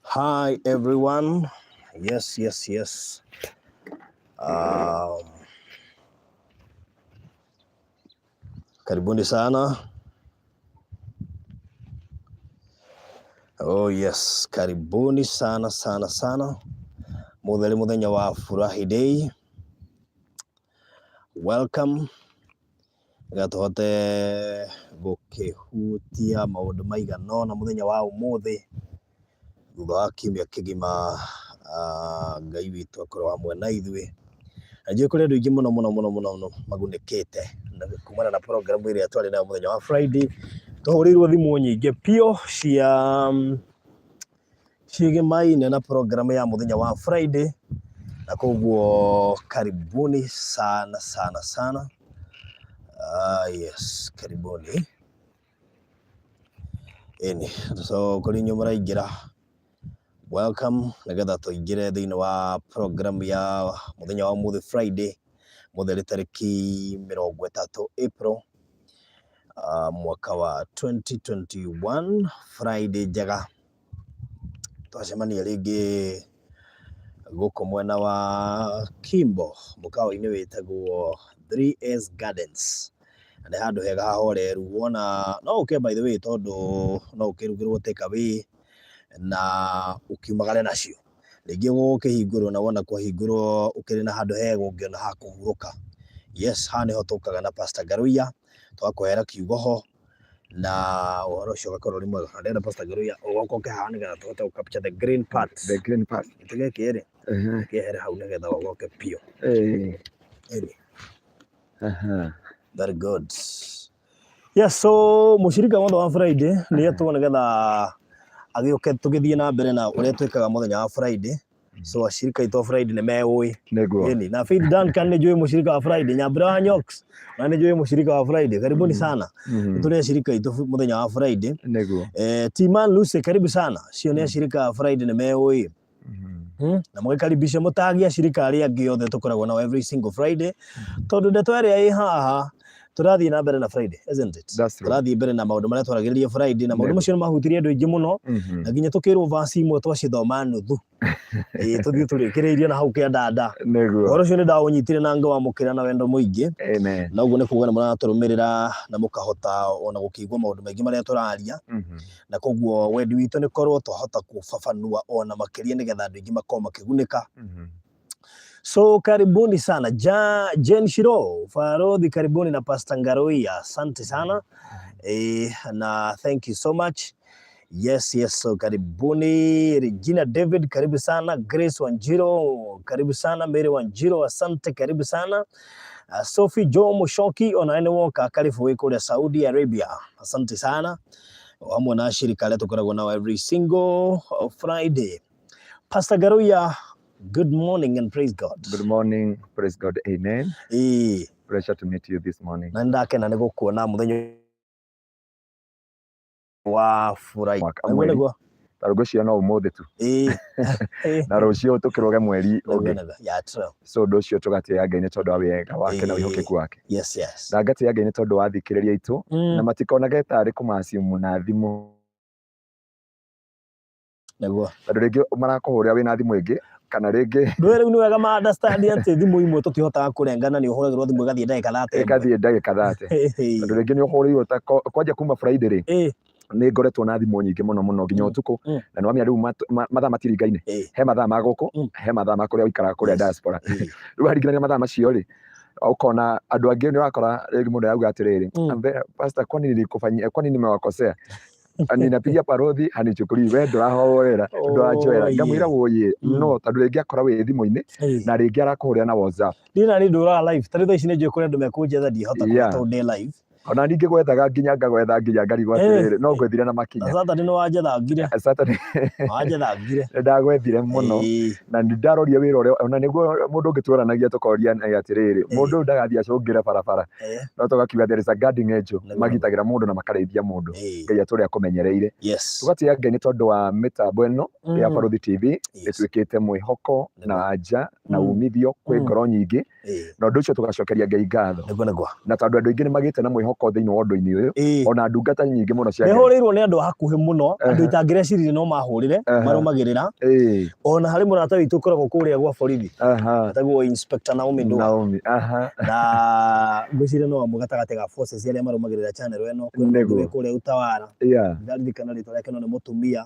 Hi everyone. Yes, yes, yes. Um, karibuni sana. Oh yes, karibuni sana sana sana. Mutheri muthenya wa Furahi Day. Welcome. Nĩgetha tũhote gũkĩhutia maũndũ maigana ũna mũthenya wa ũmũthĩ thutha wa kiumia kĩgima ah, Ngai witũ akorwo hamwe na ithuĩ. Na njũĩ kũrĩ andũ aingĩ mũno mũno mũno mũno mũno magunĩkĩte na kumana na program ĩrĩa twarĩ nayo mũthenya wa Friday. Tũhũrĩirwo thimũ nyingĩ biũ cia ciĩgĩmaine na program ya mũthenya wa Friday na koguo karibuni sana sana sana. Ah, yes, karibuni. Ĩni, so kũrĩ inyuĩ mũraingĩra welcome nĩgetha tũingĩre thĩinĩ wa program ya mũthenya wa ũmũthĩ Friday, mũtheri tarĩki 30 April mwaka wa 2021, Friday njega. Twacemania rĩngĩ gũkũ mwena wa Kimbo mũkawa-inĩ wĩtagwo 3S Gardens. Na nĩ handũ hega hahoreru wona no ũke by the way tondũ no ũkĩrugĩrwo take away na ũkiumagare nacio. Rĩngĩ gũgũkĩhingũrwo na wona kwahingũrwo ũkĩrĩ na handũ hega ũngĩona ha kũhurũka. Yes, haha nĩho tũkaga na Pastor Ngaruiya tũgakũhera kiugo ho na ũhoro ũcio ũgakorwo ũrĩ mwega. Na ndĩrenda Pastor Ngaruiya ũgoka ũke haha nĩgetha tũhote gũ capture the green part. The green part. Gĩtĩ gĩkĩ rĩ, kĩehere hau nĩgetha ũgoke biũ. Ĩni. Very good. Yes, so mũcirika wothe wa Friday nĩ etwo nĩgetha agĩũke tũgĩthiĩ na mbere na ũrĩa twĩkaga mũthenya wa Friday. So ashirika aitũ a Friday nĩ meũĩ. Nĩguo. Ĩni, na Faith Duncan nĩ njũĩ mũshirika wa Friday, Nyambura wa Nyox na nĩ njũĩ mũshirika wa Friday. Karibuni sana. Tũrĩ ashirika aitũ mũthenya wa Friday. Nĩguo. Eh, Timan Lucy karibu sana. Cio nĩ ashirika a Friday nĩ meũĩ. Na mũgĩkaribisha mũtagie ashirika arĩa angĩ othe tũkoragwo nao every single Friday. Tondũ ndeto ĩrĩa ĩ haha tũrathiĩ na mbere na Friday, isn't it? That's true. Tũrathiĩ mbere na maũndũ marĩa twaragĩrĩria Friday na maũndũ Nĩguo. macio nĩ mahutirie andũ aingĩ mũno na nginya tũkĩrwo verse imwe twacithoma nuthu. Ĩĩ tũthiĩ tũrĩkĩrĩirie na hau kĩandanda. Nĩguo. Ũhoro ũcio nĩ ndaũnyitire na ngĩwamũkĩra na wendo mũingĩ. Amen. Na ũguo nĩ kuga nĩ mũratũrũmĩrĩra na mũkahota ona gũkĩigua maũndũ maingĩ marĩa tũraria. Na koguo wendi witũ nĩ korwo twahota kũbabanua ona makĩria nĩgetha andũ aingĩ makorwo makĩgunĩka. So karibuni sana ja, Jane Shiro Farodhi, karibuni na Pastor Ngaruiya, asante sana na thank you so much. Yes, yes, so karibuni Regina David, karibu sana. Grace Wanjiro, karibu sana. Mary Wanjiro, asante, karibu sana. Sophie Joe Mushoki, ona nĩ woka, karibu wĩ kũrĩa Saudi Arabia, asante sana. Hamwe na ashirika arĩa tũkoragwo nao every single Friday. Pastor Ngaruiya, good morning and praise God. Good morning, praise God, amen. Ĩĩ, Pleasure to meet you this morning. na nĩndakena nĩ gũkuona mũthenya wa Friday. Mwaka Nĩguo mweri. nĩguo. Ta ngwĩciria no ũmũthĩ tu. Ĩĩ. Na rũciũ tũkĩroge mweri Nĩguo ũngĩ. nĩguo. Yeah, true. So ũndũ ũcio tũgatĩĩa Ngai nĩ tondũ wa wega wake na wĩhokeku wake. Yes, yes. Na ngatĩĩa Ngai nĩ tondũ wa athikĩrĩria aitũ na matikonage tarĩ kũmacimu na thimũ. Nĩguo. Tondũ rĩngĩ marakũhũrĩra wĩna thimũ ĩngĩ kana rĩngĩ Ndũĩ rĩu nĩ wega ma understand atĩ thimũ imwe tũtihotaga kũrengana nĩ ũhũragĩrwo thimũ ĩgathiĩ ndagĩka 30. Ĩgathiĩ ndagĩka 30. Tondũ rĩngĩ nĩ ũhũrĩirwo ta kwanja kuma Friday rĩ, nĩ ngoretwo na thimũ nyingĩ mũno mũno nginya ũtukũ na nĩ wamenya rĩu mathaa matiringaine. He mathaa ma gũkũ, he mathaa ma kũrĩa ũikaraga kũrĩa diaspora. Rĩu waringithania mathaa macio rĩ, ũkona andũ angĩ nĩ ũrakora rĩngĩ mũndũ arauga atĩrĩrĩ, "Pastor, kwa nini nilikufanyia, kwa nini nimewakosea? Ninapigia Parothi hanichukulii, we ndũrahoera, ndũranjoera." Ngamwĩra woye, no tondũ rĩngĩ akora wĩ thimũ-inĩ na rĩngĩ arakũhũrĩra na WhatsApp. Niĩ na niĩ ndũraga live, ta rĩu thaa ici nĩ njũĩ kũrĩ andũ mekũnjetha ndihota tondũ ndĩ live. Ona ningĩ gwethaga nginya ngagwetha nginya ngarigwo atĩrĩrĩ, no ngwethire na makinya. Na Saturday nĩ wanjethangire. Saturday. Wanjethangire. Nĩ ndagwethire mũno. Na nĩ ndarorie wĩra ũrĩa, ona nĩguo mũndũ ũngĩ twaranagia tũkoria atĩrĩrĩ, mũndũ ũyũ ndagathiĩ acũngĩre barabara. No tũgakiuga there is a guarding angel, magitagĩra mũndũ na makarĩithia mũndũ. Ngai atũre akũmenyereire. Tũgatĩĩa Ngai nĩ tondũ wa mĩtambo ĩno ya Barũthi TV, ĩtuĩkĩte mwĩhoko na anja na umithio kwĩ ngoro nyingĩ. Na ũndũ ũcio tũgacokeria Ngai ngatho. Nĩguo nĩguo. Na tondũ andũ aingĩ nĩ magĩte na mwĩhoko moko thĩinĩ wa ũndũ-inĩ ũyũ, ona ndungata nyingĩ mũno cia Nĩ Ngai. hũrĩirwo nĩ andũ a hakuhĩ mũno, andũ itangĩreciririe no mahũrĩre, marũmagĩrĩra. Ona harĩ mũrata witũ ũkoragwo kũrĩa gwa borithi, etagwo Inspector Naomi Ndua. Naomi, aha. Na ngwĩciria no amwe gatagatĩ ga forces arĩa marũmagĩrĩra channel ĩno, kwĩ mũndũ wĩ kũrĩa Utawala. Ndaririkana rĩtwa rĩake no nĩ mũtumia.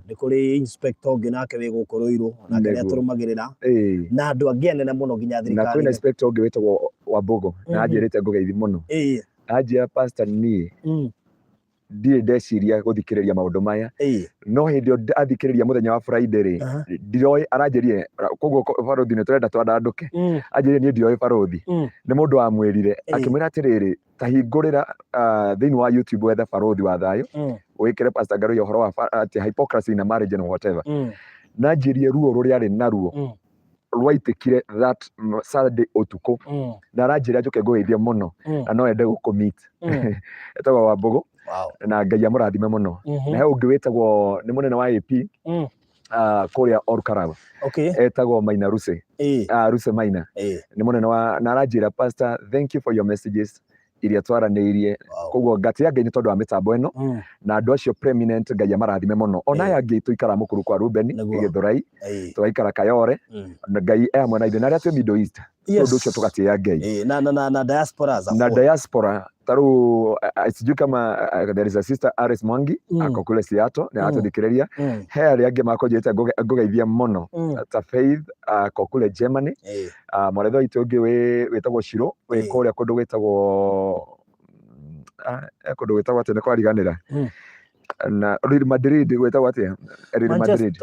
Nĩ kũrĩ inspector ũngĩ nake wĩ gũkũ Ruiru, nake nĩ atũrũmagĩrĩra. Na andũ angĩ anene mũno nginya Na kwĩna thirikari-inĩ. inspector ũngĩ wĩtagwo Wambugu, na anjĩrĩte ngũgeithi mũno. Anjĩra pastor niĩ ndirĩ ndeciria gũthikĩrĩria maũndũ maya, no hĩndĩ ĩyo athikĩrĩria mũthenya wa Friday rĩ, ndiroĩ, aranjĩrire koguo barothi nĩ tũrenda twandandũke, anjĩrire niĩ ndioĩ barothi, nĩ mũndũ wamwĩrire akĩmwĩra atĩrĩrĩ, ta hingũrĩra thĩinĩ wa YouTube wethe barothi wa thayũ, wĩkĩre Pastor Ngaruiya ũhoro wa atĩ hypocrisy in a marriage and whatever, na anjĩrie ruo rũrĩa arĩ naruo rwaitĩkire that Saturday ũtukũ, na aranjĩra njũke ngũgeithie mũno, na no ende gũkũ-meet. Etagwo Wambũgũ. Na Ngai amũrathime mũno. Na he ũngĩ wĩtagwo nĩ mũnene wa AP kũrĩa Olkalau, etagwo Maina Ruse, Ruse Maina, nĩ mũnene wa, na aranjĩra pastor, thank you for your messages iria twaranĩirie. Koguo ngatĩa Ngai nĩ tondũ wa mĩtambo ĩno na andũ acio preeminent, Ngai amarathime mũno. Ona aya angĩ tũikaraga mũkuru kwa Ruben, Gĩthũrai, tũgaikara Kayore, na Ngai e hamwe na ithuĩ, na arĩa twĩ Middle East, ũndũ ũcio tũgatĩĩa Ngai. Na diaspora as a na whole. Diaspora taru sijui kama there is a sister Aris Mwangi, ako kule Seattle, nĩ aratũthikĩrĩria. He arĩa angĩ makũnjĩrĩte ngũgeithia mũno, ta Faith ako kule Germany, mwaretho witũ ũngĩ wĩtagwo Shiro, wĩ kũrĩa kũndũ gwĩtagwo kũndũ gwĩtagwo atĩa, nĩ kwariganĩra, na Real Madrid gwĩtagwo atĩa, Real Madrid.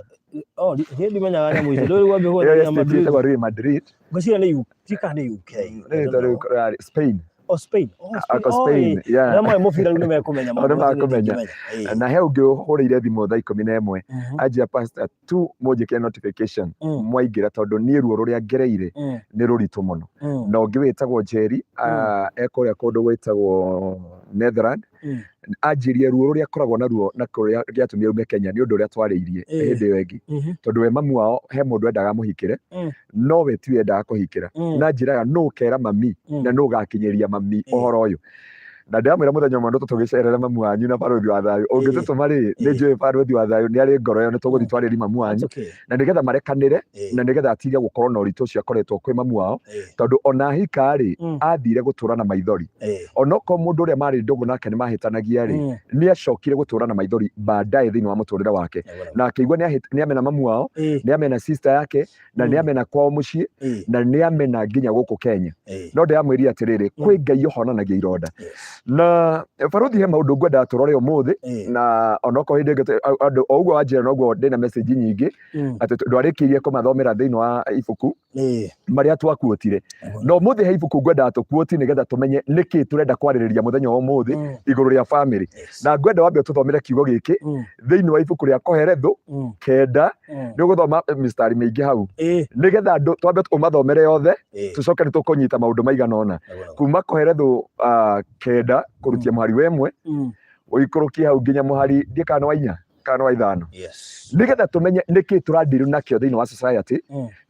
Oh, niĩ ndimenyaga nyamũ icio. Ndũĩ wambe Ĩyo gwetha state Madrid. ĩtagwo Real Madrid. Ngwĩciria nĩ UK, ti kana nĩ UK. Nĩ ĩtagwo Spain. Oh, Spain. Oh, Spain. Ako Oh, Spain, yeah. Arĩa moĩ mũbira rĩu nĩ mekũmenya O, nĩ maũndũ macio niĩ makũmenya. ndingĩmenya. Na he ũngĩ ũhũrĩire thimũ thaa 11, anjia pastor tu mũnjĩkĩre notification mwaingĩra, tondũ niĩ ruo rũrĩa ngereire nĩ rũritũ mũno. Na ũngĩ wĩtagwo Njeri, e kũrĩa kũndũ gwĩtagwo Netherland, anjĩrie ruo rũrĩa akoragwo naruo na kũrĩa gĩatũmire aume Kenya nĩ ũndũ ũrĩa twarĩirie hĩndĩ ĩyo ĩngĩ, tondũ we mamu wao he mũndũ endaga amũhikĩre, no we tiwe endaga kũhikĩra, na njĩraga nũ ũkera mami na nũ ũgakinyĩria mami ũhoro ũyũ. Na ndĩramwĩra mũthenya ũmwe nĩ tũgĩcerere mamu wanyu na barothi wa thayũ ũngĩtũtũma rĩ, nĩ njũĩ barothi wa thayũ nĩ arĩ ngoro ĩyo, nĩ tũgũthiĩ twarĩrie mamu wanyu, na nĩgetha marekanĩre, na nĩgetha atige gũkorwo na ũritũ ũcio akoretwo kwĩ mamu wao, tondũ ona ahika rĩ, athire gũtũra na maithori. Onokorwo mũndũ ũrĩa marĩ ndũgũ nake nĩ mahĩtanagia rĩ, nĩ acokire gũtũra na maithori baadaye thĩinĩ wa mũtũrĩre wake, na akĩigua nĩ amena mamu wao, nĩ amena sister yake, na nĩ amena kwao mũciĩ, na nĩ amena nginya gũkũ Kenya. No ndĩramwĩria atĩrĩrĩ, kwĩ Ngai ũhonanagia ironda. Na barothi, he maũndũ ngwendaga tũrore ũmũthĩ, na onokorwo hĩndĩ ĩngĩ andũ o ũguo wanjĩra noguo ndĩna message nyingĩ atĩ ndwarĩkĩirie kũmathomera thĩinĩ wa ibuku marĩa twakuotire. No ũmũthĩ he ibuku ngwendaga tũkuoti nĩgetha tũmenye nĩkĩ tũrenda kwarĩrĩria mũthenya wa ũmũthĩ igũrũ rĩa family. Na ngwenda wambe ũtũthomere kiugo gĩkĩ thĩinĩ wa ibuku rĩa Koherethu 9. Nĩ ũgũthoma mĩstari mĩingĩ hau, nĩgetha andũ twambe ũmathomere yothe, tũcoke nĩ tũkũnyita maũndũ maigana ũna kuma Koherethu 9 kũrutia mũhari wa 1, ũikũrũkie hau nginya mũhari ndiĩ kana nĩ wa 4 kana nĩ wa 5, nĩgetha tũmenye nĩkĩ tũrandiru nakĩo thĩinĩ wa society,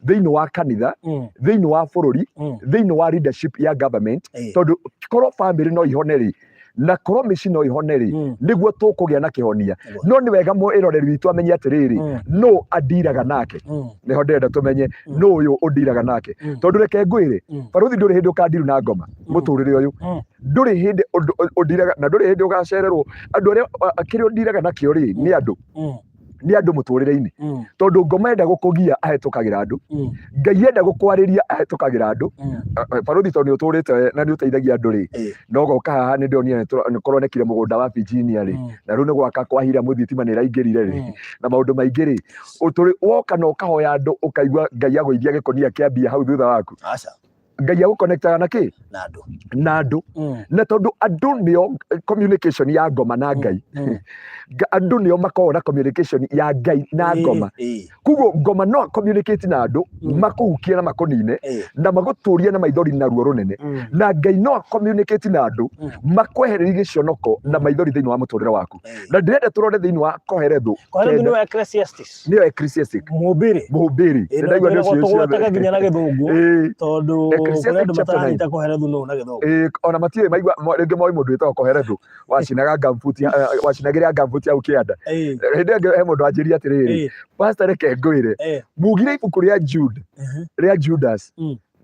thĩinĩ wa kanitha, thĩinĩ wa bũrũri, thĩinĩ wa leadership ya government. Tondũ korwo family no ihone rĩ, na korwo mĩciĩ no ihone rĩ, nĩguo tũkũgĩa na kĩhonia. No nĩ wega mwĩroreri witũ amenye atĩrĩrĩ, nũ andiraga nake. Nĩho ndĩrenda tũmenye nũ ũyũ ũndiraga nake, tondũ reke ngwĩre, barothi, ndũrĩ hĩndĩ ũkandiru na ngoma mũtũrĩre ũyũ. Ndũrĩ hĩndĩ ũndiraga na ndũrĩ hĩndĩ ũgacererwo. Andũ arĩa kĩrĩa ũndiraga nakĩo rĩ, nĩ andũ, nĩ andũ mũtũrĩre-inĩ, tondũ ngoma enda gũkũgia ahĩtũkagĩra andũ, Ngai enda gũkwarĩria ahĩtũkagĩra andũ. Barothi, tondũ nĩ ũtũrĩte na nĩ ũteithagia andũ rĩ, no goka haha nĩ ndĩronire nĩ kũronekire mũgũnda wa Virginia rĩ, na rĩu nĩ gwaka kwa Hiramu, thitima nĩ ĩraingĩrire rĩ, na maũndũ maingĩ rĩ, ũtũrĩ woka na ũkahoya andũ, ũkaigua Ngai agũithia gĩkũnia kĩa mbia hau thutha waku. Aca. Ngai agũconnectaga na kĩ? Na andũ. Na andũ. Na tondũ andũ nĩo communication ya ngoma na Ngai. Andũ nĩo makoragwo na communication ya Ngai na ngoma. Koguo ngoma no communicate na andũ, makũhukie na makũnine, na magũtũrie na maithori na ruo rũnene. Na Ngai no communicate na andũ, makwehererie gĩconoko na maithori thĩinĩ wa mũtũrĩre waku. Na ndĩrenda tũrore thĩinĩ wa Koherethu Koherethu 9. Nĩwe Ecclesiastes. Nĩyo Ecclesiastic. Mũhubiri. Mũhubiri. Nĩndaigua nĩ ũcio Tũgwetaga nginya na gĩthũngũ, tondũ Kũrĩ Ecclesiastic andũ chapter 9. mataranyita Kohelethu nũ na Gĩthũngũ. Ĩĩ, ona matiũĩ maigua rĩngĩ moĩ mũndũ wĩtagwo Kohelethu wacinaga ngambuti, wacinagĩra ngambuti hau kĩanda. Hĩndĩ ĩngĩ he mũndũ wanjĩrire atĩrĩrĩ, pastor reke ngwĩre, mugire ibuku rĩa Jude, rĩa Judas,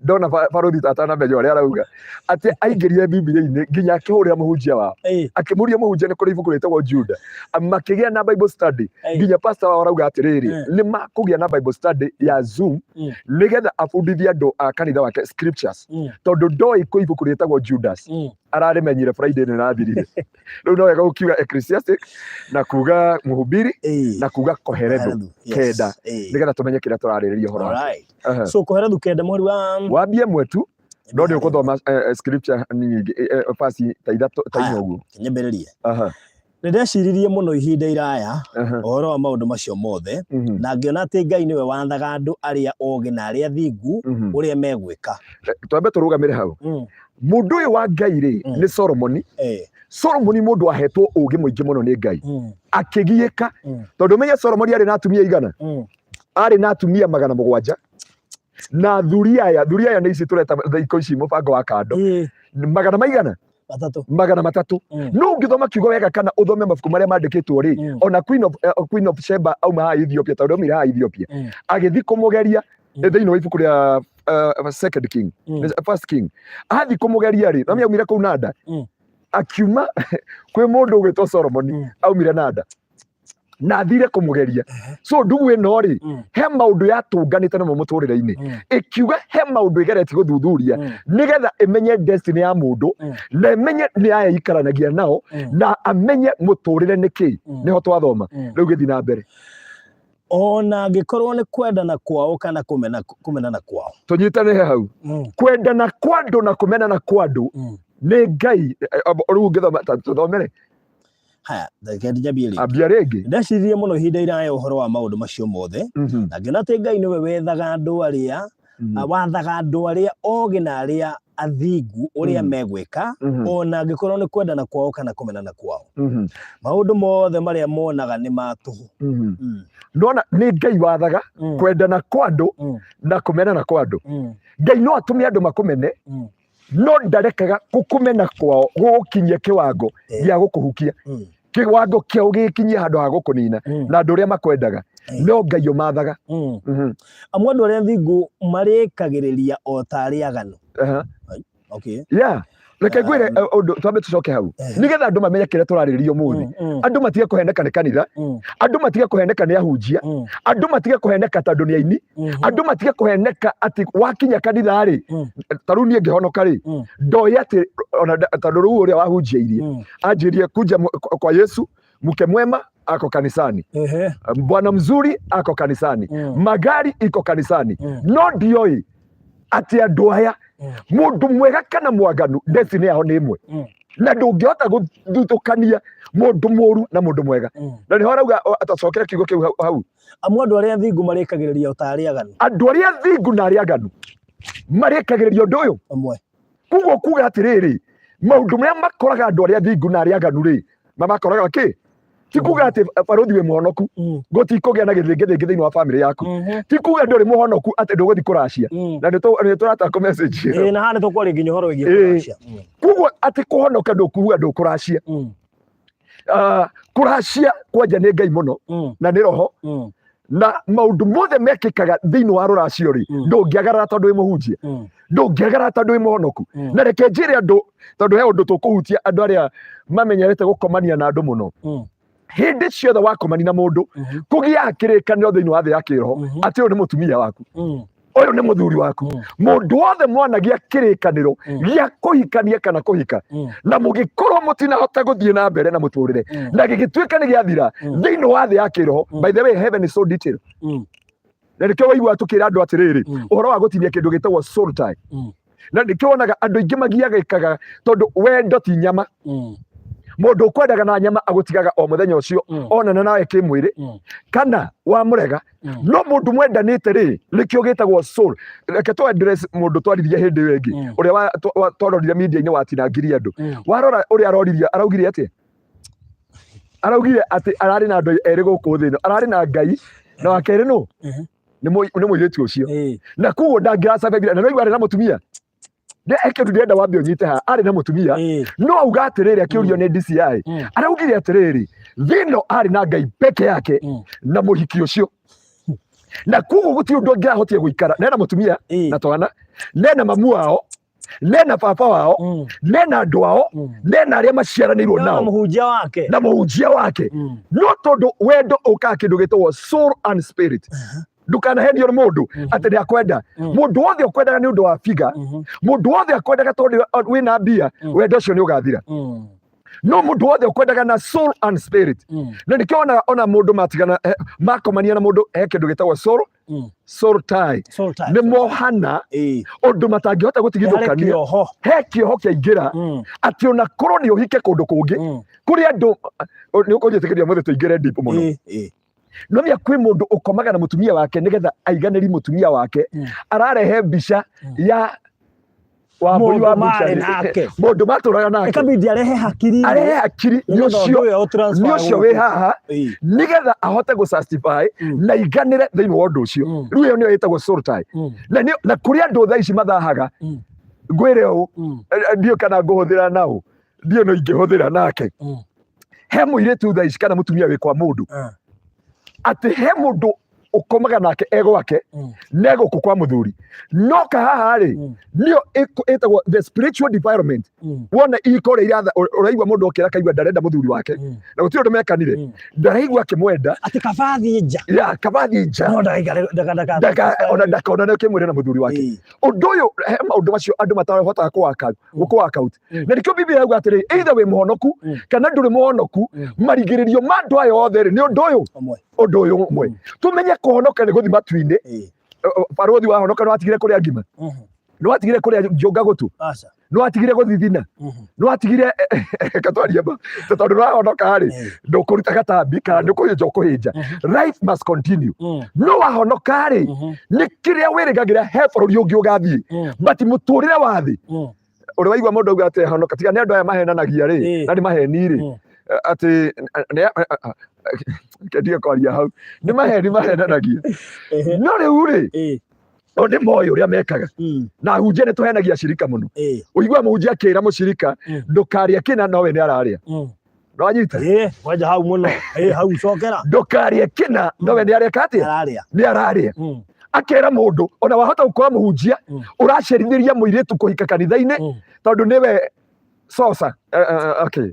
ndona barũthi atanamenya ũrĩa arauga, atĩ aingĩrire Bibilia-inĩ nginya akĩhũrĩra mũhunjia wao, akĩmũria mũhunjia nĩ kũrĩ ibuku rĩtagwo Juda, makĩgĩa na Bible study, nginya pastor wao arauga atĩrĩrĩ, nĩ makũgĩa na Bible study ya Zoom nĩgetha abundithie andũ a kanitha wake scriptures, tondũ ndoĩ kwĩ ibuku rĩtagwo Judas, ararĩmenyire Friday nĩ rathirire. Rĩu no wega gũkiuga Ecclesiastic na kuga mũhubiri na kuga Kohelethu Kohelethu, yes. 9, nĩgetha tũmenye kĩrĩa tũrarĩrĩria ũhoro wake. Alright. So Kohelethu 9 mweri wa Wambie mwetu no nĩ ũgũthoma scripture nyingĩ, verse ta 3 ta 4 Haya. ũguo. Nyambĩrĩrie. Nĩ ndeciririe mũno ihinda iraya ũhoro wa maũndũ macio mothe, na ngĩona atĩ Ngai nĩwe wathaga andũ arĩa ogĩ na arĩa athingu ũrĩa megwĩka. Twambe tũrũgamĩre hau. Mũndũ ũyũ wa Ngai rĩ, nĩ Solomoni. Solomoni mũndũ ahetwo ũgĩ mũingĩ mũno nĩ Ngai, akĩgiĩka, tondũ menye Solomoni arĩ na atumia igana, arĩ na atumia 700, na thuri aya nĩ ici tũreta thikũ ici mũbango wa kando, magana maigana? 3. 300. No ũngĩthoma kiugo wega kana ũthome mabuku marĩa mandĩkĩtwo rĩ, ona Queen of Sheba auma haha Ethiopia, tondũ aumire haha Ethiopia, agĩthiĩ kũmũgeria thĩinĩ wa ibuku rĩa Second King, First King, athiĩ kũmũgeria rĩ, no aumire kũu Nanda, akiuma kwĩ mũndũ ũgwĩtwo Solomoni, aumire Nanda na athire kũmũgeria. So ndugu ĩno rĩ, he maũndũ yatũnganĩte namo mũtũrĩre-inĩ, ĩkiuga he maũndũ ĩgeretie gũthuthuria nĩgetha ĩmenye destiny ya mũndũ, na ĩmenye nĩ aya ikaranagia nao, na amenye mũtũrĩre nĩ kĩ. Nĩho twathoma. Rĩu gĩthiĩ na mbere. Ona angĩkorwo nĩ kwendana kwao kana kũmenana kwao. Tũnyitane hau. Kwendana kwa andũ na kũmenana kwa andũ nĩ Ngai. Rĩu ũngĩthoma tũthomere. Haya, reke njambie rĩngĩ. Ambia rĩngĩ. Ndeciririe mũno ihinda iraya ũhoro wa maũndũ macio mothe, na ngĩona atĩ Ngai nĩwe wethaga andũ arĩa, wathaga andũ arĩa ogĩ na arĩa athingu ũrĩa megwĩka, ona angĩkorwo nĩ kwendana kwao kana kũmenana kwao. Maũndũ mothe marĩa monaga nĩ ma tũhũ. Nona nĩ Ngai wathaga kwendana kwa andũ na kũmenana kwa andũ. Ngai no atũme andũ makũmene, no ndarekaga gũkũmena kwao gũgũkinyia kĩwango gĩa gũkũhukia, kĩwango kĩao gĩgĩkinyia handũ ha gũkũnina, na andũ arĩa makwendaga no Ngai ũmathaga. Amu andũ arĩa athingu marĩkagĩrĩria o ta arĩa aganu. Okay. Yeah. Reke ngwĩre, ũndũ twambe tũcoke hau nĩgetha andũ mamenye kĩrĩa tũrarĩrĩria ũmũthĩ. Andũ matige kũheneka nĩ kanitha, andũ matige kũheneka nĩ ahunjia, andũ matige kũheneka tondũ nĩ aini, andũ matige kũheneka atĩ wakinya kanitha rĩ, ta rĩu niĩ ngĩhonoka rĩ, ndoĩ atĩ ona tondũ rĩu ũrĩa wahunjiairie anjĩrie kuja kwa Yesu, mke mwema ako kanisani, bwana mzuri ako kanisani, magari iko kanisani, no ndioĩ atĩ andũ aya, mũndũ mwega kana mwaganu, destiny yao nĩ ĩmwe, na ndũngĩhota gũthutũkania mũndũ mũru na mũndũ mwega. Na nĩho arauga atacokera kiugo kĩu hau. Amu andũ arĩa athingu marĩkagĩrĩria o ta arĩa aganu. Andũ arĩa athingu na arĩa aganu marĩkagĩrĩria ũndũ ũyũ ũmwe. Koguo kuga atĩrĩrĩ, maũndũ marĩa makoraga andũ arĩa athingu na arĩa aganu rĩ, mamakoraga kĩ? Ti kuga atĩ barũthi wĩ mũhonoku gũtikũgĩa na gĩthĩngĩthĩngĩ thĩinĩ wa famĩlĩ yaku. Ti kuga ndũrĩ mũhonoku atĩ ndũgũthiĩ kũracia. Na nĩ tũrataka message ĩyo. Ĩĩ, na haha nĩ tũkwaria nginya ũhoro wĩgiĩ kũracia. Koguo atĩ kũhonoka ndũkuga ndũkũracia. Kũracia kwanja nĩ Ngai mũno, na nĩ roho, na maũndũ mothe mekĩkaga thĩinĩ wa rũracio rĩ, ndũngĩagarara tondũ wĩ mũhunjia, ndũngĩagarara tondũ wĩ mũhonoku. Na reke njĩre andũ, tondũ he ũndũ tũkũhutia, andũ arĩa mamenyerete gũkomania na andũ mũno, hĩndĩ ciothe wakomania na mũndũ, kũgĩaga kĩrĩkanĩro thĩinĩ wa thĩ ya kĩroho atĩ ũyũ nĩ mũtumia waku, ũyũ nĩ mũthuri waku. Mũndũ wothe mwanagia kĩrĩkanĩro gĩa kũhikania kana kũhika, na mũgĩkorwo mũtinahota gũthiĩ na mbere na mũtũrĩre, na gĩgĩtuĩka nĩ gĩathira thĩinĩ wa thĩ ya kĩroho. By the way, heaven is so detailed, na nĩkĩo waigua tũkĩra andũ atĩrĩrĩ, ũhoro wa gũtinia kĩndũ gĩtagwo soul tie, na nĩkĩo wonaga andũ aingĩ magiagĩkaga, tondũ wendo ti nyama. Mũndũ ũkwendaga na nyama agũtigaga o mũthenya ũcio onana nawe kĩmwĩrĩ kana wamũrega. No mũndũ mwendanĩte rĩ, nĩkĩo gĩtagwo soul. Reke tũ address mũndũ twarithia hĩndĩ ĩyo ĩngĩ, ũrĩa twarorire media-inĩ watinangirie andũ. Warora ũrĩa aroririe, araugire atĩa? Araugire atĩ ararĩ na andũ erĩ gũkũ thĩ ĩno, ararĩ na Ngai na wa kerĩ nũ? Nĩ mũirĩtu ũcio. Na koguo ndangĩrasurvive, na no arĩ na mũtumia. He kĩndũ ndĩrenda wambe ũnyite haha. Arĩ na mũtumia, no auga atĩrĩrĩ, akĩũrio nĩ DCI, araugire atĩrĩrĩ, thĩno arĩ na Ngai peke yake na mũhiki ũcio, na koguo gũtirĩ ũndũ angĩahotire gũikara nena mũtumia na twana, nena mamu wao, nena baba wao, nena andũ ao, nena arĩa maciaranĩirwo na nao, mũhunjia wake. Na mũhunjia wake. No tondũ wendo ũkaga kĩndũ gĩtagwo soul and spirit, ndukanahenio nĩ mũndũ atĩ nĩ akwenda. Mũndũ wothe ũkwendaga nĩ ũndũ wa figa, mũndũ wothe akwendaga tondũ wĩna mbia, wendo ũcio nĩ ũgathira. No mũndũ wothe ũkwendaga na soul and spirit, na nĩkĩo wonaga ona mũndũ matigana, makomania na mũndũ, he kĩndũ gĩtagwo soul tie. Soul tie. Nĩ mohana ũndũ matangĩhota Harĩ gũtigithũkania. kĩoho. He kĩoho kĩaingĩra atĩ ona korwo nĩ ũhike kũndũ kũngĩ, kũrĩ andũ nĩ ũkũnjĩtĩkĩria mũthĩ tũingĩre deep mũno. No mĩa kwĩ mũndũ ũkomaga na mũtumia wake nĩgetha aiganĩri mũtumia wake. Ararehe mbica ya wambũri Mũndũ wa marĩ mbica nake. Mũndũ matũraga nake. Ĩkabidi arehe hakiri. Arehe hakiri nĩ Nĩgetha ũcio ũndũ ũyũ ũtransfer nĩ ũcio wĩ gũkũ. haha, nĩgetha ahote gũ justify na iganĩre thĩinĩ wa ũndũ ũcio. Rĩu ĩyo nĩyo ĩtagwo soul tie. Na kũrĩ andũ thaa ici mathahaga. Ngwĩre ũũ, ndiũĩ kana ngũhũthĩra nao, ndiũĩ no ingĩhũthĩra nake. He mũirĩtu thaa ici kana mũtumia wĩ kwa mũndũ, atĩ he mũndũ ũkomaga nake e gwake, ne gũkũ kwa mũthuri, no kahaha rĩ, nĩyo ĩtagwo the spiritual defilement. Wona ihiko ũrĩa iratha, ũraigua mũndũ okĩra akaigua ndarenda mũthuri wake, na gũtirĩ ũndũ mekanire, ndaraigua akĩmwenda. Atĩ kaba athiĩ nja. Ya kaba athiĩ nja. No ndagaikare ndaka Ndaka ona ndakonane kĩmwĩrĩ na mũthuri wake. Ũndũ ũyũ, he maũndũ macio andũ matahotaga kũ work out, gũkũ work out. Na nĩkĩo Biblia yauga atĩrĩ, either wĩ mũhonoku kana ndũrĩ mũhonoku, marigĩrĩrio ma andũ aya othe rĩ, nĩ ũndũ ũyũ Ũmwe. Ũndũ ũyũ ũmwe. Tũmenye kũhonoka nĩ gũthiĩ matu-inĩ. Barũthi wahonoka nĩ watigire kũrĩa ngima, nĩ watigire kũrĩa njũnga gũtũ, Aca. Nĩ watigire gũthithina, nĩ watigire katwaria ma tondũ nĩ wahonoka rĩ, ndũkũruta gatambi kana ndũkũhĩnja ũkũhĩnja. Life must continue. No wahonoka rĩ, nĩ kĩrĩa wĩrĩgagĩra he bũrũri ũngĩ ũgathiĩ, but mũtũrĩre wa thĩ ũrĩ waigua mũndũ auga atĩ honoka, tiga nĩ andũ aya mahenanagia rĩ, na nĩ maheni rĩ, atĩ ndige kwaria hau, nĩ maheni mahenanagia. No rĩu rĩ, o nĩ moĩ ũrĩa mekaga. Na ahunjia nĩ tũhenagia acirika mũno. Ũigua mũhunjia akĩra mũcirika, "Ndũkarĩe kĩna," nowe nĩ ararĩa. Nĩwanyita? Kwanja hau mũno. Hau cokera. "Ndũkarĩe kĩna," nowe nĩ areka atĩa? Ararĩa. Nĩ ararĩa. Akera mũndũ, ona wahota gũkora mũhunjia ũracerithĩria mũirĩtu kũhika kanitha-inĩ, tondũ nĩwe sosa. Okay,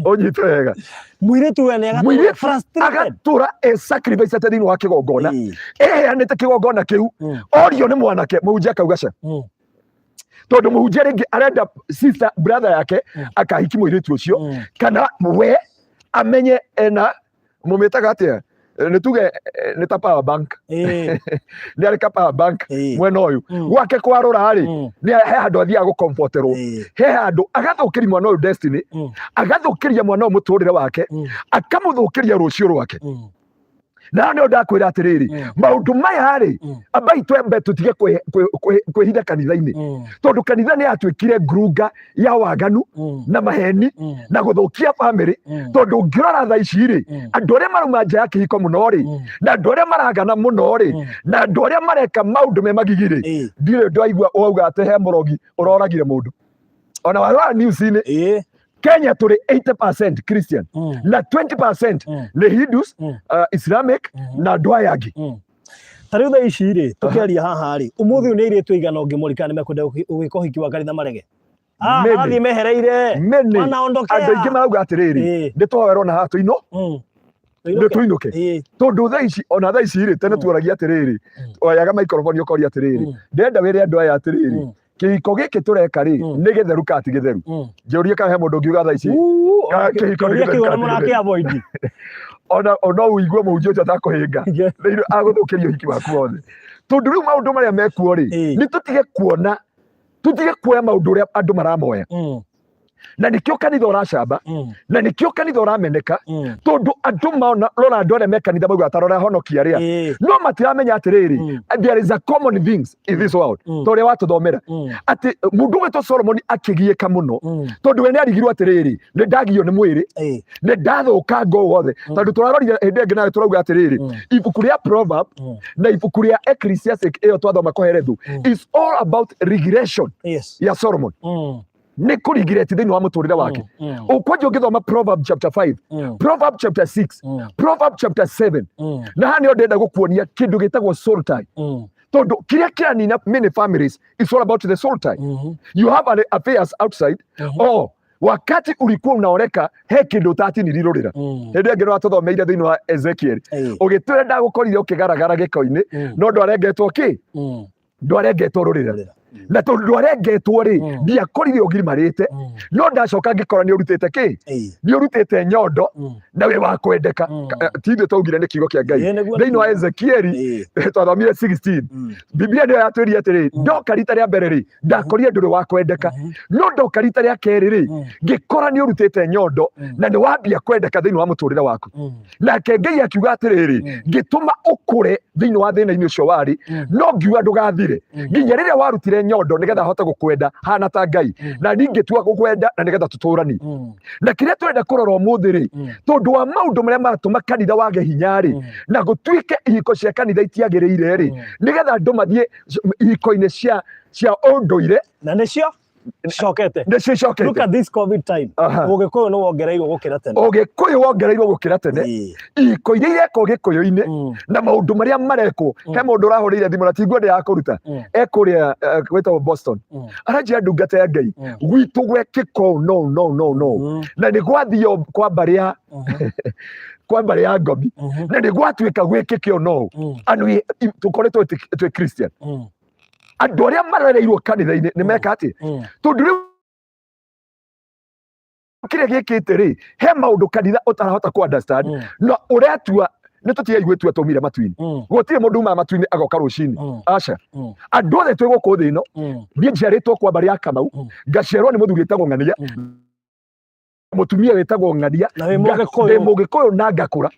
ũnyite wega. Mũirĩtu we nĩ agatũra Mũirĩtu frustrated. Agatũra e sacrifice ate thĩinĩ wa kĩgongona, eheanĩte kĩgongona kĩu. Orio nĩ mwanake, mũhunjia akauga ca, tondũ mũhunjia rĩngĩ arenda sister brother yake akahiki mũirĩtu ũcio, kana we amenye ena mũmĩtaga atĩa, nĩ tuge nĩ ta power bank, nĩ arĩ ka power bank mwena ũyũ gwake kwarũra rĩ, nĩ he handũ athiaga gũcomforterwo, he handũ agathũkĩria mwana ũyũ destiny, agathũkĩria mwana ũyũ mũtũrĩre wake, akamũthũkĩria rũciũ rwake. Na nĩo ndakwĩra atĩrĩrĩ, maũndũ maya rĩ, ambai twembe tũtige kwĩhitha kanitha-inĩ, tondũ kanitha nĩ yatuĩkire ngurunga ya waganu na maheni na gũthũkia bamĩrĩ. Tondũ ũngĩrora thaa ici rĩ, andũ arĩa marauma nja ya kĩhiko mũno rĩ, na andũ arĩa maragana mũno rĩ, na andũ arĩa mareka maũndũ me magigi rĩ, ndirĩ ndwaigua wauga atĩ he mũrogi ũroragire mũndũ. Ona warora news-inĩ, Kenya tũrĩ 80% Christian na 20% nĩ Hindus, Islamic na andũ aya angĩ. Ta rĩu thaa ici rĩ, tũkĩaria haha rĩ, ũmũthĩ ũyũ nĩ airĩtu aigana ũngĩmũrika nĩ mekwenda gwĩka ũhiki wa kanitha marege? Ah, Many. marathiĩ mehereire. Many. Wanaondokea. Andũ aingĩ marauga atĩrĩrĩ, nĩ tũhoerwo na haha tũino nĩ tũinũke, tondũ thaa ici, ona thaa ici rĩ, tene tuoragia atĩrĩrĩ, oyaga microphone ũkoria atĩrĩrĩ, ndĩrenda wĩre andũ aya atĩrĩrĩ, kĩhiko gĩkĩ tũreka rĩ, nĩ gĩtheru kana ti gĩtheru? Njũrie kana he mũndũ ũngiuga thaa ici kana kĩhiko nĩ Kĩũria gĩtheru kĩu ona kana ti gĩtheru. mũrakĩ avoid. Ona no ũigue mũhunjia ũcio atakũhĩnga thĩinĩ agũthũkĩria ũhiki waku wothe, tondũ rĩu maũndũ marĩa mekuo rĩ, nĩ tũtige kuona, tũtige kuoya maũndũ ũrĩa andũ maramoya. Na nĩkĩo kanitha ũracamba, na nĩkĩo kanitha ũrameneka, tondũ andũ maona, rora andũ arĩa me kanitha maugaga ta rora honokia arĩa, no matiramenya atĩrĩrĩ, there is a common things in this world, ta ũrĩa watũthomera atĩ mũndũ ũgwĩtwo Solomon akĩgiĩka mũno, tondũ we nĩ arigirwo atĩrĩrĩ, nĩ ndagio nĩ mwĩrĩ, nĩ ndathũkanga ũũ wothe, tondũ tũrarorire hĩndĩ ĩngĩ nayo tũrauga atĩrĩrĩ, ibuku rĩa Proverb na ibuku rĩa Ecclesiastes ĩyo twathoma Kohelethu is all about regression ya Solomon, nĩ kũrigireti thĩinĩ wa mũtũrĩre wake. Ũkwanja ũngĩthoma Proverb chapter 5, Proverb chapter 6, Proverb chapter 7, na haha nĩho ndĩrenda gũkuonia kĩndũ gĩtagwo soul tie, tondũ kĩrĩa kĩranina many families is all about the soul tie. You have an affairs outside, oh, wakati ulikuwa unaoleka he kĩndũ ũtatiniri rũrĩra. Hĩndĩ ĩngĩ nĩwatũthomeire thĩinĩ wa Ezekiel, ũgĩtwĩra ndagũkorire ũkĩgaragara gĩko-inĩ, no ndwarengetwo kĩ? Ndwarengetwo rũrĩra. Rũrĩra. Na tondũ ndwarengetwo rĩ, ndiakorire ũgimarĩte, no ndacoka ngĩkora nĩ ũrutĩte kĩ? Nĩ ũrutĩte nyondo na wĩ wa kwendeka. Ti ithuĩ twaugire, nĩ kiugo kĩa Ngai. Nĩguo. Thĩinĩ wa Ezekieli twathomire 16, Biblia nĩyo yatwĩrire atĩrĩ, ndoka rita rĩa mbere rĩ, ndakorire ndũrĩ wa kwendeka, no ndoka rita rĩa kerĩ rĩ, ngĩkora nĩ ũrutĩte nyondo na nĩ wambia kwendeka thĩinĩ wa mũtũrĩre waku. Nake Ngai akiuga atĩrĩrĩ, ngĩtũma ũkũre thĩinĩ wa thĩna-inĩ ũcio warĩ, no ngiuga ndũgathire nginya rĩrĩa warutire nyondo, nĩgetha hote gũkwenda hana ta Ngai, na niĩ ngĩtua gũkwenda na nĩgetha tũtũranie. Na kĩrĩa tũrenda kũrora ũmũthĩ rĩ, tondũ wa maũndũ marĩa maratũma kanitha wage hinya rĩ, na gũtuĩke ihiko cia kanitha itiagĩrĩire rĩ, nĩgetha andũ mathiĩ ihiko-inĩ cia ũndũire. Na nĩcio cokete. Nĩcio icokete. Look at this COVID time. Ũgĩkũyũ nĩ wongereirwo gũkĩra tene. Ũgĩkũyũ wongereirwo gũkĩra tene. Ihiko iria irekwo gĩkũyũ-inĩ na maũndũ marĩa marekwo, he mũndũ ũrahũrĩire thimũ na tinguo ndĩrakũruta, ekũrĩa gwĩtagwo Boston, aranjĩra, ndungata ya Ngai, gwitũ gwekĩka ũũ, no no no no, na nĩ gwathio kwa mbarĩ ya kwa mbarĩ ya ngomi, na nĩ gwatuĩka gwĩkĩke ũũ no ũũ. And tũkoretwo twĩ Christian, andũ arĩa marereirwo kanitha-inĩ nĩ meka atĩ, tondũ rĩu kĩrĩa gĩkĩte rĩ, he maũndũ kanitha ũtarahota kũ understand, na ũretua nĩ tũtigai gwĩtua twaumire matu-inĩ. Gũtirĩ mũndũ umaga matu-inĩ agoka rũcinĩ. Aca. Andũ othe twĩ gũkũ thĩ ĩno. Niĩ njiarĩtwo kwa mbarĩ ya Kamau, ngaciarwo nĩ mũthuri wĩtagwo Ng'ania, mũtumia wĩtagwo Ng'ania. Na wĩ Mũgĩkũyũ. Ndĩ Mũgĩkũyũ na ngakũra,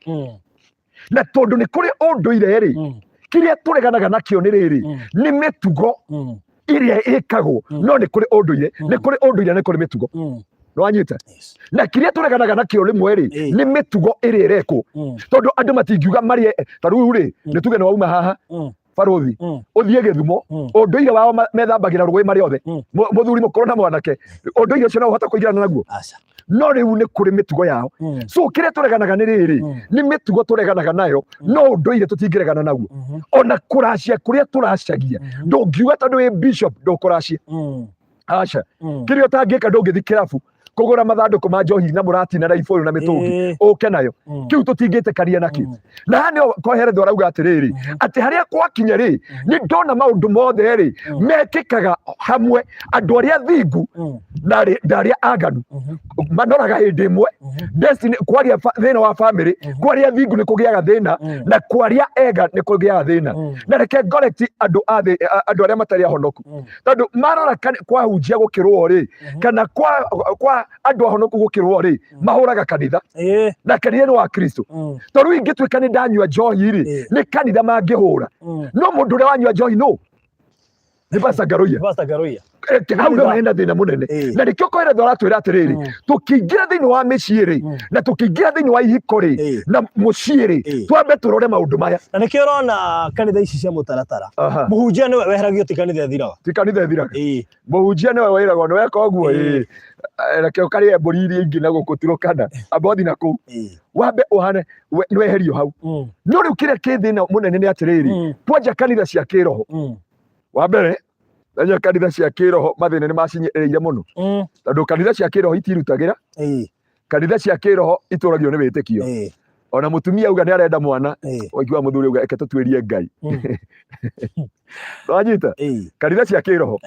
na tondũ nĩ kũrĩ ũndũire rĩ, kĩrĩa tũreganaga nakĩo nĩ rĩrĩ, nĩ mĩtugo ĩrĩa ĩkagwo, no nĩ kũrĩ ũndũire, nĩ kũrĩ ũndũire, nĩ kũrĩ mĩtugo. Nĩwanyita? Yes. Na kĩrĩa tũreganaga nakĩo rĩmwe rĩ, nĩ mĩtugo ĩrĩa ĩrekwo, tondũ andũ matingiuga marĩe ta rĩu rĩ, nĩ tuge nĩ wauma haha, barũthi, ũthiĩ Gĩthumo, ũndũire wao methambagĩra rũĩ marĩ othe, mũthuri mũkũrũ na mwanake. Ũndũire ũcio no ũhote kũingĩrana naguo? Aca. No rĩu nĩ kũrĩ mĩtugo yao. So kĩrĩa tũreganaga nĩ rĩrĩ, nĩ mĩtugo tũreganaga nayo, no ũndũire tũtingĩregana naguo. Ona kũracia kũrĩa tũracagia, ndũngiuga tondũ wĩ bishop ndũkũracia. Aca. Kĩrĩa ũtangĩka, ndũngĩthi kĩrabu kũgũra mathandũkũ ma njohi na mũratina na ibũyũ na mĩtũngi ũke nayo. Kĩu tũtingĩtĩkania nakĩo. Na haha nĩho Kohelethu arauga atĩrĩrĩ, atĩ harĩa gwakinya rĩ, nĩ ndona maũndũ mothe rĩ, mekĩkaga hamwe, andũ arĩa thingu na arĩa aganu manoraga hĩndĩ ĩmwe. Destiny kwaria thĩna wa family, kwaria thingu nĩ kũgĩaga thĩna, na kwaria ega nĩ kũgĩaga thĩna. Na reke correct andũ a thĩ, andũ arĩa matarĩ ahonoku, tondũ marora kwahunjia gũkĩrwo rĩ, kana kwa andũ ahonoku gũkĩrwo rĩ, mahũraga kanitha, na kanitha nĩ wa Kristo. Tondũ ingĩtuĩka nĩ ndanyua njohi rĩ, nĩ kanitha mangĩhũra, no mũndũ ũrĩa wanyua njohi no nĩ Pastor Ngaruiya. Pastor Ngaruiya. Hau nĩho hena thĩna mũnene. Na nĩkĩo Kohelethu aratwĩra atĩrĩrĩ, tũkĩingĩra thĩinĩ wa mĩciĩ rĩ, na tũkĩingĩra thĩinĩ wa ihiko rĩ, na mũciĩ rĩ, twambe tũrore maũndũ maya. Na nĩkĩo ũrona kanitha ici cia mũtaratara, mũhunjia nĩwe weheragio, ti kanitha ĩthiraga. Ti kanitha ĩthiraga. Mũhunjia nĩwe wĩragwo nĩ weka ũguo. Ĩĩ. Reke ũkarĩe mbũri iria ingĩ na gũkũ Turukana, amba ũthiĩ na kũu, wambe ũhane nĩ weherio hau. No rĩu kĩrĩa kĩ thĩna mũnene nĩ atĩrĩrĩ, kwanja kanitha cia kĩroho, wa mbere nanya kanitha cia kĩroho mathĩna nĩ macinyĩrĩire mũno, tondũ kanitha cia kĩroho itirutagĩra. Kanitha cia kĩroho itũragio nĩ wĩtĩkio. Ona mũtumia auga nĩ arenda mwana, waigua mũthuri auga eke tũtuĩrie Ngai. Wanyita? Kanitha cia kĩroho,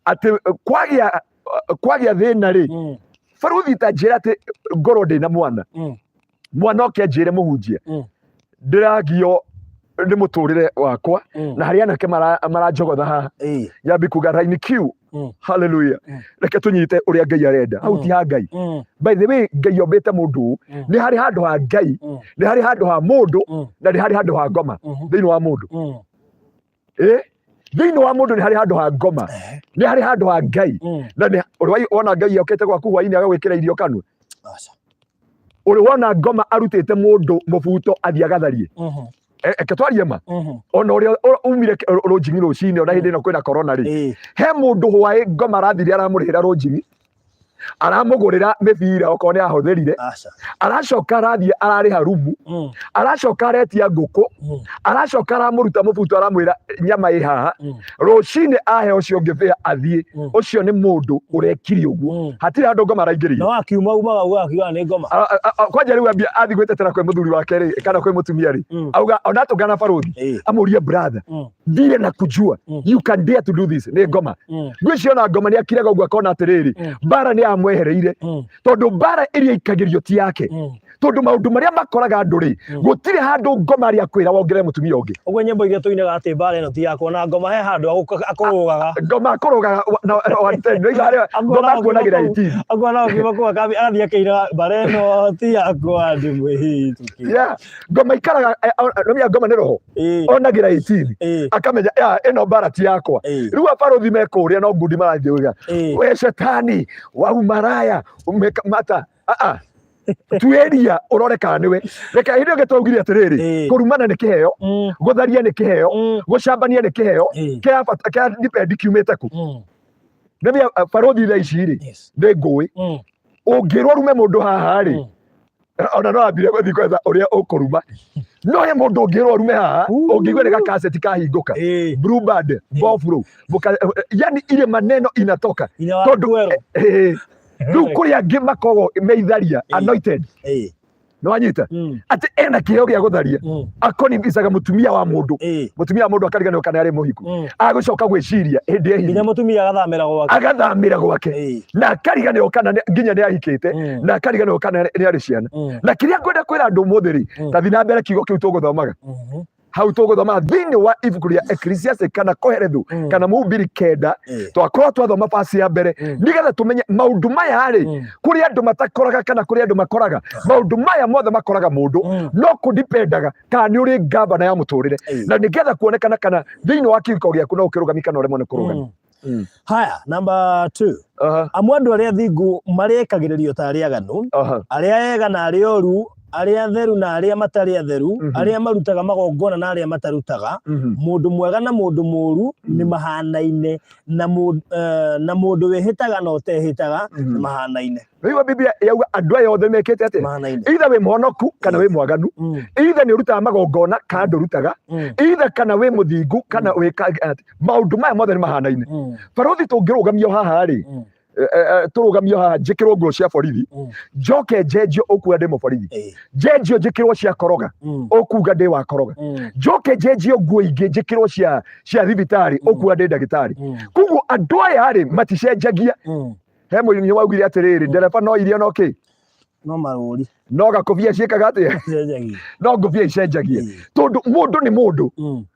atĩ kwagĩa thĩna rĩ, baruthi ta njĩra atĩ ngorwo ndĩna mwana, mwana oke anjĩre, mũhunjia, ndĩragio nĩ mũtũrĩre wakwa, na harĩ anake maranjogotha haha, nyambi kuga line Q. Haleluya. Reke tũnyite ũrĩa Ngai arenda hau. Ti ha Ngai. By the way, Ngai ombĩte mũndũ ũũ. Nĩ harĩ handũ ha Ngai, nĩ harĩ handũ ha mũndũ, na nĩ harĩ handũ ha ngoma thĩinĩ wa mũndũ. Thĩinĩ wa mũndũ nĩ harĩ handũ ha ngoma, nĩ harĩ handũ ha Ngai. Na nĩ ũrĩ wona Ngai okĩte gwaku hwainĩ agagwĩkĩra irio kanua? Aca. Ũrĩ wona ngoma arutĩte mũndũ mũbuto athiĩ agatharie? Eke twarie ma. Ona ũrĩa umire rũnjing'i rũcinĩ, ona hĩndĩ ĩno kwĩna corona rĩ, he mũndũ hwaĩ ngoma arathire aramũrĩhĩra rũnjing'i, aramũgũrĩra mĩbira okorwo nĩ ahũthĩrire. Aca. Aracoka arathiĩ ararĩha rumu. Aracoka aretia ngũkũ. Aracoka aramũruta mũbuto, aramwĩra nyama ĩ haha. Rũcinĩ ahe ũcio ũngĩ bĩa athiĩ. Ũcio nĩ mũndũ ũrekire ũguo. Hatirĩ handũ ngoma araingĩrire. No akiuma umaga uga akiuga nĩ ngoma. Kwanja rĩu ambia athiĩ gwĩtetera kwĩ mũthuri wake rĩ, kana kwĩ mũtumia rĩ, auga ona atũngana barũthi, amũrie, "Brother, ndire na kujua you can dare to do this." Nĩ ngoma. Ngwĩciria ona ngoma nĩ akiraga ũguo akona atĩrĩrĩ, mbara nĩ yamwehereire, tondũ mbara ĩrĩa ikagĩrio ti yake. Tondũ maũndũ marĩa makoraga andũ rĩ, gũtirĩ handũ ngoma arĩa akwĩra wongerere mũtumia ũngĩ. Ũguo nyĩmbo iria tũinaga atĩ mbara ĩno ti yakwa, na ngoma he handũ akũrũgaga. Ngoma akũrũgaga na 110 nĩ harĩa ngoma akuonagĩra 18. Akuona ũkiuma kũu agathiĩ akĩinaga mbara ĩno ti yakwa, ndĩ mwĩhĩtũki. Yeah, ngoma ikaraga nomia ngoma nĩ roho. Onagĩra 18. Akamenya ya ĩno mbara ti yakwa. Rĩu abarũthi me kũrĩa no ngundi marathiĩ uga, "We shetani wa umaraya mata ah ah tuĩria ũrore kana nĩwe." Reke hĩndĩ ĩyo twaugire atĩrĩrĩ, kũrumana nĩ kĩheo, gũtharia nĩ kĩheo, gũcambania nĩ kĩheo. Kĩrabata kĩa depend kiumĩte kũ. Nĩ barũthi thaa ici rĩ, nĩ ngũĩ. Ũngĩrwo rume mũndũ haha rĩ, ona no ambire gũthiĩ gwetha ũrĩa ũkũruma. No he mũndũ ũngĩrwo rume haha, ũngĩigua nĩ gakaseti kahingũka, Blue Band bofuro, yani ile maneno inatoka. Hinya wa tondũ kwero. Rĩu kũrĩ angĩ makoragwo meitharia anointed. Nĩ wanyita atĩ ena kĩheo gĩa gũtharia, akonibicaga mũtumia wa mũndũ. Mũtumia wa mũndũ akariganĩrwo kana arĩ mũhiku. Agũcoka gwĩciria hĩndĩ ĩhinya. Nginya mũtumia agathamĩra gwake. Agathamĩra gwake. Na akariganĩrwo kana nginya nĩ ahikĩte. Na akariganĩrwo kana nĩ arĩ ciana. Na kĩrĩa ngwenda kwĩra andũ ũmũthĩ rĩ, tathi na mbere kiugo kĩu tũgũthomaga hau, tũgũthoma thĩinĩ wa ibuku rĩa Ecclesiastes kana Kohelethu kana Mũhubiri 9. Twakorwo twathoma basi ya mbere nĩgetha tũmenye maũndũ maya rĩ, kũrĩ andũ matakoraga kana kũrĩ andũ makoraga. Maũndũ maya mothe makoraga mũndũ, no kũdipendaga kana nĩ ũrĩ ngavana ya mũtũrĩre, na nĩgetha kuonekana kana thĩinĩ wa kĩhiko gĩaku no ũkĩrũgami kana ũremwo nĩ kũrũgama. Haya, number 2. Amu andũ arĩa athingu marĩkagĩrĩrio ta arĩa aganu, arĩa ega na arĩa oru, arĩa atheru na arĩa matarĩ atheru, arĩa marutaga magongona na arĩa matarutaga, mũndũ mwega na mũndũ mũũru nĩ mahanaine, na mũndũ wĩhĩtaga na ũtehĩtaga nĩ mahanaine. Rĩu Biblia yauga andũ aya othe mekĩte atĩa? Mahanaine. Either wĩ mũhonoku kana wĩ mwaganu, either nĩ ũrutaga magongona kana ndũrutaga, either kana wĩ mũthingu kana wĩ maũndũ maya mothe nĩ mahanaine. Barũthi, tũngĩrũgamio haha rĩ, tũrũgamio haha njĩkĩrwo nguo cia borithi, njoke njenjio, ũkuga ndĩ mũborithi. Njenjio njĩkĩrwo cia koroga, ũkuga ndĩ wa koroga. Njoke njenjio nguo ingĩ njĩkĩrwo cia thibitarĩ, ũkuga ndĩ ndagĩtarĩ. Koguo andũ aya rĩ, maticenjagia. He mũini waugire atĩrĩrĩ, ndereba no irio no kĩ? No marũri. No gakũbia ciĩkaga atĩa? Cenjagia. No ngũbia icenjagia. Tondũ mũndũ nĩ mũndũ.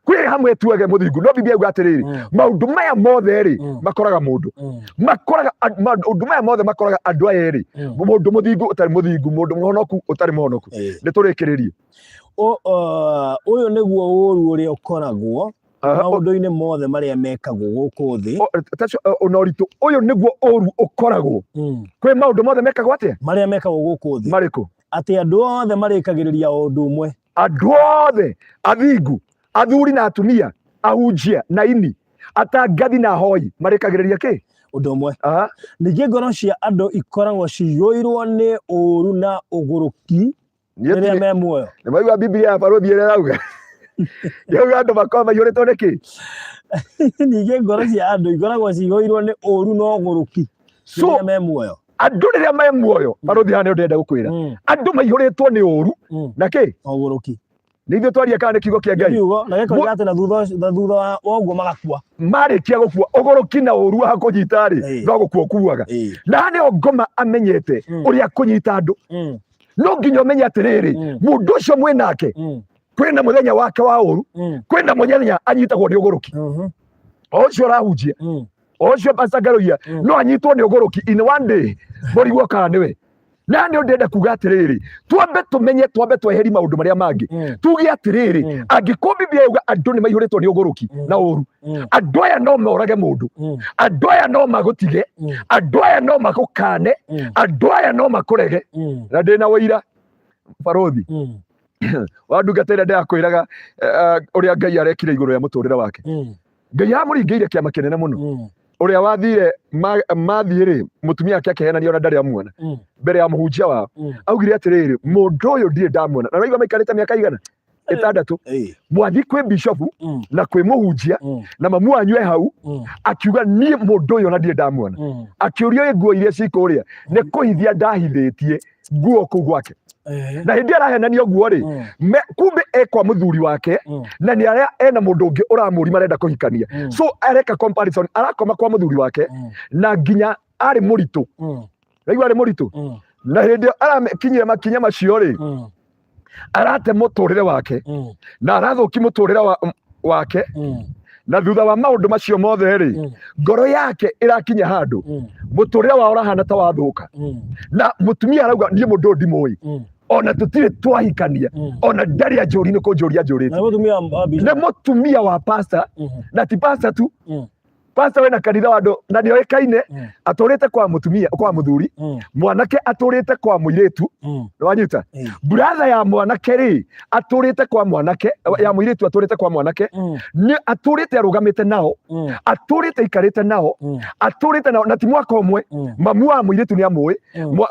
Kwĩ hamwe tuage mũthingu, no Biblia yauga atĩrĩrĩ, maũndũ maya mothe rĩ, makoraga mũndũ, makoraga maũndũ maya mothe makoraga andũ aya erĩ, mũndũ mũthingu, ũtarĩ mũthingu, mũndũ mũhonoku, ũtarĩ mũhonoku. Nĩ tũrĩkĩrĩrie. Ũyũ nĩguo ũũru ũrĩa ũkoragwo maũndũ-inĩ mothe marĩa mekagwo gũkũ thĩ. Na ũritũ ũyũ nĩguo ũru ũkoragwo kwĩ maũndũ mothe mekagwo atĩa? Marĩa mekagwo gũkũ thĩ. Marĩkũ? Atĩ andũ othe marĩkagĩrĩria o ũndũ ũmwe. Andũ othe athingu, athuri na atumia, ahunjia na ini, atangathi na ahoi, marĩkagĩrĩria kĩ? Ũndũ ũmwe. Ningĩ ngoro cia andũ ikoragwo ciyũirwo nĩ ũũru na ũgũrũki Niĩ rĩrĩa me muoyo. Nĩ maigua Biblia ya barũthi ĩrĩa ĩrauga? Yauga andũ makoragwo maiyũrĩtwo nĩ kĩ? Ningĩ ngoro cia andũ ikoragwo ciyũirwo nĩ ũũru na ũgũrũki So rĩrĩa me muoyo. Andũ rĩrĩa me muoyo, barũthi, haha nĩ ndĩrenda gũkwĩra, andũ maihũrĩtwo nĩ ũũru na kĩ? Ũgũrũki. Nĩ ithuĩ twaria kana nĩ kiugo kĩa Ngai? Kiugo na gĩkoiga atĩ na thutha wa ũguo magakua. Marĩkia gũkua, ũgũrũki na ũũru wa kũnyita rĩ, no gũkua ũkuaga. Na haha nĩho ngoma amenyete ũrĩa kũnyita andũ. No nginya ũmenye atĩrĩrĩ, mũndũ ũcio mwĩ nake, kwĩna mũthenya wake wa ũru, kwĩna mũthenya anyitagwo nĩ ũgũrũki. O ũcio ũrahunjia, Ũcio Pastor Ngaruiya no anyitwo nĩ ũgũrũki in one day, mũrigwo kana nĩwe. Na nĩ ndĩrenda kuga atĩrĩrĩ, twambe tũmenye, twambe tweheri maũndũ marĩa mangĩ, tuge atĩrĩrĩ, angĩkorwo Biblia yauga andũ nĩ maihũrĩtwo nĩ ũgũrũki na ũru, andũ aya no morage mũndũ, andũ aya no magũtige, andũ aya no magũkane, andũ aya no makũrege. Na ndĩna ũira barothi wa ndungata ĩrĩa ndĩrakwĩraga, ũrĩa Ngai arekire igũrũ rĩa mũtũrĩre wake. Ngai aramũringĩire kĩama kĩnene mũno. Ũrĩa wathire mathiĩ rĩ, mũtumia ake akĩhenania ona ndarĩ amuona mbere ya mũhunjia wao. Augire atĩrĩrĩ, mũndũ ũyũ ndirĩ ndamuona, na raigua maikarĩte mĩaka igana 6. Mwathi kwĩ bishopu na kwĩ mũhunjia na mamu wanyu e hau, akiuga niĩ mũndũ ũyũ ona ndirĩ ndamuona. Akĩũrio ĩ nguo iria ci kũrĩa, nĩ kũhithia ndahithĩtie nguo kũu gwake. Na hĩndĩ ĩyo arahenania ũguo rĩ, kumbe e kwa mũthuri wake, na nĩ arĩa ena mũndũ ũngĩ ũramũri marenda kũhikania. So areka comparison, arakoma kwa mũthuri wake na nginya arĩ mũritũ. Raigua arĩ mũritũ, na hĩndĩ ĩyo arakinyire makinya macio rĩ, arate mũtũrĩre wake na arathũki mũtũrĩre wake. Na thutha wa maũndũ macio mothe rĩ, ngoro yake ĩrakinya handũ, mũtũrĩre wao ũrahana ta wathũka, na mũtumia arauga niĩ mũndũ ũyũ ndimũĩ, ona tũtirĩ twahikania, ona ndarĩ anjũri nĩ kũnjũria Na anjũrĩte. nĩ mũtumia wa Nĩ bishop. mũtumia wa pastor, na ti pastor tu, pastor wĩna kanitha wa andũ na nĩ oĩkaine. Atũrĩte kwa mũtumia, kwa mũthuri, mwanake atũrĩte kwa mũirĩtu. Nĩwanyita? Brother ya mwanake rĩ, atũrĩte kwa mwanake, ya mũirĩtu atũrĩte kwa mwanake, nĩ atũrĩte arũgamĩte nao, atũrĩte aikarĩte nao, atũrĩte nao na ti mwaka ũmwe. Mamu wa mũirĩtu nĩ amũĩ,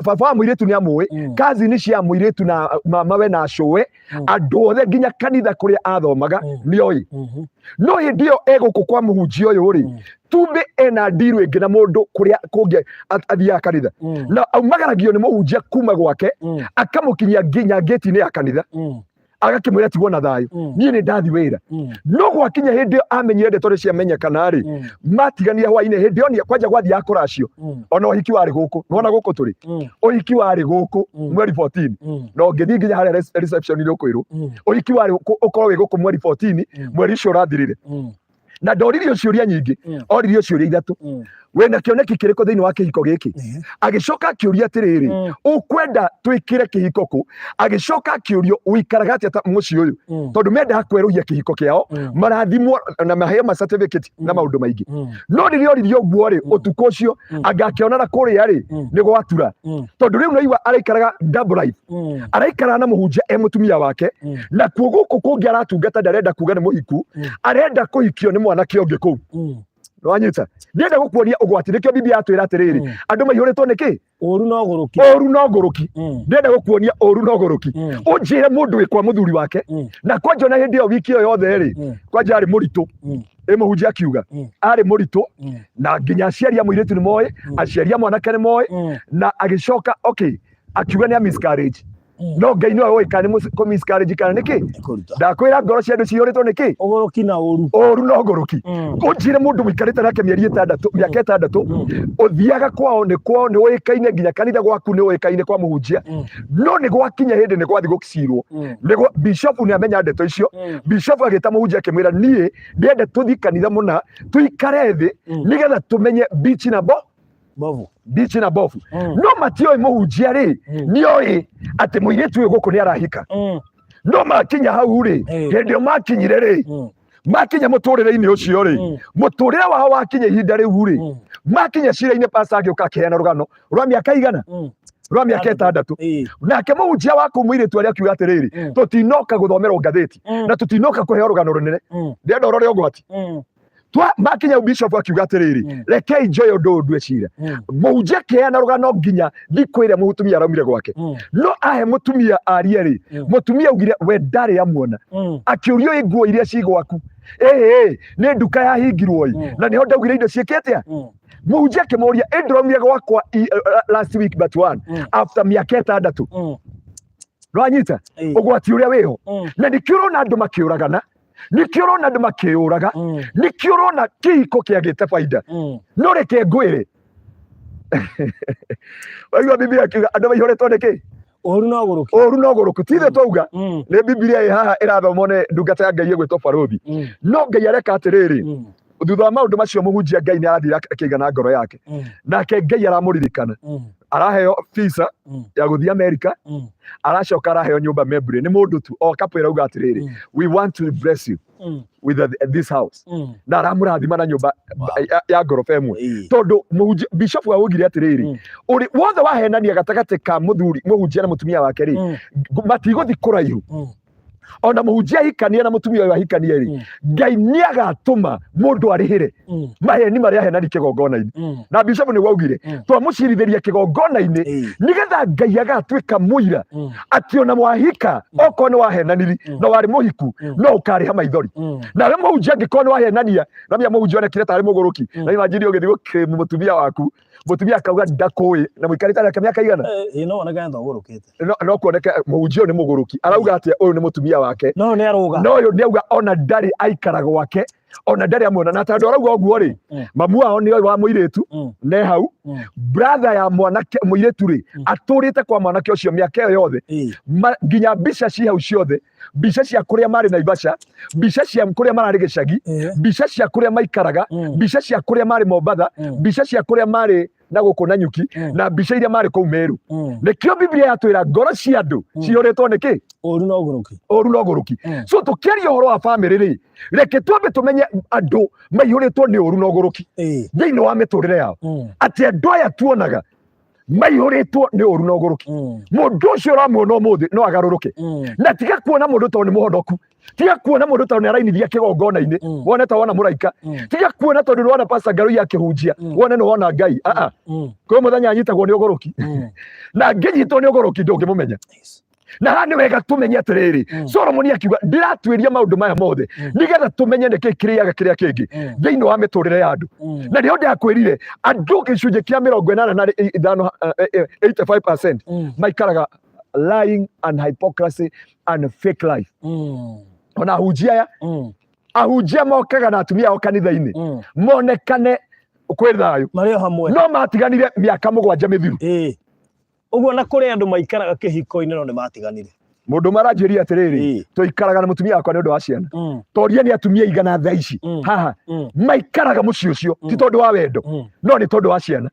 baba wa mũirĩtu nĩ amũĩ, cousin cia mũirĩtu na mamawe na cũwe, andũ othe nginya kanitha kũrĩa athomaga nĩ oĩ. No hĩndĩ ĩyo egũkũ kwa mũhunjia ũyũ rĩ, tumbe ena ndiru ĩngĩ na mũndũ kũrĩa kũngĩ athiaga kanitha, na aumagaragio nĩ mũhunjia kuma gwake, akamũkinyia nginya ngĩti-inĩ ya kanitha, agakĩmwĩra tigwo na thayũ, niĩ nĩ ndathi wĩra. No gwakinya hĩndĩ ĩyo amenyire ndeto nĩ ciamenyekana rĩ, matigania hwainĩ hĩndĩ ĩyo kwanja gwathiaga kũracio. Ona ũhiki warĩ gũkũ, nĩwona gũkũ tũrĩ, ũhiki warĩ gũkũ mweri 14, na ũngĩthiĩ nginya harĩa reception nĩ ũkwĩrwo ũhiki warĩ ũkorwo wĩ gũkũ mweri 14, mweri ũcio ũrathirire. Na ndoririo ciũria nyingĩ, oririo ciũria ithatũ: wĩna kĩoneki kĩrĩkũ thĩinĩ wa kĩhiko gĩkĩ? Agĩcoka akĩũria atĩrĩrĩ, ũkwenda twĩkĩre kĩhiko kũ? Agĩcoka akĩũrio, ũikaraga atĩa ta mũciĩ ũyũ? Tondũ mendaga kwerũhia kĩhiko kĩao, marathimwo na maheo ma certificate na maũndũ maingĩ. No rĩrĩa oririo ũguo rĩ, ũtukũ ũcio anga akĩonana kũrĩa rĩ, nĩ gwatura, tondũ rĩu naigua araikaraga double life. Araikara na mũhunjia e mũtumia wake, na kuo gũkũ kũngĩ aratungata ndarenda kuga nĩ mũhiku, arenda kũhikio nĩ mwanake ũngĩ kũu. Nĩwanyita? Ndĩrenda gũkuonia ũgwati, nĩkĩo Biblia yatwĩra atĩrĩrĩ, andũ maihũrĩtwo nĩ kĩ? Ũru na ũgũrũki. Ũru na ũgũrũki. Ndĩrenda gũkuonia ũru na ũgũrũki. Ũnjĩre mũndũ wĩ kwa mũthuri wake, na kwanja ona hĩndĩ ĩyo wiki ĩyo yothe rĩ, kwanja arĩ mũritũ. Ĩ mũhunjia akiuga arĩ mũritũ, na nginya aciari a mũirĩtu nĩ moĩ, aciari a mwanake nĩ moĩ. Na agĩcoka okay, akiuga nĩ a miscarriage. No Ngai nĩwe ũĩ kana nĩ kũ miscarriage kana nĩ kĩ. Kũruta. Ndakwĩra ngoro cia andũ ciyũrĩtwo nĩ kĩ? Ũgũrũki na ũru. Ũru na ũgũrũki. Ũnjĩre mũndũ mũikarĩte nake mĩeri 6, mĩaka 6, ũthiaga kwao, nĩ kwao nĩ ũĩkaine, nginya kanitha gwaku nĩ ũĩkaine kwa mũhunjia. No nĩ gwakinya hĩndĩ nĩ gwathi gũcirwo, nĩ bishopu nĩ amenya ndeto icio. Bishopu agĩta mũhunjia akĩmwĩra, niĩ ndĩrenda tũthiĩ kanitha mũna, tũikare thĩ, nĩgetha tũmenye bichi na bo Bovu. Bichi na bobu. No matioĩ mũhunjia rĩ, nĩoĩ atĩ mũirĩtu ũyũ gũkũ nĩ arahika. No makinya hau rĩ, hĩndĩ ĩyo makinyire rĩ, makinya mũtũrĩre-inĩ ũcio rĩ, mũtũrĩre wao wakinya ihinda rĩu rĩ, makinya cira-inĩ, pasta agĩũka akĩheana rũgano rwa mĩaka igana, rwa mĩaka 6. Nake mũhunjia wa kũu mũirĩtu arĩa akiuga atĩrĩrĩ, tũtinoka gũthomerwo ngathĩti, na tũtinoka kũheo rũgano rũnene, ndĩrenda ũrore ũgwati. Twa makinya, bishop akiuga atĩrĩrĩ, rekei njoe ũndũ ũyũ ndue cira. Mũhunjia akĩheana rũgano nginya thikũ ĩrĩa mũtumia araumire gwake. No ahe mũtumia arie rĩ, mũtumia augire we ndarĩ amuona. Akĩũrio, ĩ nguo iria ci gwaku? Ĩhĩ, nĩ nduka yahingirwo ĩ, na nĩho ndaugire indo ciĩke atĩa. Mũhunjia akĩmũria, ĩ ndũraumire gwakwa last week but one, after mĩaka 6? Nĩwanyita ũgwati ũrĩa wĩho? Na nĩkĩo ũrona andũ makĩũragana, nĩkĩo ũrona andũ makĩũraga, nĩkĩo ũrona kĩhiko kĩagĩte baida. No reke ngwĩre, waigua Biblia akiuga andũ maihũrĩtwo nĩ kĩ? Ũru na ũgũrũki. Ũru na ũgũrũku. Ti ithuĩ twauga, nĩ Biblia ĩ haha ĩrathomwo nĩ ndungata ya Ngai ĩgwĩtwo Barũthi. No Ngai areka atĩrĩrĩ, Thutha wa maũndũ macio, mũhunjia Ngai nĩ arathire akĩigana ngoro yake, nake Ngai aramũririkana, araheo visa ya gũthiĩ America, aracoka araheo nyũmba Membury nĩ mũndũ tu o couple ĩrauga atĩrĩrĩ, "We want to bless you with this house," na aramũrathima na nyũmba ya ngoroba ĩmwe, tondũ mũhunjia bishop augire atĩrĩrĩ, ũrĩ wothe wahenania gatagatĩ ka mũthuri mũhunjia na mũtumia wake rĩ, matigũthi kũraihu. Ona mũhunjia ahikanie na mũtumia ũyũ ahikanie rĩ, Ngai nĩ agatũma mũndũ arĩhĩre maheni marĩa ahenani kĩgongona-inĩ. Na bishop nĩguo augire, twamũcirithĩria kĩgongona-inĩ, nĩgetha Ngai agatuĩka mũira atĩ ona wahika, okorwo nĩ wahenaniri na warĩ mũhiku, no ũkarĩha maithori. Nawe mũhunjia, angĩkorwo nĩ wahenania na mia mũhunjia onekire tarĩ mũgũrũki, na imagine ũgĩthiĩ gũkĩmu mũtumia waku, mũtumia akauga ndakũĩ, na mũikarĩte nake mĩaka igana. Ĩ, no onekane ta ũgũrũkĩte. No kuoneke mũhunjia ũyũ nĩ mũgũrũki, arauga atĩ ũyũ nĩ mũtumia wake. No nĩ arũga. No ũyũ nĩ auga ona ndarĩ aikara gwake, ona ndarĩ amuona, na tondũ arauga ũguo rĩ, mamu wao nĩ wa mũirĩtu ne hau, brother ya mwanake mũirĩtu rĩ, atũrĩte kwa mwanake ũcio mĩaka ĩyo yothe. Nginya mbica ci hau ciothe, mbica cia kũrĩa marĩ Naivasha, mbica cia kũrĩa mararĩ gĩcagi, mbica cia kũrĩa maikaraga, mbica cia kũrĩa marĩ Mombatha, mbica cia kũrĩa marĩ na gũkũ Nanyuki, na mbica iria marĩ kũu Meru. Nĩkĩo Biblia yatwĩra ngoro cia andũ cihũrĩtwo nĩ kĩ? Ũru na ũgũrũki. Ũru na ũgũrũki. So tũkĩaria ũhoro wa famĩlĩ rĩ, reke twambe tũmenye andũ maihũrĩtwo nĩ ũru na ũgũrũki thĩinĩ wa mĩtũrĩre yao, atĩ andũ aya tuonaga maihũrĩtwo nĩ ũru na ũgũrũki. Mũndũ ũcio ũramuona ũmũthĩ no agarũrũke. Na tiga kuona mũndũ tondũ nĩ mũhonoku, tiga kuona mũndũ tondũ nĩ arainithia kĩgongona-inĩ, wone ta wona mũraika. Tiga kuona tondũ nĩ wona Pastor Ngarui akĩhunjia, wone nĩ wona Ngai. Ah, kwĩ mũthenya anyitagwo nĩ ũgũrũki, na angĩnyitwo nĩ ũgũrũki ndũngĩmũmenya. Na haha nĩ wega tũmenye atĩrĩrĩ, Solomoni akiuga, ndĩratuĩria maũndũ maya mothe nĩgetha tũmenye nĩkĩ kĩrĩaga kĩrĩa kĩngĩ thĩinĩ wa mĩtũrĩre ya andũ. Na nĩho ndakwĩrire andũ gĩcunjĩ kĩa 85, 85% maikaraga lying and hypocrisy and fake life. Ona ahunjia aya, ahunjia mokaga na atumia ao kanitha-inĩ, monekane kwĩ thayũ, marĩ o hamwe, no matiganire mĩaka 7 mĩthiru. Ĩĩ, ũguo na kũrĩ andũ maikaraga kĩhiko-inĩ no nĩ matiganire. Mũndũ maranjĩria atĩrĩrĩ, tũikaraga na mũtumia wakwa nĩ ũndũ wa ciana. Toria nĩ atumia igana thaa ici haha maikaraga mũciĩ ũcio ti tondũ wa wendo, no nĩ tondũ wa ciana,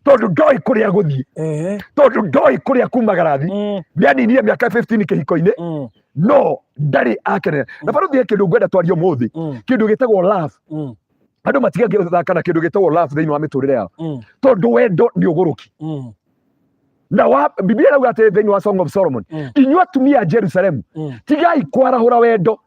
tondũ ndoĩ kũrĩa gũthiĩ, tondũ ndoĩ kũrĩa kumagara thi. Nĩaninire mĩaka 15 kĩhiko-inĩ, no ndarĩ akenera. Na barothi he kĩndũ ngwenda twarie ũmũthĩ, kĩndũ gĩtagwo love. Andũ matige gũthaka na kĩndũ gĩtagwo love thĩinĩ wa mĩtũrĩre yao, tondũ wendo nĩ ũgũrũki. Na wa Biblia ĩrauga atĩ thĩinĩ wa Song of Solomon, inyuĩ atumia a Jerusalemu, tigai kwarahũra wendo,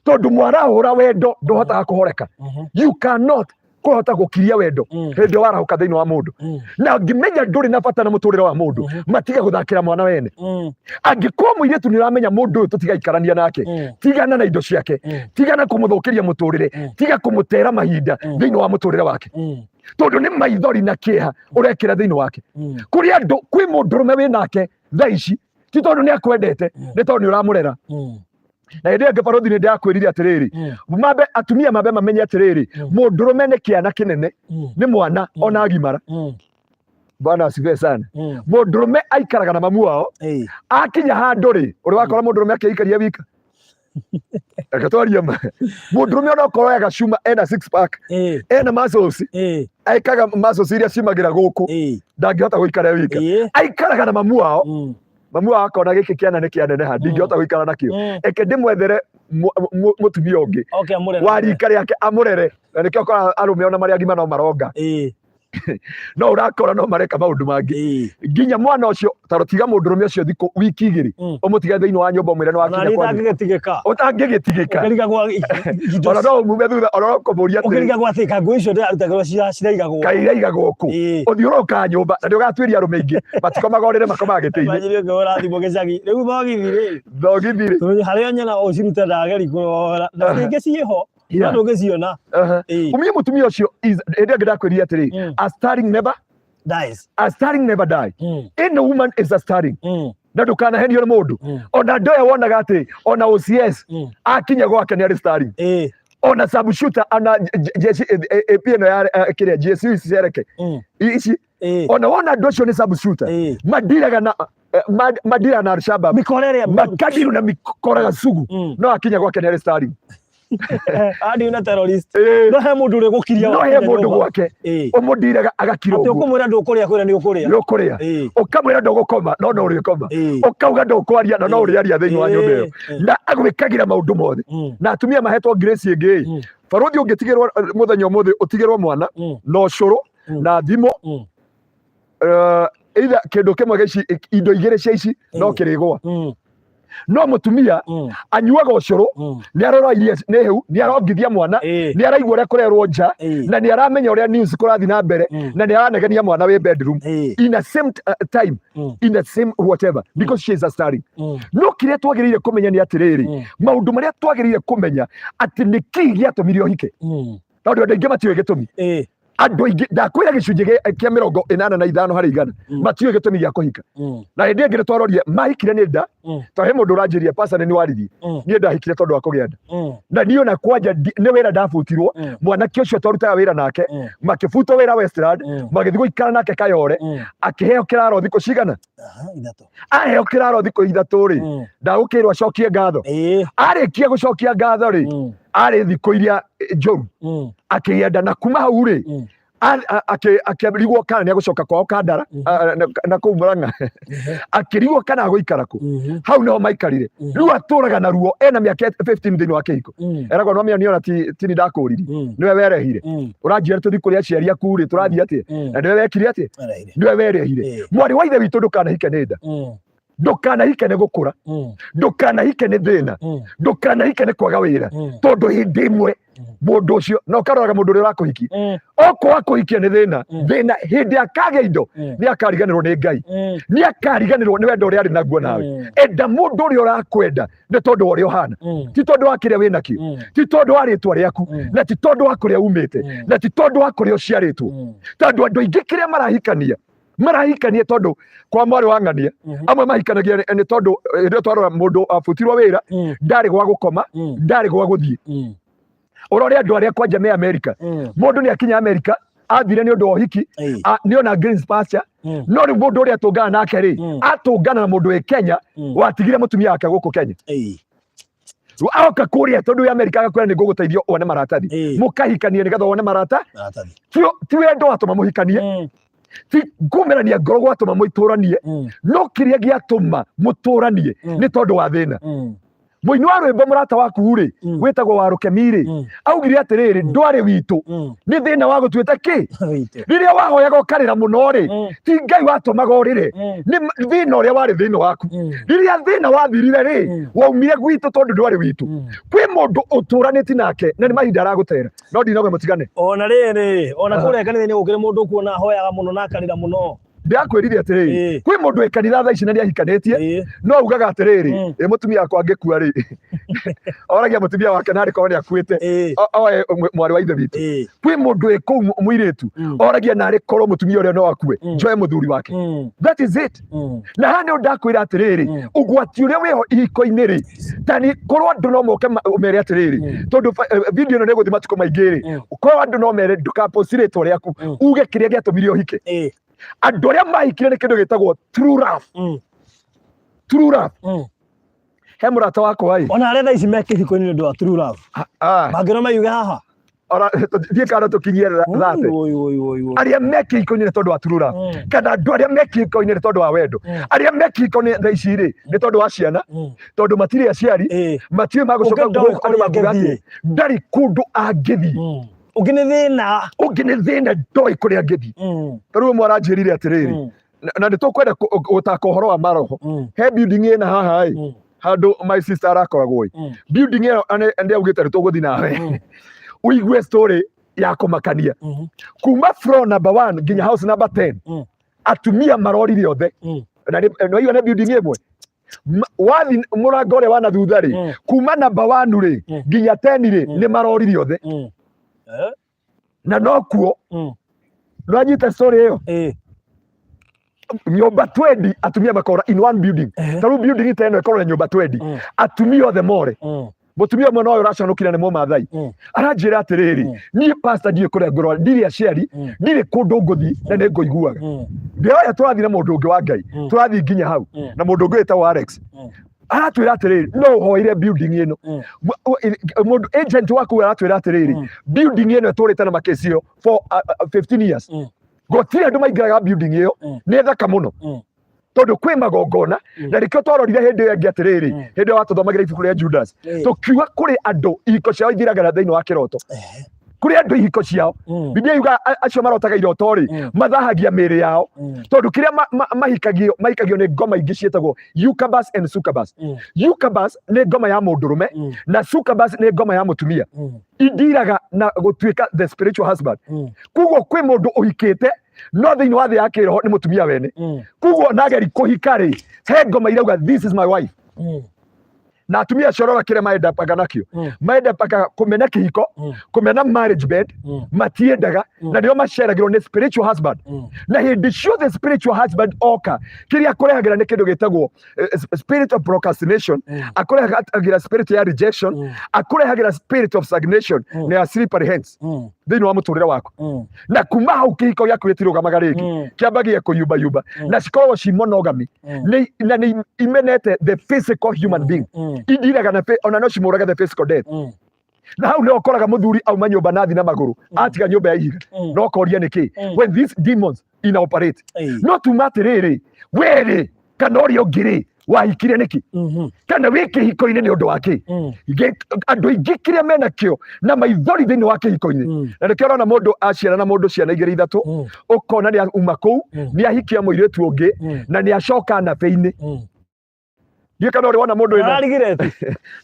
tondũ mwarahũra wendo ndũhotaga kũhoreka. You cannot kũhota gũkiria wendo hĩndĩ ĩyo warahũka thĩinĩ wa mũndũ. Na ngĩmenya ndũrĩ na bata na mũtũrĩre wa mũndũ, matige gũthakĩra mwana wene. Angĩkorwo mũirĩtu nĩ ũramenya mũndũ ũyũ tũtigaikarania nake, tigana na indo ciake, tigana kũmũthũkĩria mũtũrĩre, tiga kũmũtera mahinda thĩinĩ wa mũtũrĩre wake, tondũ nĩ maithori na kĩeha ũrekĩra thĩinĩ wake. Kũrĩ andũ, kwĩ mũndũrũme wĩ nake thaa ici ti tondũ nĩ akwendete, nĩ tondũ nĩ ũramũrera. Na hĩndĩ ĩyo ĩngĩ, barothi, nĩ ndĩrakwĩrire atĩrĩrĩ, mambe atumia mambe mamenye atĩrĩrĩ, mũndũrũme nĩ kĩana kĩnene, nĩ mwana ona agimara. Bwana asifiwe sana. Mũndũrũme aikaraga na mamu wao. Akinya handũ rĩ, ũrĩ wakora mũndũrũme akĩikaria wika? Reke twarie ma, mũndũrũme ona okorwo agacuma, ena six pack, ena muscles, ekaga muscles iria ciumagĩra gũkũ, ndangĩhota gũikara e wika. Aikaraga na mamu wao. Mamu wao akona gĩkĩ kĩana nĩ kĩaneneha, ndingĩhota gũikara nakĩo, eke ndĩmwethere mũtumia ũngĩ Okay, amũrere. Wa rika rĩake amũrere. Na nĩkĩo ũkoraga arũme ona marĩ agima no maronga, no ũrakora no mareka maũndũ mangĩ. Nginya mwana ũcio taro tiga mũndũrũme ũcio thikũ wiki 2, ũmũtige thĩinĩ wa nyũmba, ũmwĩre nĩ Ona wakinya nĩ kwanyu. itangĩgĩtigĩka. Ũtangĩgĩtigĩka. Ũkĩrigagwo indo. Ona no umume thutha, ona no kũmũria atĩrĩ, Ũkĩrigagwo atĩ kangũ icio ndĩrarutagĩrwo ciraigagwo. Kaĩ iraigagwo kũ? Ũthiũrũrũkaga nyũmba na nĩ ũgatuĩria arũme aingĩ matikomaga ũrĩrĩ, makomaga gĩtĩ-inĩ. Imagine ũkĩhũra thimũ gĩcagi. Rĩu thogithi rĩ. Thogithi rĩ. Tũmenye harĩa nyona ũcirute ndageri kũrora. Na rĩngĩ ciĩho. No ndũngĩciona. Ũmenye mũtumia ũcio hĩndĩ ĩngĩ ndakwĩrire atĩrĩ, a starling never Dies. A starling never die. Any woman is a starling. Na ndũkanahenio nĩ mũndũ. Ona andũ aya wonaga atĩ ona OCS akinya gwake nĩ arĩ starling. Ona sharpshooter, ona jeshi AP ĩno ya kĩrĩa GSU ici cereke ici, ona wona andũ acio nĩ sharpshooter, mandiraga na mandiraga na Al-Shabaab. Mĩkora ĩrĩa makadiru na mikoraga sugu, no akinya gwake nĩ arĩ starling. Andi na terrorist. Ĩĩ. No he mũndũ ũrĩa ũgũkiria No he mũndũ gwake ũmũndiraga agakira Atĩ ũguo. ũkũmwĩra ndũkũrĩa kwĩra nĩ ũkũrĩa. Nĩ ũkũrĩa. Ũkamwĩra ndũgũkoma no no ũrĩkoma. Ũkauga ndũkwaria no no ũrĩaria thĩinĩ wa nyũmba ĩyo. Na agwĩkagĩra maũndũ mothe. Na atumia mahetwo grace ĩngĩ. Barũthi ũngĩtigĩrwo mũthenya ũmũthĩ ũtigĩrwo mwana na ũcũrũ na thimũ, either kĩndũ kĩmwe gĩa ici, indo igĩrĩ cia ici no kĩrĩgwa. No mũtumia anyuaga ũcũrũ, nĩ arora iria nĩ hĩu, nĩ arongithia mwana, nĩ araigua ũrĩa kũrerwo nja, na nĩ aramenya ũrĩa news kũrathiĩ na mbere, na nĩ aranegenia mwana wĩ bedroom in a same time, in the same whatever, because she is a starring. No kĩrĩa twagĩrĩire kũmenya nĩ atĩrĩrĩ, maũndũ marĩa twagĩrĩire kũmenya atĩ nĩ kĩĩ gĩatũmire ũhike, tondũ andũ aingĩ matiũĩ gĩtũmi. Andũ aingĩ, ndakwĩra, gĩcunjĩ kĩa 85% matiũĩ gĩtũmi gĩa kũhika. Na hĩndĩ ĩngĩ nĩ twarorie mahikire nĩ nda, tondũ he mũndũ ũranjĩria, "Pastor, nĩ waririe, niĩ ndahikire tondũ wa kũgĩa nda." Na niĩ ona kwanja nĩ wĩra ndabutirwo. Mwanake ũcio twarutaga wĩra nake, makĩbutwo wĩra Westland, magĩthiĩ gũikara nake Kayore. Akĩheo kĩraro thikũ cigana? Aha, 3. Aheo kĩraro thikũ 3 rĩ, ndagũkĩrwo acokie ngatho. Arĩkia gũcokia ngatho rĩ, arĩ thikũ iria njũru, akĩgĩa nda, na kuma hau rĩ, akĩrigwo kana nĩ agũcoka kwao Kandara, na kũu Murang'a, akĩrigwo kana agũikara kũ. Hau nĩho maikarire. Rĩu atũraga na ruo, ena mĩaka 15 thĩinĩ wa kĩhiko. Eragwo no mĩona ona ti ni ndakũririe, nĩwe werehire. Ũranjĩra tũthiĩ kũrĩ aciari aku rĩ, tũrathiĩ atĩa? Na nĩwe wekire atĩa? Arehire. Nĩwe werehire. Mwarĩ wa ithe witũ, ndũkanahike nĩ nda, ndũkanahike nĩ gũkũra, ndũkanahike nĩ thĩna, ndũkanahike nĩ kwaga wĩra, tondũ hĩndĩ ĩmwe mũndũ ũcio na ũkaroraga mũndũ ũrĩa ũrakũhikia, okorwo akũhikia nĩ thĩna, thĩna hĩndĩ akagĩa indo, nĩ akariganĩrwo nĩ Ngai, nĩ akariganĩrwo nĩ wendo ũrĩa arĩ naguo nawe. Enda mũndũ ũrĩa ũrakwenda nĩ tondũ wa ũrĩa ũhana, ti tondũ wa kĩrĩa wĩ nakĩo, ti tondũ wa rĩtwa rĩaku, na ti tondũ wa kũrĩa umĩte, na ti tondũ wa kũrĩa ũciarĩtwo. Tondũ andũ aingĩ kĩrĩa marahikania, marahikania tondũ kwa mwarĩ wa ng'ania. Amwe mahikanagia nĩ tondũ hĩndĩ ĩyo twarora mũndũ abutirwo wĩra, ndarĩ gwa gũkoma, ndarĩ gwa gũthiĩ. Ũrore andũ arĩa kwanja me Amerika. Mũndũ nĩ akinya Amerika, athire nĩ ũndũ wa ũhiki, nĩ ona green pasture. No rĩu mũndũ ũrĩa atũngana nake rĩ, atũngana na mũndũ wĩ Kenya, watigire mũtumia wake gũkũ Kenya. Rĩu aoka kũrĩa, tondũ wĩ Amerika, agakwĩra nĩ ngũgũteithia wone maratathi. Mũkahikania nĩgetha wone marata. Maratathi. Ti wendo watũma mũhikanie, ti kumĩrania ngoro gwatũma mũitũranie, no kĩrĩa gĩatũma mũtũranie nĩ tondũ wa thĩna. Mũini wa rwĩmbo, mũrata waku rĩ, wĩtagwo wa Rũkemi rĩ, augire atĩrĩrĩ, ndwarĩ witũ, nĩ thĩna wa gũtuĩte kĩ. Witũ. Rĩrĩa wahoyaga ũkarĩra mũno rĩ, ti Ngai watũmaga ũrĩre, nĩ thĩna ũrĩa warĩ thĩinĩ waku. Rĩrĩa thĩna wathirire rĩ, waumire gwitũ tondũ ndwarĩ witũ. Kwĩ mũndũ ũtũranĩti nake na nĩ mahinda aragũtera, no ndinauga mũtigane. Ona rĩrĩ, ona kũrĩa kanitha-inĩ gũkĩrĩ mũndũ ũkuona ahoyaga mũno na akarĩra mũno. Ndĩrakwĩrire atĩrĩrĩ, kwĩ mũndũ wĩ kanitha thaa ici na nĩahikanĩtie, no augaga atĩrĩrĩ, ĩ mũtumia wakwa angĩkua rĩ, oragia mũtumia wake narĩ korwo nĩ akuĩte, oe mwarĩ wa ithe witũ. Kwĩ mũndũ wĩ kũu mũirĩtu, oragia narĩ korwo mũtumia ũrĩa no akue, njoe mũthuri wake. That is it. Na haha nĩho ndakwĩra atĩrĩrĩ, ũgwati ũrĩa wĩho ihiko-inĩ rĩ, tani korwo andũ no moke mere atĩrĩrĩ, tondũ video ĩno nĩ ĩgũthiĩ matukũ maingĩ rĩ, korwo andũ no mere ndũkaposti rĩtwa rĩaku, uge kĩrĩa gĩatũmire ũhike. Andũ arĩa mahikire nĩ kĩndũ gĩtagwo true love. True love. He mũrata wakwa ĩ. Ona arĩa thaa ici me kĩhiko-inĩ nĩ ũndũ wa true love, mangĩona mayuge haha. Ora thiĩ kana tũkinyie 30. Oi, oi, oi, oi. Arĩa me kĩhiko-inĩ nĩ tondũ wa true love, kana andũ arĩa me kĩhiko-inĩ nĩ tondũ wa wendo. Arĩa me kĩhiko-inĩ thaa ici rĩ, nĩ tondũ wa ciana, tondũ matirĩ aciari, matiũĩ magũcoka Ũngĩ ndoĩ gũkũ andũ kũrĩa makuga angĩthiĩ. atĩ ndarĩ kũndũ angĩthiĩ. Ũngĩ nĩ thĩna. Ũngĩ nĩ thĩna, ndoĩ kũrĩa angĩthiĩ. Ta rĩu ũmwe aranjĩrire atĩrĩrĩ, na nĩ tũkwenda gũtaka ũhoro wa maroho. He building ĩna haha ĩ, handũ my sister arakoragwo ĩ, building ĩyo nĩ augĩte nĩ tũgũthiĩ nawe ũigue story ya kũmakania. Kuma floor number 1 nginya house number 10, atumia marorire othe. Na nĩ waigua nĩ building ĩmwe. Wathi mũrango ũrĩa wa na thutha rĩ, kuma number 1 rĩ nginya 10 rĩ, nĩ marorire othe. Na nokuo nĩwanyita story ĩyo? Nyũmba 20 atumia makora in one building. Ta rĩu building ta ĩno ĩkorwo na nyũmba 20, atumia othe more. Mũtumia ũmwe noyo ũracanũkire nĩ Mũmathai, aranjĩra atĩrĩrĩ, niĩ pastor ndiũĩ kũrĩa ngũrora, ndirĩ aciari, ndirĩ kũndũ ngũthiĩ na nĩ ngũiguaga. Ndĩroya tũrathiĩ na mũndũ ũngĩ wa Ngai, tũrathiĩ nginya hau na mũndũ ũngĩ wĩtagwo Alex. Aratwĩra atĩrĩrĩ, no ũhoire building ĩno. Mũndũ agent waku aratwĩra atĩrĩrĩ, building ĩno ĩtũrĩte na makesi ĩyo for 15 years. Gũtirĩ andũ maingĩraga building ĩyo. Nĩ thaka mũno. Tondũ kwĩ magongona. Na nĩkĩo twarorire hĩndĩ ĩyo ĩngĩ atĩrĩrĩ, hĩndĩ ĩyo watũthomagĩra ibuku rĩa Judas, tũkiuga kũrĩ andũ ihiko ciao ithiraga thĩinĩ wa kĩroto. Kũrĩ andũ ihiko ciao, Biblia yuga acio marotaga iroto rĩ, mathahagia mĩĩrĩ yao, tondũ kĩrĩa mahikagio, mahikagio nĩ ngoma ingĩ ciĩtagwo Eucabus and Succubus. Eucabus nĩ ngoma ya mũndũrũme, na Succubus nĩ ngoma ya mũtumia. Indiraga na gũtuĩka the spiritual husband. Koguo kwĩ mũndũ ũhikĩte no thĩinĩ wa thĩ ya kĩroho nĩ mũtumia wene. Koguo nageri kũhika rĩ, he ngoma irauga, "This is my wife." Na atumia acio rora kĩrĩa maendapaga nakĩo. Maendapaga kũmena kĩhiko, kũmena marriage bed. Matiendaga. Na nĩo maceragĩrwo nĩ spiritual husband. Na hĩndĩ ciothe spiritual husband oka, kĩrĩa akũrehagĩra nĩ kĩndũ gĩtagwo spirit of procrastination. Akũrehagĩra spirit ya rejection. Akũrehagĩra spirit of stagnation na ya slippery hands thĩinĩ wa mũtũrĩre waku. Na kuma hau kĩhiko gĩaku gĩtirũgamaga rĩngĩ. Kĩambagia kũyumbayumba. Na cikoragwo ci monogamy. Na nĩ imenete the physical human being. Indiraga na ona no cimũrage the physical death. Na hau nĩho ũkoraga mũthuri auma nyũmba na thi na magũrũ, atiga nyũmba ya ihiga. No koria nĩkĩ when these demons ina operate. No tuma atĩrĩrĩ, werĩ kana ũrĩa ũngĩ rĩ, wahikire nĩkĩ? Kana wĩ kĩhiko-inĩ nĩ ũndũ wa kĩ? Andũ aingĩ kĩrĩa menakĩo na maithori thĩinĩ wa kĩhiko-inĩ. Na nĩkĩo ũrona mũndũ aciara na mũndũ ciana igĩrĩ ithatũ, ũkona nĩ auma kũu, nĩ ahikia mũirĩtu ũngĩ, na nĩ acoka nabĩ-inĩ. Ndiũĩ kana ũrĩ wona mũndũ wĩna Ndararigire tu.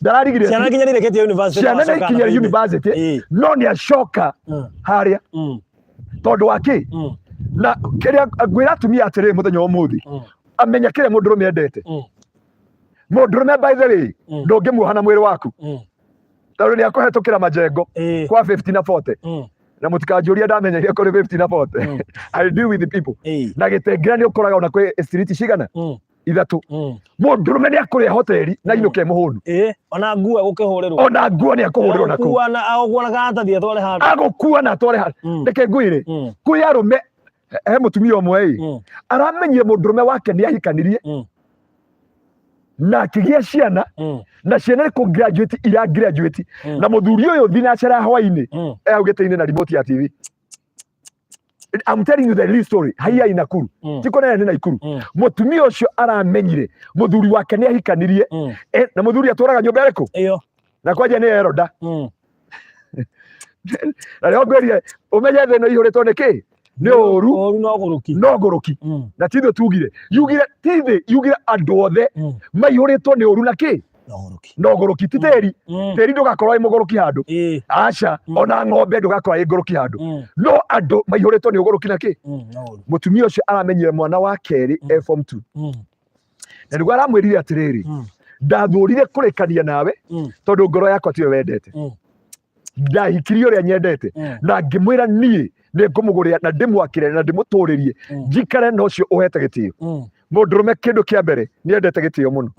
Ndararigire. Ciana nginya nĩ irĩkĩtie university. Ciana nĩ no acoka ikinyĩra nabĩ-inĩ. university, no nĩ acoka harĩa. Tondũ wa kĩ? Na kĩrĩa ngwĩra atumia atĩrĩrĩ mũthenya wa ũmũthĩ, amenya kĩrĩa mũndũrũme endete. Mũndũrũme, by the way, ndũngĩmuoha na mwĩrĩ waku, tondũ nĩ akũhetũkĩra majengo kwa 50 na 40. Na mũtikanjũrie ndamenyeire kũrĩ 50 na 40. I deal with the people. Na gĩtengera nĩ ũkoraga ona kwĩ street cigana ithatũ. Mũndũrũme nĩ akũrĩa hoteri na inũke mũhũnu. Ona nguo gũkĩhũrĩrwo. Ona nguo nĩ akũhũrĩrwo na kũu. Agũkua na agũkua na karatathi atware handũ. Agũkua na atware handũ. Reke ngwĩre, kwĩ arũme, he mũtumia ũmwe ĩ, aramenyire mũndũrũme wake nĩ ahikanirie na akĩgĩa ciana, na ciana nĩ kũ graduate ira graduate. Na mũthuri ũyũ thinacara ya hwainĩ e hau gĩtĩ-inĩ na remote ya TV. I'm telling you the real story haiya in Nakuru. Ti kũnene, nĩ Nakuru. Mũtumia ũcio aramenyire mũthuri wake nĩ ahikanirie. Na mũthuri atũraga nyũmba ĩrĩkũ? Ĩyo. Na kwanja nĩ eroda. Na rĩo ngwĩrire ũmenye thĩ ĩno ĩihũrĩtwo nĩ kĩ? Nĩ ũru. Ũru no gũrũki. No ngũrũki. Na ti ithuĩ tugire, yugire ti thĩ, yugire andũ othe maihũrĩtwo nĩ ũru na kĩ? No gũrũki. No ngũrũki, ti tĩri. Tĩri ndũgakorwo wĩ mũgũrũki handũ. Aca. Ona ng'ombe ndũgakorwo ĩ ngũrũki handũ. No andũ maihũrĩtwo nĩ ũgũrũki na kĩ? No ũru. Mũtumia ũcio aramenyire mwana wa kerĩ e form 2. Na nĩguo aramwĩrire atĩrĩrĩ, ndathũrire kũrĩkania nawe tondũ ngoro yakwa tiwe wendete. Ndahikirie ũrĩa nyendete. Na ngĩmwĩra niĩ nĩ ngũmũgũrĩra na ndĩmwakĩre na ndĩmũtũrĩrie, njikare na ũcio ũhete gĩtĩo. Mũndũrũme kĩndũ kĩa mbere nĩ endete gĩtĩo mũno.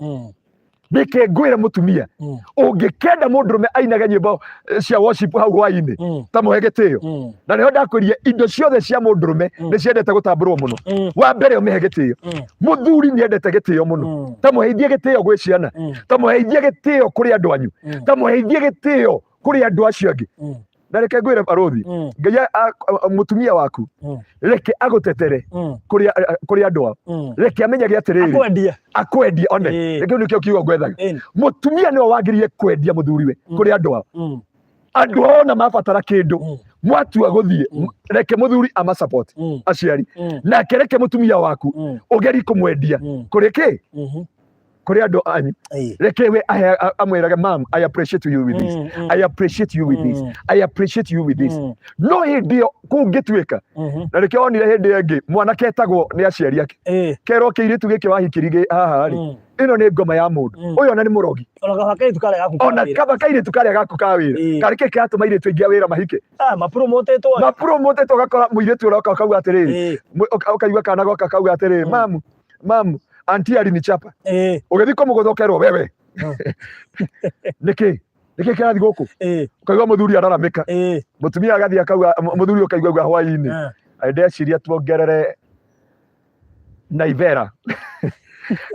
Nĩkĩ ngwĩre mũtumia, ũngĩkenda mũndũrũme ainage nyĩmbo cia worship hau hwainĩ, ta mũhe gĩtĩo. Na nĩho ndakwĩrire indo ciothe cia mũndũrũme nĩ ciendete gũtambũrwo mũno. Wa mbere ũmĩhe gĩtĩo. Mũthuri nĩ endete gĩtĩo mũno. Ta mũheithie gĩtĩo gwĩ ciana. Ta mũheithie gĩtĩo kũrĩ andũ anyu. Ta mũheithie gĩtĩo kũrĩ andũ acio angĩ. Na reke ngwĩre barũthi, Ngai mũtumia waku, reke agũtetere kũrĩ andũ ao. Reke amenyage atĩrĩrĩ, akwendie. Akwendie one. Kĩu nĩkĩo kiugo ngwethaga. Mũtumia nĩwe wagĩrĩire kwendia mũthuriwe kũrĩ andũ ao. Andũ ao ona mabatara kĩndũ, mwatua gũthiĩ, reke mũthuri ama support aciari. Nake reke mũtumia waku ũgeri kũmwendia kũrĩ kĩ? Kũrĩ andũ anyu. Reke we amwĩrage, "Mam, I appreciate you with this. I appreciate you with this. I appreciate you with this." No hĩndĩ ĩyo kũngĩtuĩka, na nĩkĩo wonire hĩndĩ ĩyo ĩngĩ mwanake etagwo nĩ aciari ake, kerwo kĩirĩtu gĩkĩ wahikiri haha rĩ, ĩno nĩ ngoma ya mũndũ ũyũ, ona nĩ mũrogi. Ona kaba kairĩtu karĩa gaku ka Ona wĩra. kaba kairĩtu karĩa gaku ka wĩra. Karĩ kĩ kĩratũma airĩtu aingĩ a wĩra mahike? Ah, mapromotĩtwo. Mapromotĩtwo, ũgakora mũirĩtu ũroka ũkauga atĩrĩrĩ, ũkaigua kana goka kauga atĩrĩrĩ, "Mamu, mamu, auntie alinichapa." Ũgĩthiĩ kũmũgũtha ũkerwo, "Wewe, nĩkĩ nĩkĩ kĩrathiĩ gũkũ?" Ũkaigua mũthuri araramĩka. Mũtumia agathiĩ akauga, mũthuri ũkaigua auga hwainĩ, "Ndeciria tuongerere Naivera."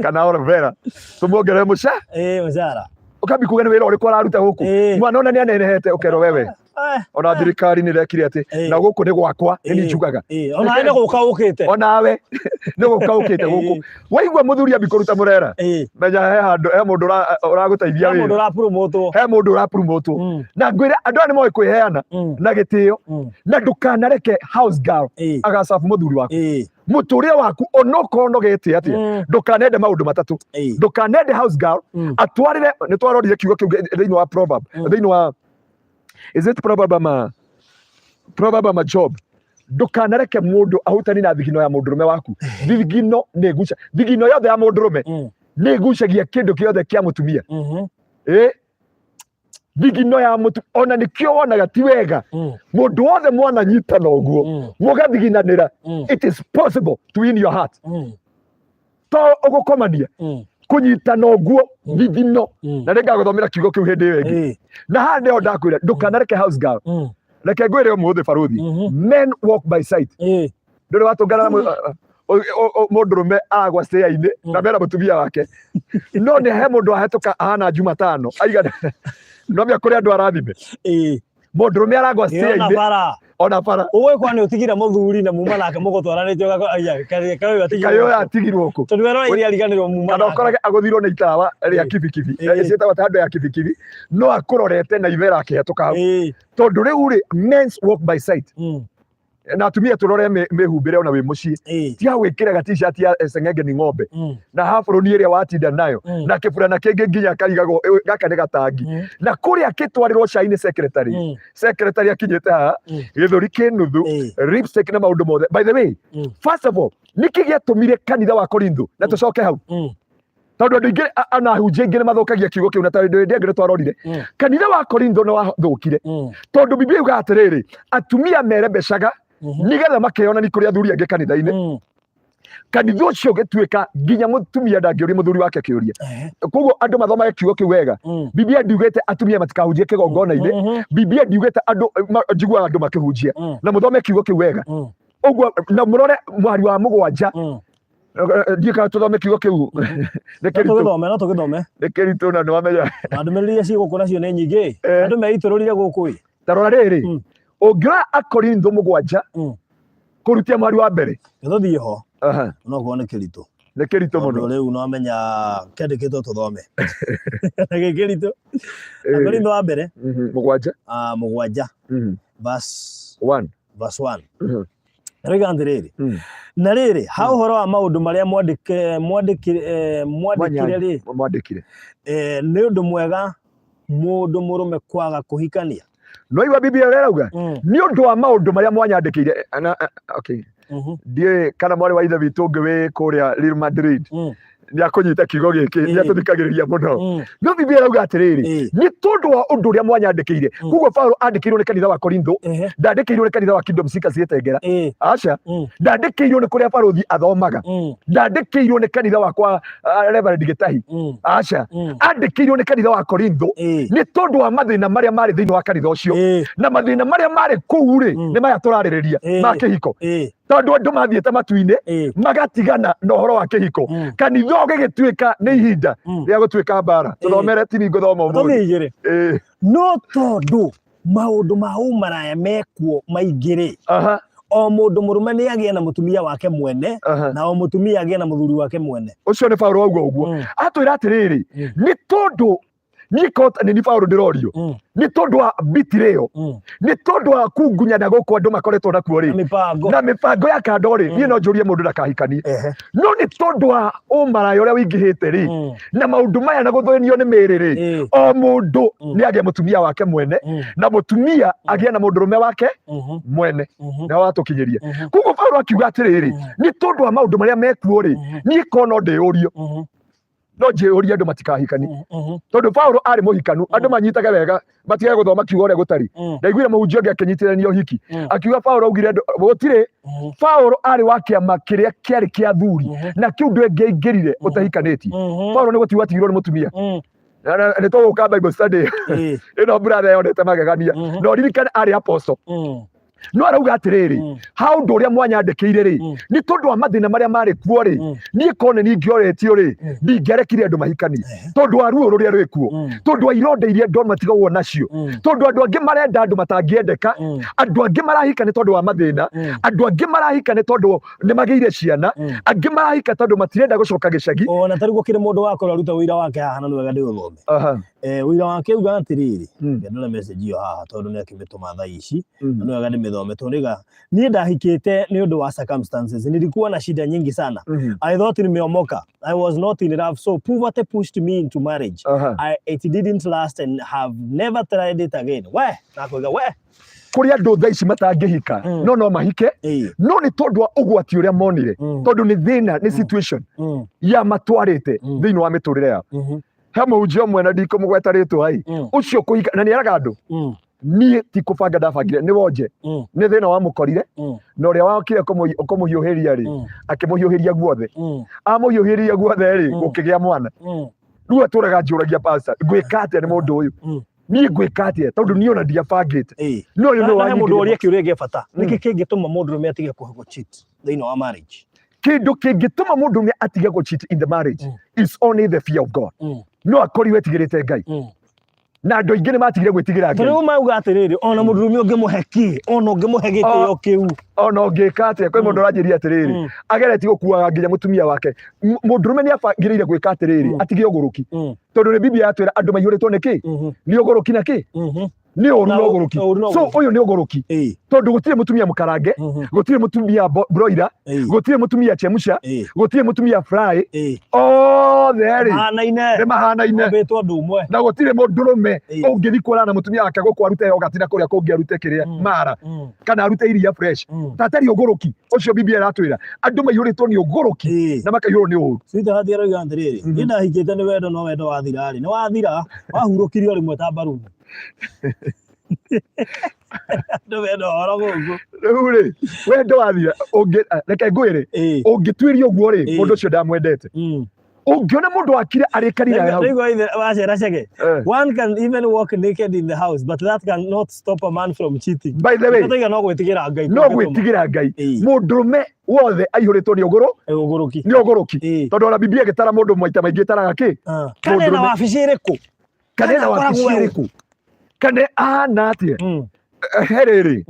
Kana Olivera tũmuongerere mũca. Ĩĩ, mũcara. Ũkambi kuga nĩ wĩra ũrĩkũ araruta gũkũ? Ĩĩ. Mwana ona nĩ anenehete, ũkerwo wewe ona thirikari nĩ rekire atĩ na gũkũ nĩ gwakwa, nĩ niĩ njugaga. Ĩĩ, ona nĩ gũka ũkĩte. Onawe nĩ gũka ũkĩte gũkũ. Waigua mũthuri ambi kũruta mũrera, menya he handũ he mũndũ ũragũteithia he mũndũ wĩra, ũrapurumũtwo. He mũndũ ũrapurumũtwo. Na ngwĩre andũ aya nĩ moĩ kwĩheana na gĩtĩo, na ndũkanareke house girl agacabu mũthuri waku. Mũtũrĩre waku onokorwo nogete atĩa, ndũkanende maũndũ matatũ. Ndũkanende house girl atwarĩre. Nĩ twarorire kiugo kĩu thĩinĩ wa proverb, thĩinĩ wa, is it proverb ama proverb ama Job? Ndũkanareke mũndũ ahutani na thigino ya mũndũrũme waku. Thigino nĩ guca, thigino yothe ya mũndũrũme nĩ ĩgucagia kĩndũ kĩothe kĩa mũtumia. Ĩ thigino ya mũtu ona nĩkĩo wonaga ti wega mũndũ wothe mwananyitana ũguo mũgathiginanĩra. It is possible to win your heart to ũgũkomania kũnyitana ũguo thigino. Na nĩngagũthomera kiugo kĩu hĩndĩ ĩyo ĩngĩ. Na haha nĩho ndakwĩra ndũkanareke house girl. Reke ngwĩre ũmũthĩ, barũthi, men walk by sight. Ndũrĩ watũngana na mũndũrũme agwa cĩa-inĩ na mena mũtumia wake, no nĩ he mũndũ ahetũka ahana Jumatano aigana no mĩa kũrĩ andũ arathime. Mũndũrũme aragwa Ĩĩ, ona cĩa-inĩ bara. Ona bara. Ũgwĩkwa nĩ ũtigire mũthuri na muma nake mũgũtwaranĩte ũgakora aya kaĩ ũyũ atigirwo Kaĩ ũyũ gũkũ. atigirwo kũ? Tondũ weroreire ariganĩrwo muma Kana nake. ũkorage agũthirwo nĩ itawa rĩa kibikibi, ciĩtagwo ta handũ ya kibikibi, no akũrorete na ibera akĩhetũka hau. Tondũ rĩu rĩ, men's walk by sight. Na atumia tũrore mĩhumbĩre ona wĩ mũciĩ. Tiga gwĩkĩra ga t-shirt ya seng'enge ni ng'ombe na haburoni ĩrĩa watinda nayo na kĩburana kĩngĩ nginya karigagwo gaka nĩ gatangi na kũrĩa kĩtwarĩrwo cai nĩ secretary. Secretary akinyĩte haha gĩthũri kĩ nuthu, lipstick na maũndũ mothe. By the way, first of all, nĩkĩ gĩatũmire kanitha wa Korintho, na tũcoke hau, tondũ andũ aingĩ ona ahunjia aingĩ nĩ mathũkagia kiugo kĩu, na tondũ hĩndĩ ĩngĩ nĩ twarorire kanitha wa Korintho nĩ wathũkire tondũ Biblia yugaga atĩrĩrĩ, atumia merembecaga nĩgetha makeyonani kũrĩ athuri angĩ kanitha-inĩ. Kanitha ũcio ũgĩtuĩka nginya mũtumia ndangĩũria mũthuri wake kĩũria. Koguo andũ mathomage kiugo kĩu wega. Biblia ndiugĩte atumia matikahunjie kĩgongona-inĩ. Biblia ndiugĩte andũ njiguaga andũ makĩhunjia. Na mũthome kiugo kĩu wega ũguo na mũrore mũhari wa 7. Ndiĩ kana tũthome kiugo kĩu nĩ No kĩritũ. tũgĩthome, no tũgĩthome. Nĩ kĩritũ na nĩwamenya. Na ndũmĩrĩri iria ciĩ gũkũ nacio nĩ nyingĩ. Andũ meitũrũrire gũkũ ĩ. Ta rora rĩrĩ, ũngĩrora Akorintho 7 kũrutia mũhari wa mbere. Tũthiĩ ho. No kuo nĩ kĩritũ. Nĩ kĩritũ Tondũ mũno. rĩu no menya kĩandĩkĩtwo tũthome. Gĩ kĩritũ. Akorintho wa mbere 7. 7, verse 1. Verse 1. Rĩga atĩrĩrĩ, na rĩrĩ, ha ũhoro wa maũndũ marĩa mwandĩkire rĩ, Mwandĩkire, nĩ ũndũ mwega mũndũ mũrũme kwaga kũhikania. No igua Biblia ũrĩa ĩrauga, nĩ ũndũ wa maũndũ marĩa mwanyandĩkĩire. Okay, ndiũĩ kana mwarĩ wa ithe witũ ũngĩ wĩ kũrĩa Real Madrid nĩ akũnyita kiugo gĩkĩ, nĩ atũthikagĩrĩria mũno. No Biblia ĩrauga atĩrĩrĩ, nĩ tondũ wa ũndũ ũrĩa mwanyandĩkĩire. Koguo Paulo andĩkĩirwo nĩ kanitha wa Korintho, ndandĩkĩirwo nĩ kanitha wa Kingdom Seekers Gĩtengera, aca. Ndandĩkĩirwo nĩ kũrĩa barũthi athomaga. Ndandĩkĩirwo nĩ kanitha wa kwa Reverend Gĩtahi, aca. Andĩkĩirwo nĩ kanitha wa Korintho nĩ tondũ wa mathĩna marĩa marĩ thĩinĩ wa kanitha ũcio. Na mathĩna marĩa marĩ kũu rĩ, nĩ maya tũrarĩrĩria ma kĩhiko, tondũ andũ mathiĩte matu-inĩ magatigana na ũhoro wa kĩhiko. Kanitha ũgĩgĩtuĩka nĩ ihinda rĩa gũtuĩka mbara. Tũthomere tini ngũthoma ũmũthĩ. Tũthiĩ igĩrĩ. No tondũ maũndũ ma ũmaraya mekuo maingĩ rĩ, o mũndũ mũrũme nĩ agĩe na mũtumia wake mwene, na o mũtumia agĩe na mũthuri wake mwene. Ũcio nĩ Paulo wauga ũguo. Atwĩra atĩrĩrĩ, nĩ tondũ niĩ kota nĩ ni Paulo ndĩrorio, nĩ tondũ wa bitirĩo, nĩ tondũ wa kungunyana gũkũ andũ makoretwo nakuo Na rĩ, mĩbango na mĩbango ya kando rĩ, niĩ no njũrie mũndũ ndakahikanie. No nĩ tondũ wa ũmaraya ũrĩa wĩingĩhĩte rĩ, na maũndũ maya na gũthĩnio nĩ mĩĩrĩ rĩ, o mũndũ nĩ agĩe mũtumia wake mwene, na mũtumia agĩe na mũndũrũme wake mwene. Na watũkinyĩria. Koguo Paulo akiuga atĩrĩrĩ, nĩ tondũ wa maũndũ marĩa mekuo rĩ, niĩ ko no ndĩyũrio, no njĩyũrie andũ matikahikanie, tondũ Paulo arĩ mũhikanu. Andũ manyitage wega matige gũthoma kiugo ũrĩa gũtari. Ndaiguire mũhunjia ũngĩ akĩnyitithania ũhiki, akiuga Paulo augire andũ gũtirĩ. Paulo arĩ wa kĩama kĩrĩa kĩarĩ kĩa athuri, na kĩu ndũngĩaingĩrire ũtahikanĩtie. Paulo nĩ gũtigwo atigirwo nĩ mũtumia. Nĩ tũgũka Bible study ĩno, brother, yonete magegania. Na ũririkane arĩ apostle. No arauga atĩrĩrĩ, ha ũndũ ũrĩa mwanyandĩkĩire rĩ, nĩ tondũ wa mathĩna marĩa marĩ kuo rĩ, niĩ korwo nĩ niĩ ingĩoretio rĩ, ndingĩarekire andũ mahikanie, tondũ wa ruo rũrĩa rwĩ kuo, tondũ wa ironda iria andũ matigagwo nacio, tondũ andũ angĩ marenda andũ matangĩendeka, andũ angĩ marahika nĩ tondũ wa mathĩna, andũ angĩ marahika nĩ tondũ nĩ magĩire ciana, angĩ marahika tondũ matirenda gũcoka gĩcagi. Ona tarĩu gũkĩrĩ mũndũ wakorwo aruta ũira wake haha na nĩ wega ndĩũthome. Ũira wake uga atĩrĩrĩ, ndona message ĩyo haha tondũ nĩ akĩmĩtũma thaa ici, na nĩ wega ndĩmĩthome tondũ nĩga niĩ ndahikĩte nĩ ũndũ wa circumstances, nilikuwa na shida nyingi sana. I thought nimeomoka. I was not in love, so poverty pushed me into marriage. It didn't last and have never tried it again. We, nakwĩga we. Kũrĩ andũ thaa ici matangĩhika, no mahike, no nĩ tondũ wa ũgwati ũrĩa monire, tondũ nĩ thĩna, nĩ situation ya matwarĩte thĩinĩ wa mĩtũrĩre yao. He mũhunjia ũmwe na ndikũmũgweta rĩtwa ĩ, ũcio kũhika na nĩ eraga andũ, niĩ ti kũbanga ndabangire, nĩ wonje, nĩ thĩna wamũkorire, na ũrĩa wokire kũmũhiũhĩria rĩ, akĩmũhiũhĩria guothe, amũhiũhĩria guothe rĩ, gũkĩgĩa mwana. Rĩu atũraga njũragia, pastor, ngwĩka atĩa nĩ mũndũ ũyũ? Niĩ ngwĩka atĩa tondũ niĩ ona ndiabangĩte? No ũyũ nĩwe Na he mũndũ wanyingĩria. ũria kĩũria gĩa bata, nĩkĩ kĩngĩtũma mũndũrũme atige kũ cheat thĩinĩ wa marriage? Kĩndũ kĩngĩtũma mũndũrũme atige gũ cheat in the marriage is only the fear of God. No akorirwo etigĩrĩte Ngai, na andũ aingĩ nĩ matigire gwĩtigĩra Tondũ Ngai. Rĩu mauga atĩrĩrĩ, ona mũndũrũme ũngĩmũhe kĩ, ona ũngĩmũhe gĩtĩo kĩu, Ona ũngĩka atĩa, kwĩ mũndũ ũranjĩria atĩrĩrĩ, ageretie gũkuaga nginya mũtumia wake. Mũndũrũme nĩ abangĩrĩire gwĩka atĩrĩrĩ, atige ũgũrũki, tondũ nĩ Biblia yatwĩra andũ maihũrĩtwo nĩ kĩ? Nĩ ũgũrũki na kĩ? Nĩ ũru Na na ũgũrũki. Ũru na So ũgũrũki. ũyũ nĩ ũgũrũki, tondũ gũtirĩ mũtumia mũkarange, gũtirĩ mũtumia broiler, gũtirĩ mũtumia chemusha, gũtirĩ mũtumia fry, othe rĩ Mahanaine. Nĩ mahanaine. Mombĩtwo ũndũ ũmwe. Na gũtirĩ mũndũrũme ũngĩthiĩ kuonana na mũtumia wake gũkũ arute yogurt na kũrĩa kũngĩ arute kĩrĩa mara, kana arute iria fresh, tatarĩ ũgũrũki ũcio. Biblia ĩratwĩra andũ maihũrĩtwo nĩ ũgũrũki na makaihũrwo nĩ ũũru. Sweetheart aroiga atĩrĩrĩ, niĩ ndahikĩte nĩ wendo, no wendo wathira rĩ, nĩ wathira, wahurũkirio rĩmwe ta mbaruni. Andũ mena ũhoro gũkũ. Rĩu rĩ, wendo wathira, reke ngwĩre, ũngĩtuĩria ũguo rĩ, mũndũ ũcio ndamwendete. Ũngĩona mũndũ wakire arĩkanire hau. Rĩu ithe wacera cege. One can even walk naked in the house, but that cannot stop a man from cheating. By the way, Tũiga no gwĩtigĩra Ngai. No gwĩtigĩra Ngai. Mũndũrũme wothe aihũrĩtwo nĩ ũgũrũ Ũgũrũki. Nĩ ũgũrũki, tondũ ona Biblia ĩgĩtara mũndũ maita maingĩ ĩtaraga kĩ? Kana ena Mũndũrũme. wabici ĩrĩkũ? Kana ena wabici akoragwo ĩrĩkũ, kana ahana atĩa? He rĩrĩ,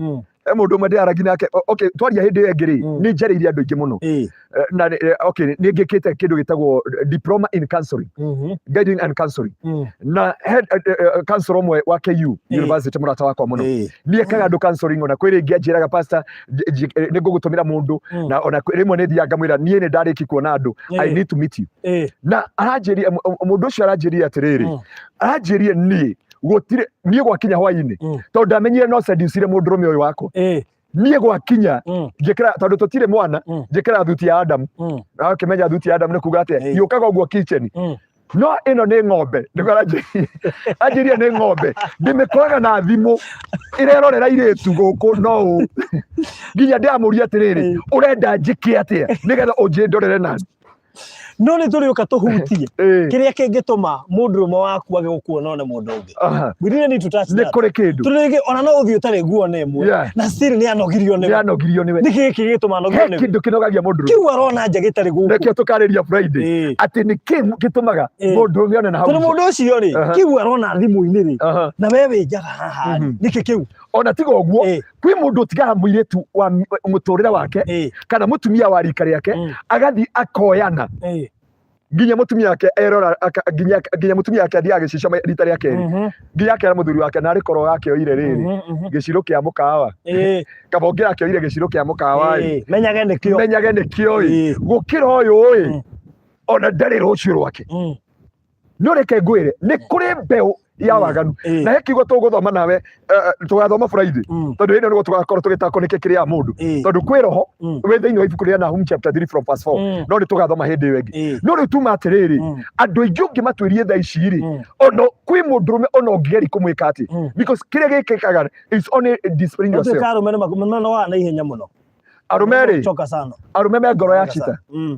he mũndũ ũmwe ndĩraragia nake. Okay, twaria hĩndĩ ĩyo ĩngĩ rĩ, nĩ njarĩirie andũ aingĩ mũno. Na okay, nĩ ngĩkĩte kĩndũ gĩtagwo diploma in counseling, guiding and counseling, na head counselor ũmwe wa KU University, mũrata wakwa mũno, nĩ ekaga andũ counseling. Ona kwĩ rĩngĩ anjĩraga, pastor, nĩ ngũgũtũmĩra mũndũ, na ona rĩmwe nĩ thiaga ngamwĩra niĩ nĩ ndarĩki kuona andũ, I need to meet you. Na aranjĩria, mũndũ ũcio aranjĩria atĩrĩrĩ, aranjĩrie niĩ gũtirĩ, niĩ gwakinya hwainĩ, tondũ ndamenyire no seducire mũndũrũme ũyũ wakwa, niĩ gwakinya njĩkĩra, tondũ tũtirĩ mwana, njĩkĩra thuti ya Adamu. Na ũkĩmenya thuti ya Adamu nĩ kuga atĩa? Yũkaga ũguo kitchen, no ĩno nĩ ng'ombe. Nĩguo aranjĩria, anjĩria nĩ ng'ombe ndĩmĩkoraga na thimũ ĩrerorera irĩtu gũkũ, no ũ nginya ndĩramũria atĩrĩrĩ, ũrenda njĩke atĩa nĩgetha ũnjĩndorere na No nĩ tũrĩũka tũhutie kĩrĩa kĩngĩtũma mũndũrũme waku age gũkuona one mũndũ ũngĩ. We really need to touch Nĩ that. kũrĩ kĩndũ. Tondũ rĩngĩ ona no ũthiĩ ũtarĩ nguo na ĩmwe, na still nĩ anogirio nĩ nĩwe. Anogirio nĩwe. Nĩ kĩĩ kĩgĩtũma He anogirio nĩwe? kĩndũ kĩnogagia mũndũrũme. Kĩu arona nja gĩtarĩ gũkũ. Nĩkĩo tũkarĩria Friday, atĩ nĩ kĩ gĩtũmaga mũndũrũme one na hau Tondũ nja. mũndũ ũcio rĩ, kĩu arona thimũ-inĩ rĩ, na we wĩ njaga haha rĩ, nĩkĩ kĩu? Ona tiga ũguo, kwĩ mũndũ ũtigaga mũirĩtu wa mũtũrĩre wake, kana mũtumia wa rika rĩake, agathiĩ akoyana, nginya mũtumia wake erora nginya mũtumia wake athiaga gĩcicio rita rĩa kerĩ, nginya akera mũthuri wake narĩ korwo gakĩoire rĩrĩ gĩcirũ kĩa mũkawa, kaba ũngĩrakĩoire gĩcirũ kĩa mũkawa ĩ, Menyage nĩkĩo. Menyage nĩkĩo ĩ, gũkĩra ũyũ ĩ, ona ndarĩ rũciũ rwake. No reke ngwĩre, nĩ kũrĩ mbeũ ya waganu. Na he kiugo tũgũthoma nawe, tũgathoma Friday, tondũ hĩndĩ ĩyo nĩguo tũgakorwo tũgĩtakwo nĩkĩ kĩrĩa mũndũ, tondũ kwĩ roho wĩ thĩinĩ wa ibuku rĩa Nahum chapter 3 from verse 4. No nĩ tũgathoma hĩndĩ ĩyo ĩngĩ. No rĩu tuma atĩrĩrĩ, andũ aingĩ ũngĩmatuĩrie thaa ici rĩ, ona kwĩ mũndũrũme ona ũngĩgeria kũmwĩka atĩ, because kĩrĩa gĩkĩkaga is only displaying yourself. Gũtuĩka arũme nĩ manogaga na ihenya mũno. Arũme rĩ, Choka sana. Arũme me ngoro ya chita.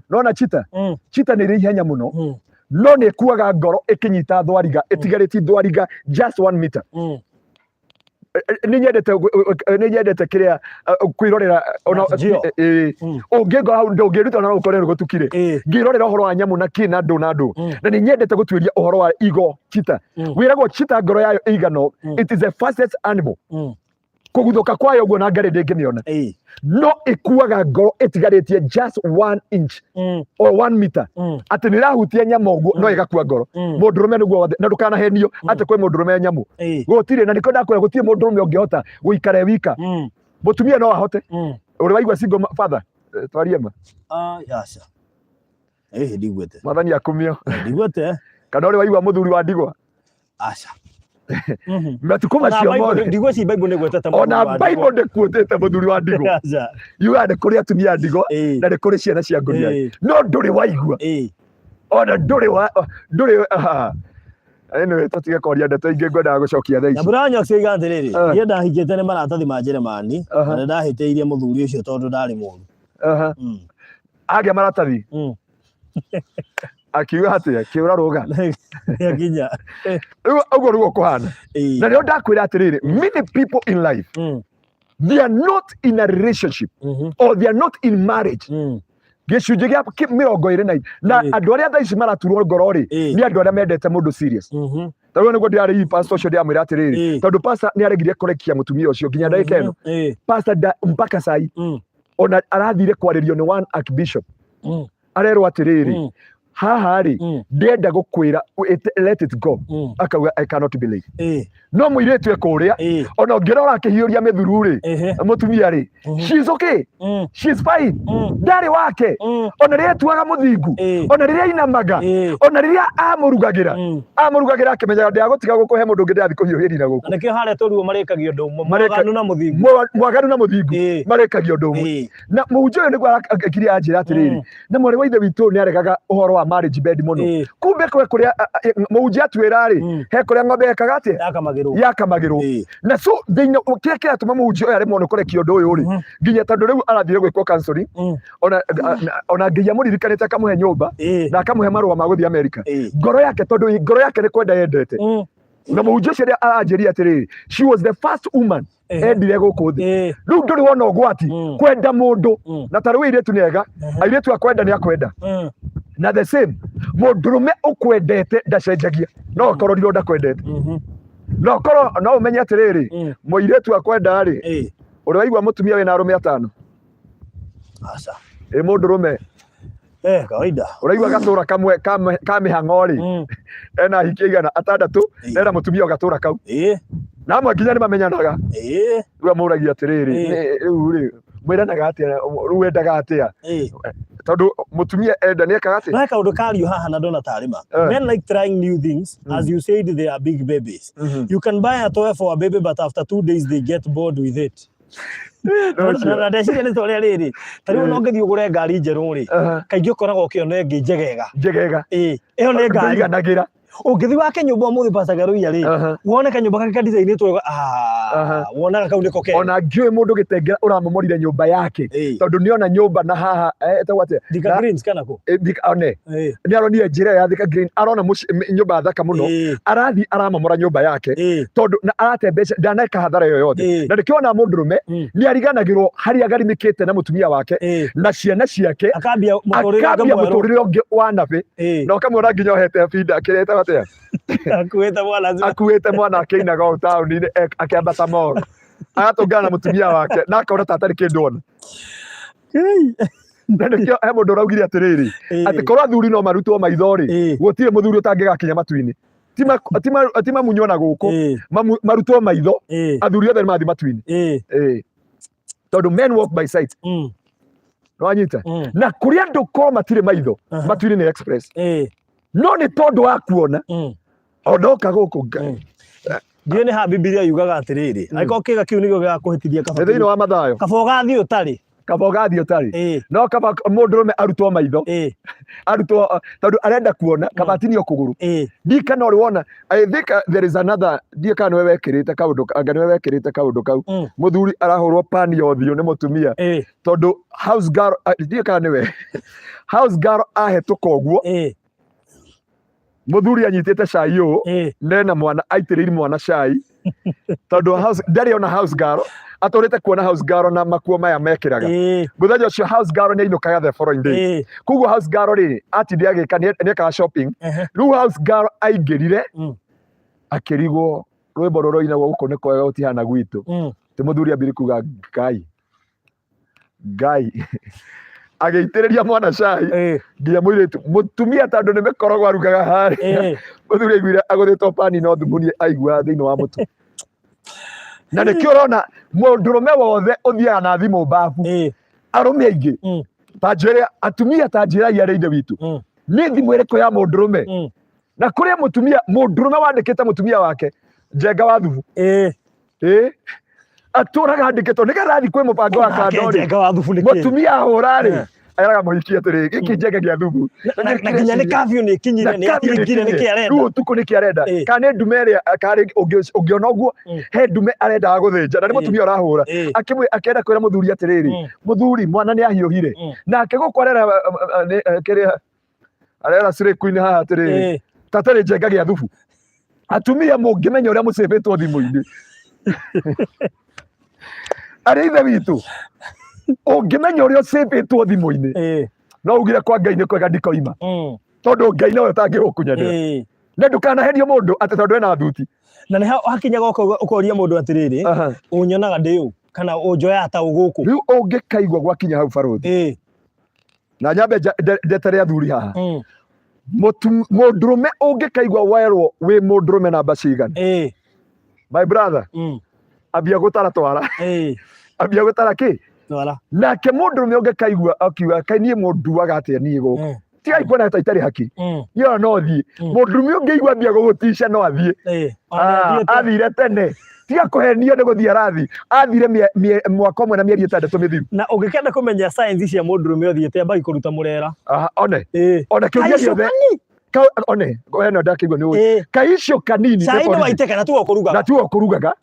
Nona chita, chita nĩ ĩrĩ ihenya mũno, no nĩ ĩkuaga ngoro ĩkĩnyita thwariga ĩtigarĩtie thwariga just 1 meter. Nĩ nyendete kĩrĩa kwĩrorera ona Nat Geo. Ũngĩngora hau ndũngĩruta ona no ũkore nĩ gũtukire ngĩrorera ũhoro wa nyamũ na kĩ na ndũ na ndũ. Na nĩ nyendete gũtuĩria ũhoro wa igo cheetah. Wĩragwo cheetah ngoro yayo ĩigana it is the fastest animal. Kũguthũka kwayo ũguo na ngarĩ ndĩngĩmĩona. No ĩkuaga ngoro ĩtigarĩtie just 1 inch or 1 meter, atĩ nĩ ĩrahutia nyama ũguo no ĩgakua ngoro. Mũndũrũme nĩguo wothe na ndũkanahenio atĩ kwĩ mũndũrũme nyamũ. Gũtirĩ, na nĩkĩo ndakwĩra gũtirĩ mũndũrũme ũngĩhota gũikara e wika. Mũtumia no ahote. Ũrĩ waigua single father? Twarie ma. Ah, aca. Ndiguĩte. Mwathani akumio. Ndiguĩte. Kana ũrĩ waigua mũthuri wa ndigwa? Aca. Matukũ macio mothe. Ndigweci Bible nĩ gwetete. Ona Bible ndĩkuĩtĩte mũthuri wa ndigwa. Aca. Yugaga nĩ kũrĩ atumia a ndigwa na nĩ kũrĩ ciana cia ngũnia. No ndũrĩ waigua. Ona ndũrĩ wa ndũrĩ aha. Anyway, tũtige kwaria ndeto ingĩ, ngwendaga gũcokia thaa ici. Nyambura Nyox oiga atĩrĩrĩ, niĩ ndahikĩte nĩ maratathi ma Jeremani na nĩ ndahĩtĩirie mũthuri ũcio tondũ ndarĩ mũru. Agĩa maratathi akiuga atĩa kĩũra rũga. Nĩakinya. Rĩu ũguo nĩguo kũhana. Na nĩo ndakwĩra atĩrĩrĩ, many people in life, they are not in a relationship or they are not in marriage. Gĩcunjĩ gĩa 20 na na andũ arĩa thaa ici maraturwo ngoro rĩ, nĩ andũ arĩa mendete mũndũ serious. Tarĩu nĩguo ndĩrarĩ pastor ũcio ndĩramwĩra atĩrĩrĩ, tondũ pastor nĩ aregire kũrekia mũtumia ũcio nginya ndagĩka ĩno. Pastor mpaka sai ona arathire kwarĩrio nĩ one archbishop. Arerwo atĩrĩrĩ, haha rĩ, ndĩrenda gũkwĩra let it go. Akauga, "I cannot believe." No mũirĩtu e kũrĩa, ona ũngĩrora akĩhiũria mĩthuru rĩ, mũtumia rĩ, she's okay, she's fine. Ndarĩ wake. Ona rĩrĩa etuaga mũthingu, ona rĩrĩa ainamaga, ona rĩrĩa amũrugagĩra, amũrugagĩra akĩmenyaga ndĩragũtiga gũkũ he mũndũ ũngĩ ndĩrathiĩ kũhiũhĩria na gũkũ. Na nĩkĩo harĩa tũruo marĩkagia ũndũ ũmwe. Mwaganu na mũthingu. Mwaganu na mũthingu marĩkagia ũndũ ũmwe. Na mũhunjia ũyũ nĩguo akire anjĩra atĩrĩrĩ, na mwarĩ wa ithe witũ nĩ aregaga ũhoro wa marriage bed mũno. Kumbe kwe kũrĩa mũhunjia atuĩra rĩ, he kũrĩa ng'ombe yekaga atĩa? Yakamagĩrwo. Yakamagĩrwo. Na so thĩinĩ kĩrĩa kĩratũma mũhunjia ũyũ aremwo nĩ kũrekia ũndũ ũyũ rĩ, nginya tondũ rĩu arathire gwĩkwo counseling, ona nginya mũririkanĩte akamũhe nyũmba na akamũhe marũa ma gũthiĩ Amerika. Ngoro yake, tondũ ngoro yake nĩ kwenda yendete. Na mũhunjia ũcio aranjĩria atĩrĩrĩ, she was the first woman endire gũkũ thĩ. Rĩu ndũrĩ wona ũgwati kwenda mũndũ? Na ta rĩu airĩtu nĩ ega. Airĩtu akwenda nĩ akwenda. Na the same mũndũrũme ũkwendete ndacenjagia, no akorwo ndakwendete, no korwo no ũmenye atĩrĩrĩ, mũirĩtu akwenda rĩ, ũrĩ waigua mũtumia wĩna arũme atano? Aca. Ĩ mũndũrũme. Kawaida. Ũraigua gatũra kamwe ka mĩhang'o rĩ, ena ahiki aigana? Atandatũ. Ena mũtumia o gatũra kau. Na amwe nginya nĩ mamenyanaga. Rĩu amũragia atĩrĩrĩ, rĩu rĩ mwĩranaga atĩa? Rĩu wendaga atĩa? Tondũ mũtumia enda nĩ ekaga atĩa? No he kaũndũ kario haha na ndona tarĩ ma. Men like trying new things. As you said, they are big babies. You can buy a toy for a baby, but after 2 days they get bored with it. No ũcio. Na ndeciria nĩ ta ũrĩa rĩrĩ, ta rĩu no ngĩthiĩ ũgũre ngari njerũ rĩ, kaingĩ ũkoragwo ũkĩona ĩngĩ njegega. Njegega. Ĩyo nĩ ngari. Ndũiganagĩra. Ũngĩthiĩ wake nyũmba ũmũthĩ, Pastor Garuiya rĩ, wone kanyũmba kake kadicainĩtwo wega, wonaga kau nĩko kega. Ona ngĩũĩ mũndũ gĩtengera ũramomorire nyũmba yake tondũ nĩona nyũmba na haha ĩtagwo atĩa? Thika Greens kana kũ? Thika, one nĩ aronire njĩra ĩyo ya Thika Green, arona nyũmba thaka mũno, arathiĩ aramomora nyũmba yake tondũ na arate mbeca, ndaneka hathara ĩyo yothe. Na nĩkĩo ona mũndũrũme nĩ ariganagĩrwo harĩa agarimĩkĩte na mũtumia wake na ciana ciake. Akambia mũtũrĩre ũngĩ akambia mwerũ. Mũtũrĩre ũngĩ wa nabĩ. Na ũkamwona nginya ohete binda kĩrĩa ĩtagwo atĩa? Akuĩte mwana. Akuĩte mwana akĩinaga o taũni-inĩ, akĩambata moro agatũngana na mũtumia wake na akona ta atarĩ kĩndũ ona. Na nĩkĩo he mũndũ ũraugire atĩrĩrĩ, atĩ korwo athuri no marutwo maitho rĩ, gũtirĩ mũthuri ũtangĩgakinya matu-inĩ. Ti mamunywo na gũkũ, marutwo maitho, athuri othe nĩ mathiĩ matu-inĩ. Tondũ men walk by sight. Nĩwanyita? Na kũrĩ andũ korwo matirĩ maitho, matu-inĩ nĩ express, no nĩ tondũ wa kuona ondoka gũkũ Ngai. Ndiũĩ nĩ ha Bibilia yugaga atĩrĩrĩ, angĩkorwo kĩga kĩu nĩkĩo gĩgakũhĩtithia, kaba Nĩ thĩinĩ wa Mathayo. Kaba ũgathiĩ ũtarĩ. Kaba ũgathiĩ ũtarĩ. No kaba mũndũrũme arutwo maitho, arutwo tondũ arenda kuona, kaba atinio kũgũrũ. Ndikana ũrĩ wona, I think there is another, ndiĩ kana nĩwe wekĩrĩte kaũndũ, anga nĩwe wekĩrĩte kaũndũ kau. Mũthuri arahũrwo pani ya ũthiũ nĩ mũtumia tondũ house girl, ndiĩ kana nĩwe house girl ahĩtũka ũguo. Mũthuri anyitĩte cai ũũ nena mwana aitĩrĩire mwana cai tondũ house ndarĩ ona house girl, atũrĩte kuona house girl na makuo maya mekĩraga. Mũthenya ũcio house girl nĩ ainũkaga the following day. Koguo house girl rĩ atinde agĩka nĩekaga shopping. Rĩu house girl aingĩrire akĩrigwo rwĩmbo rũroinagwo gũkũ nĩ kwega gũtihana gwitũ. Ti mũthuri ambiri kuga Ngai Ngai, agĩitĩrĩria mwana cai nginya mũirĩtu mũtumia tondũ nĩ mĩkorogo arugaga harĩa. Mũthuri aiguire agũthĩtwo pani no thumuni aigua thĩinĩ wa mũtu. Na nĩkĩo ũrona mũndũrũme wothe ũthiaga na thimũ mbabu, arũme aingĩ ta njĩre atumia ta njĩrai arĩa ithe witũ, nĩ thimũ ĩrĩkũ ya mũndũrũme na kũrĩa mũtumia mũndũrũme wandĩkĩte mũtumia wake njenga wa thubu? Ĩ atũraga andĩkĩtwo nĩgetha athiĩ kwĩ mũbango wa Nake kando rĩ, njenga wa thubu nĩ kĩ? Mũtumia ahũra rĩ, eraga mũhiki atĩrĩ, gĩkĩ njenga gĩa thubu. Na nginya nĩ kafyu nĩ ĩkinyire, nĩ ahingire, nĩ kĩ arenda? Rĩu ũtukũ nĩkĩ arenda? Kana nĩ ndume ĩrĩa karĩ ũngĩona ũguo he ndume arendaga gũthĩnja na nĩ mũtumia ũrahũra. Akĩenda kwĩra mũthuri atĩrĩrĩ, mũthuri, mwana nĩ ahiũhire. Nake gũkũ arera kĩrĩa arera cirĩku-inĩ haha atĩrĩrĩ, tatarĩ njenga gĩa thubu. Atumia mũngĩmenya ũrĩa mũcĩbĩtwo thimũ-inĩ, arĩa ithe witũ, ũngĩmenya ũrĩa ũcĩbĩtwo thimũ-inĩ, no ugire kwa Ngai nĩ kwega ndikoima, tondũ Ngai nowe ũtangĩgũkunyanĩra. Na ndũkanaherio mũndũ atĩ tondũ ena thuti. Na nĩ hakinyaga ũkoria mũndũ atĩrĩrĩ, ũnyonaga ndĩ ũ kana ũnjoyaga ta ũ gũkũ? Rĩu ũngĩkaigua gwakinya hau, barũthi, na nyambe ndetere athuri haha. Mũndũrũme ũngĩkaigua werwo wĩ mũndũrũme namba cigana, my brother, ambia gũtara twara. Ambia gũtara kĩ? Twara. Nake mũndũrũme ũngĩkaigua akiuga, kaĩ niĩ mũnduaga atĩa niĩ gũkũ? Tigai kuona ta itarĩ haki. Niĩ ona no thiĩ. Mũndũrũme ũngĩigua ambia gũgũtica no athiĩ. Ona athiĩte. Athire tene, tiga kũhenio nĩ gũthiĩ arathi, athire mwaka ũmwe na mĩeri 6 mĩthiru. Na ũngĩkenda kũmenya signs cia mũndũrũme ũthiĩte, ambagi kũruta mũrera. Aha, one one kĩũria Kaicio gĩothe kanini. One we no ndakĩigua nĩ ũĩ kaicio kanini nĩ Cai nĩ borithi. waitĩka na tiwe ũkũrugaga. Na tiwe ũkũrugaga.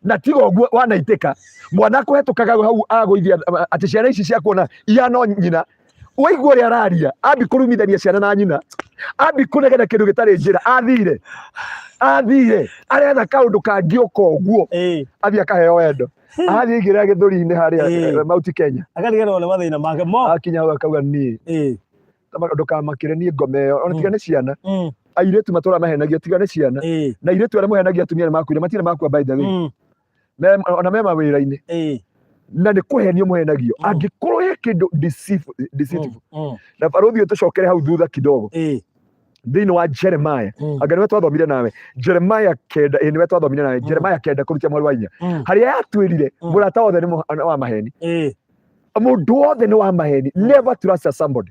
Na tiga ũguo wanaitĩka mwana akũhetũkaga hau agũithia atĩ ciana ici ciakuona ihana nyina, waigua ũrĩa araria, ambi kũrumithania ciana na nyina, ambi kũnegena kĩndũ gĩtarĩ njĩra, athire athire aretha kaũndũ kangĩũka ũguo. Athiĩ akaheo wendo, athiĩ aigĩrĩra gĩthũri-inĩ harĩa Mount Kenya. Akariganĩrwo nĩ mathĩna make mo. Akinya hau akauga, niĩ ndũkamakĩre niĩ ngome ĩyo ona tiga nĩ ciana. Airĩtu matũra mahenagia tiga nĩ ciana. Na airĩtu arĩa mũhenagia atumia nĩ makuire, matirĩ makua by the way. Ona me mawĩra-inĩ. Na nĩ kũhenio mũhenagio. Angĩkorwo he kĩndũ deceitful na barũthi ũyũ, tũcokere hau thutha kidogo thĩinĩ wa Jeremiah. Anga nĩwe twathomire nawe Jeremiah 9? Ĩ, nĩwe twathomire nawe Jeremiah 9 kũrutia mweri wa 4, harĩa yatwĩrire mũrata wothe nĩ wa maheni. Mũndũ wothe nĩ wa maheni. Never trust a somebody.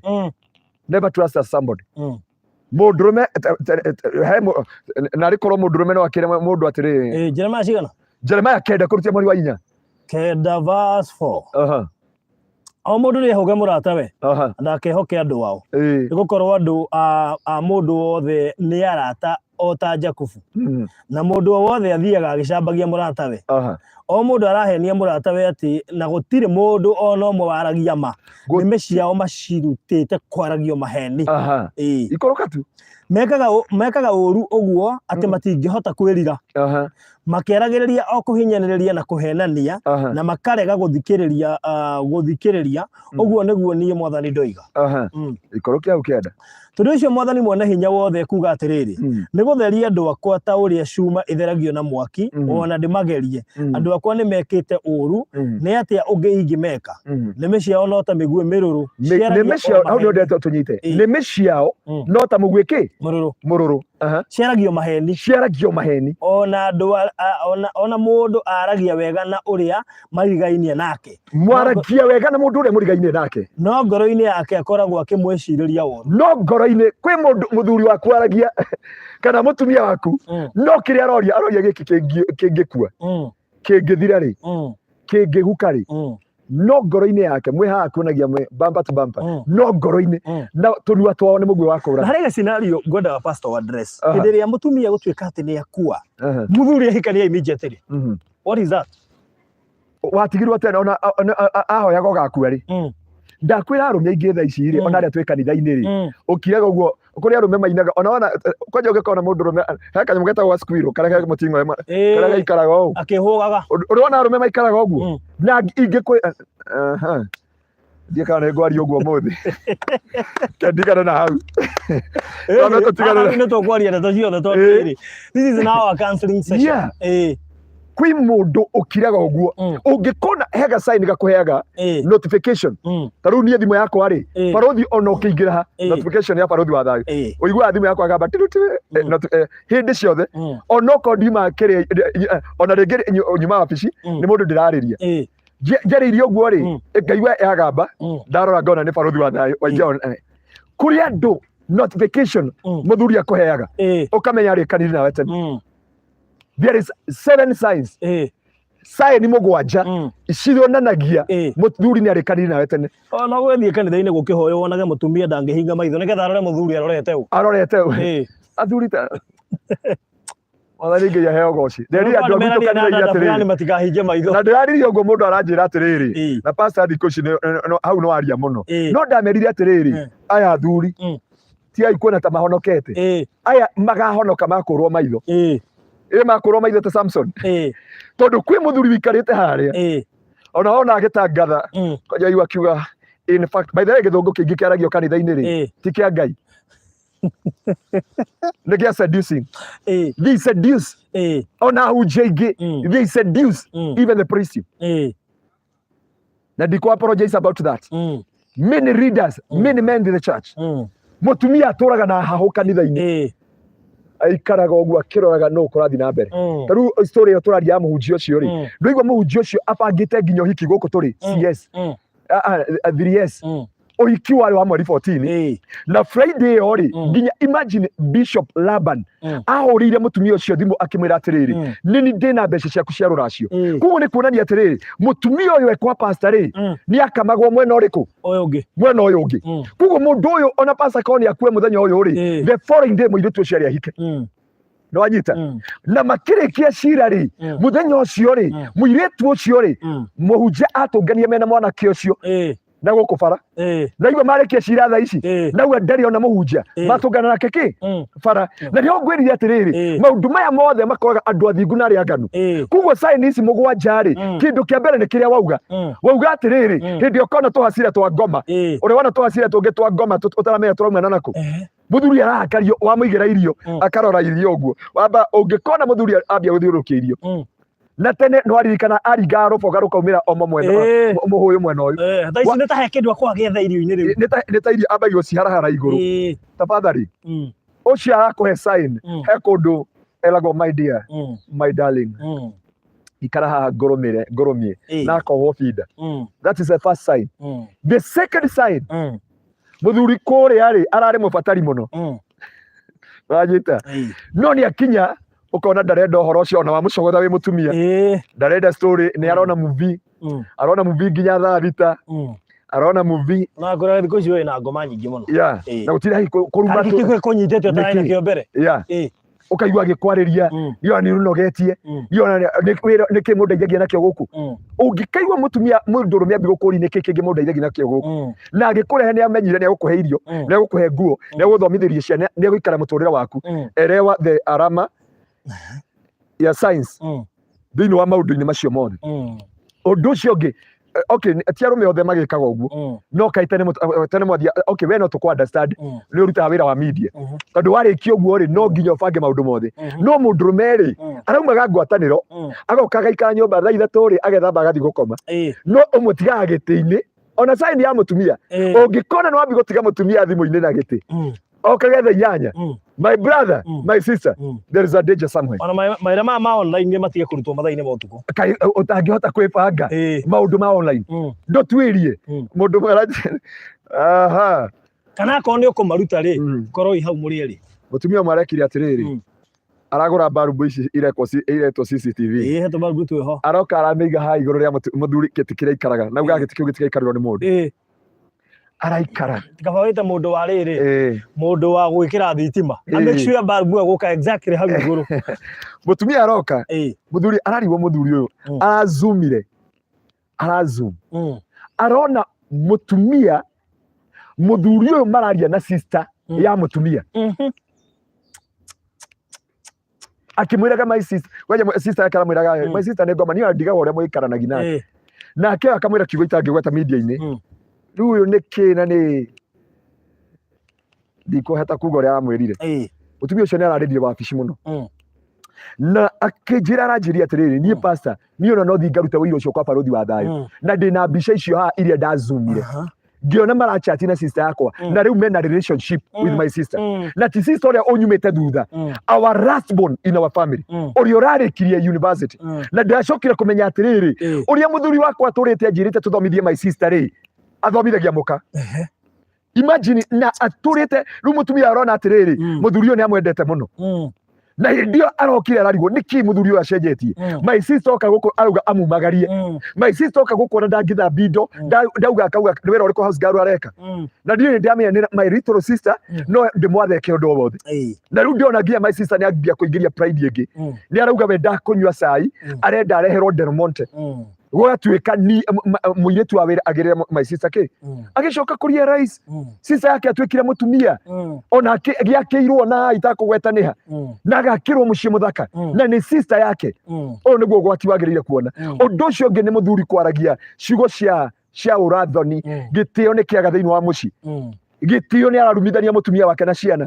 Never trust a somebody. Mũndũrũme he narĩ korwo mũndũrũme no akĩre mũndũ atĩrĩrĩ. Jeremiah cigana? Jeremiah 9 kũrutia mweri wa 4. 9 verse 4. O mũndũ nĩ ehoke mũratawe, ndakehoke andũ ao, nĩ gũkorwo andũ a mũndũ wothe nĩ arata o ta Jakubu, na mũndũ o wothe athiaga agĩcambagia mũratawe. O mũndũ arahenia mũratawe atĩ na gũtirĩ mũndũ o na ũmwe waragia ma. Nĩmĩ ciao macirutĩte kwaragio maheni. Ikoroka tu. Mekaga ũũru ũguo atĩ matingĩhota kwĩrira, makĩaragĩrĩria o kũhinyanĩrĩria na kũhenania, na makarega gũthikĩrĩria. Ũguo nĩguo niĩ mwathani ndoiga. Ikorokia hau 9. Tondũ ũcio mwathani mwene hinya wothe ekuga atĩrĩrĩ, nĩ gũtheria andũ akwa ta ũrĩa cuma ĩtheragio na mwaki, o na ndĩmagerie. Andũ akwa nĩ mekĩte ũũru. Nĩ atĩa ũngĩ ingĩmeka? Nĩmĩ ciao no ta mĩguĩ mĩrũrũ, ciaragia Nĩmĩ o ciao hau nĩ maheni. ndetwo tũnyite. Nĩmĩ ciao no ta mũguĩ kĩ? Mũrũrũ. Mũrũrũ. Ciaragio maheni. Ciaragio maheni. Ona andũ ona mũndũ aragia wega na ũrĩa marigainie nake. Mwaragia wega na mũndũ ũrĩa mũrigainie nake, no ngoro-inĩ yake akoragwo akĩmwĩcirĩria ũũru. No ngoro-inĩ kwĩ mũndũ mũthuri waku aragia kana mũtumia waku, no kĩrĩa aroria aroria gĩkĩ kĩngĩkua, kĩngĩthira rĩ, kĩngĩhuka rĩ. No ngoro-inĩ yake mwĩ haha kuonagia mwĩ bumper to bumper, no ngoro-inĩ na tũnua twao nĩ mũguĩ wa Na kũra. harĩ scenario ngwendaga pastor address. Hĩndĩ ĩrĩa mũtumia gũtuĩka atĩ nĩ akua, mũthuri ahikania immediately, what is that? Watigirwo tene ona ahoyaga ũgakua rĩ. Ndakwĩra arũme aingĩ thaa ici rĩ, ona arĩa twĩ kanitha-inĩ rĩ, ũkiraga ũguo. Kũrĩ arũme mainaga ona wona kwanja ũngĩkona mũndũ rũme he kanyamũ getagwo squirrel karĩa ke mũting'oe karĩa gaikaraga ũũ. Akĩhũgaga. Ũrĩ wona arũme maikaraga ũguo? Na ingĩkwĩ aha ndiĩ kana nĩ ngwaria ũguo ũmũthĩ, kendigane na hau. Twambe tũtigane Nĩ tũkwaria ndeto ciothe tondũ rĩrĩ, this is now a counseling session. Kwĩ mũndũ ũkiraga ũguo. Ũngĩkona he gasign gakũheaga notification. Ta rĩu niĩ thimũ yakwa rĩ, barothi ona ũkĩingĩra ha notification ya barothi wa thayũ, ũiguaga thimũ yakwa gamba tiru tiru, hĩndĩ ciothe, ona okorwo ndiuma kĩrĩa, ona rĩngĩ nyuma wabici, nĩ mũndũ ndĩrarĩria. Njarĩirie ũguo rĩ, ngaigua yagamba, ndarora ngona nĩ barothi wa thayũ waingĩra. Kũrĩ andũ notification mũthuri akũheaga, ũkamenya arĩkanire nawe tene. There is seven signs, sign 7 cionanagia mũthuri nĩ arĩkanire nawe tene. Ona gũgĩthiĩ kanitha-inĩ gũkĩhoywo, wonage mũtumia ndangĩhinga maitho nĩgetha arore mũthuri arorete ũ. Arorete ũ. Athuri ta Mwathani Ngai aheo goci. Nderire andũ a gwitũ Meranie na kanitha-inĩ dada fulani atĩrĩrĩ, matikahinge maitho. Na ndĩraririe ũguo, mũndũ aranjĩra atĩrĩrĩ, na pastor thikũ ici hau no aria mũno. No ndamerire atĩrĩrĩ, aya athuri tigai kuona ta mahonokete. Aya magahonoka makũrwo maitho. Ĩ makũrwo maitho ta Samson. Tondũ kwĩ mũthuri wikarĩte harĩa ona ona agĩtangatha, kwanja igua akiuga, in fact, by the way, gĩthũngũ kĩingĩ kĩaragio kanitha-inĩ rĩ, ti kĩa Ngai, nĩ kĩa seducing. They seduce ona ahunjia aingĩ. They seduce even the priest. Na ndikũ apologize about that. Many leaders, many men in the church, mũtumia atũraga na hahũ kanitha-inĩ, aikaraga ũguo akĩroraga nũ kũrathiĩ na mbere. Ta rĩu story ĩyo tũraria ya mũhunjia ũcio rĩ, ndũigua mũhunjia ũcio abangĩte nginya ũhiki gũkũ tũrĩ CS, 3S, ũhiki warĩ wa mweri 14, na Friday ĩyo rĩ, nginya imagine Bishop Laban ahũrĩire mũtumia ũcio thimũ akĩmwĩra atĩrĩrĩ, nĩ ndĩna mbeca ciaku cia rũracio. Koguo nĩ kuonania atĩrĩrĩ, mũtumia ũyũ ekwa pastor rĩ, nĩ akamagwo mwena ũrĩkũ? Ũyũ ũngĩ. Mwena ũyũ ũngĩ. Koguo mũndũ ũyũ ona pastor korwo nĩ akue mũthenya ũyũ rĩ, the following day mũirĩtu ũcio arĩ ahike. Nĩ wanyita? Na makĩrĩkia cira rĩ, mũthenya ũcio rĩ, mũirĩtu ũcio rĩ, mũhunjia atũngania mena mwanake ũcio na gũkũ bara. Naigua marĩkia cira thaa ici, naigua ndarĩ ona mũhunjia matũngana nake kĩ bara. Na nĩho ngwĩrire atĩrĩrĩ, maũndũ maya mothe makoraga andũ athingu na arĩa anganu. Koguo sign ici 7 rĩ, kĩndũ kĩa mbere nĩ kĩrĩa wauga. Wauga atĩrĩrĩ, hĩndĩ ĩyo ũkona tũhacira twa ngoma, ũrĩa wona tũhacira tũngĩ twa ngoma ũtaramenya tũraumana nakũ. Mũthuri arakario wamũigĩra irio, akarora irio ũguo. Wamba ũngĩkona mũthuri ambia gũthiũrũrũkia irio, na tene nĩ waririkana aringaga rũboga rũkaumĩra omo mwena, mũhũyũ mwena ũyũ. Thaa ici nĩ ta he kĩndũ akwagĩetha irio-inĩ rĩu. Nĩ ta irio ambagia gũciharahara igũrũ. Tafadhali, ũcio arakũhe sign he kũndũ eragwo, "My dear, my darling, ikara haha ngũrũmĩre ngũrũmie," na akohwo binda. That is the first sign. The second sign, mũthuri kũrĩa rĩ, ararĩ mũbatari mũno, wanyita? No nĩ akinya ũkona ndarenda ũhoro ũcio, ona wamũcogotha wĩ mũtumia, ndarenda story, nĩ arona movie, arona movie nginya thaa 6, arona movie. Na ngũraga thikũ ici wĩna ngoma nyingĩ mũno. Na gũtirĩ hihi kũruma. Kana kĩkĩ kũnyitĩte ũtarĩ Nĩkĩ? nakĩo mbere. Ũkaigua agĩkwarĩria, niona nĩ ũnogetie, niona nĩkĩ mũndeithagia nakĩo gũkũ. Ũngĩkaigua mũtumia mũndũrũme ambia gũkũria nĩkĩ kĩngĩ mũndeithagia nakĩo gũkũ, na agĩkũrehe nĩ amenyire nĩ egũkũhe irio, nĩ egũkũhe nguo, nĩ egũthomithĩria ciana, nĩ egũikara mũtũrĩre waku. Elewa the alama ya signs thĩinĩ wa maũndũ-inĩ macio mothe. Ũndũ ũcio ũngĩ, okay, ti arũme othe magĩkaga ũguo, no kaĩ tene tene mwathia, okay, we no tũkũ understand, nĩ ũrutaga wĩra wa media, tondũ warĩkia ũguo rĩ, no nginya ũbange maũndũ mothe. No mũndũrũme rĩ, araumaga ngwatanĩro, agoka agaikara nyũmba thaa 3 rĩ, agethamba, agathiĩ gũkoma. No ũmũtigaga gĩtĩ-inĩ. Ona sign ya mũtumia, ũngĩkona nĩ wambi gũtiga mũtumia thimũ-inĩ na gĩtĩ okage thaa 8, my brother, my sister, there is a danger somewhere. Ona mawĩra maya ma online nĩ matige kũrutwo mathaa-inĩ ma ũtukũ. Kaĩ ũtangĩhota kwĩbanga maũndũ ma online, ndũtuĩrie mũndũ mwera aha. Kana akorwo nĩ ũkũmaruta rĩ, korwo i hau mũrĩ erĩ. Mũtumia ũmwe arekire atĩrĩrĩ, aragũra mbarubu ici irekwo iretwo CCTV. Ĩĩ, he tũbarubu twĩho. Aroka aramĩiga haha igũrũ rĩa mũthuri gĩtĩ kĩrĩa aikaraga, na ugaga gĩtĩ kĩu gĩtigaikarĩrwo nĩ mũndũ. Araikara. Kaba wĩte mũndũ wa rĩrĩ, mũndũ wa gwĩkĩra thitima. A make sure barubu ĩyo gũka exactly hau igũrũ. Mũtumia aroka, mũthuri ararigwo, mũthuri ũyũ arazumire, arazoom, arona mũtumia mũthuri ũyũ mararia na sister. Ya mũtumia. Akĩmwĩraga my sister, kwanja sister yake aramwĩraga, "My sister nĩ ngoma, niĩ ndigaga ũrĩa mũikaranagia nake." Nake akamwĩra kiugo itangĩgweta media-inĩ. Rĩu ũyũ nĩ kĩ na nĩ ndikũheta kuga ũrĩa aramwĩrire. Mũtumia ũcio nĩ ararĩrire wabici mũno. Na akĩnjĩra, aranjĩria atĩrĩrĩ, niĩ pastor, niĩ ona no thiĩ ngarute ũira ũcio kwa barũthi wa thayũ. Na ndĩna mbica icio haha iria ndazumire. Ngĩona marachati na sister yakwa. Na rĩu mena relationship with my sister. Na ti sister ũrĩa ũnyumĩte thutha. Our last born in our family. Ũrĩa ũrarĩkirie university. Na ndacokire kũmenya atĩrĩrĩ, ũrĩa mũthuri wakwa atũrĩte anjĩrĩte tũthomithie my sister rĩ, athomithagia mũka. Imagine, na atũrĩte rĩu mũtumia arona atĩrĩrĩ, mũthuri ũyũ nĩ amwendete mũno. Na hĩndĩ ĩyo arokire ararigwo nĩkĩ mũthuri ũyũ acenjetie. My sister oka gũkũ arauga amumagarie. My sister oka gũkũ ona ndangĩthambia indo. Ndauga akauga nĩ wĩra ũrĩkũ house girl areka. Na niĩ nĩ ndamenya nĩ my little sister. No ndĩmwatheke ũndũ o wothe. Na rĩu ndĩrona nginya my sister nĩ ambia kũingĩria pride ĩngĩ. Nĩ arauga we ndakũnyua cai. Arenda areherwo Del Monte. Gũgatuĩka ni mũirĩtu wa wĩra agĩrĩre my sister kĩ. Agĩcoka kũria rice. Sister yake atuĩkire mũtumia. Ona gĩakĩirwo na itakũgweta nĩha. Na agakĩrwo mũciĩ mũthaka. Na nĩ sister yake. Ũyũ nĩguo ũgwati wagĩrĩire kuona. Ũndũ ũcio ũngĩ nĩ mũthuri kwaragia ciugo cia ũrathoni. Gĩtĩo nĩ kĩaga thĩinĩ wa mũciĩ. Gĩtĩo nĩ ararumithania mũtumia wake na ciana.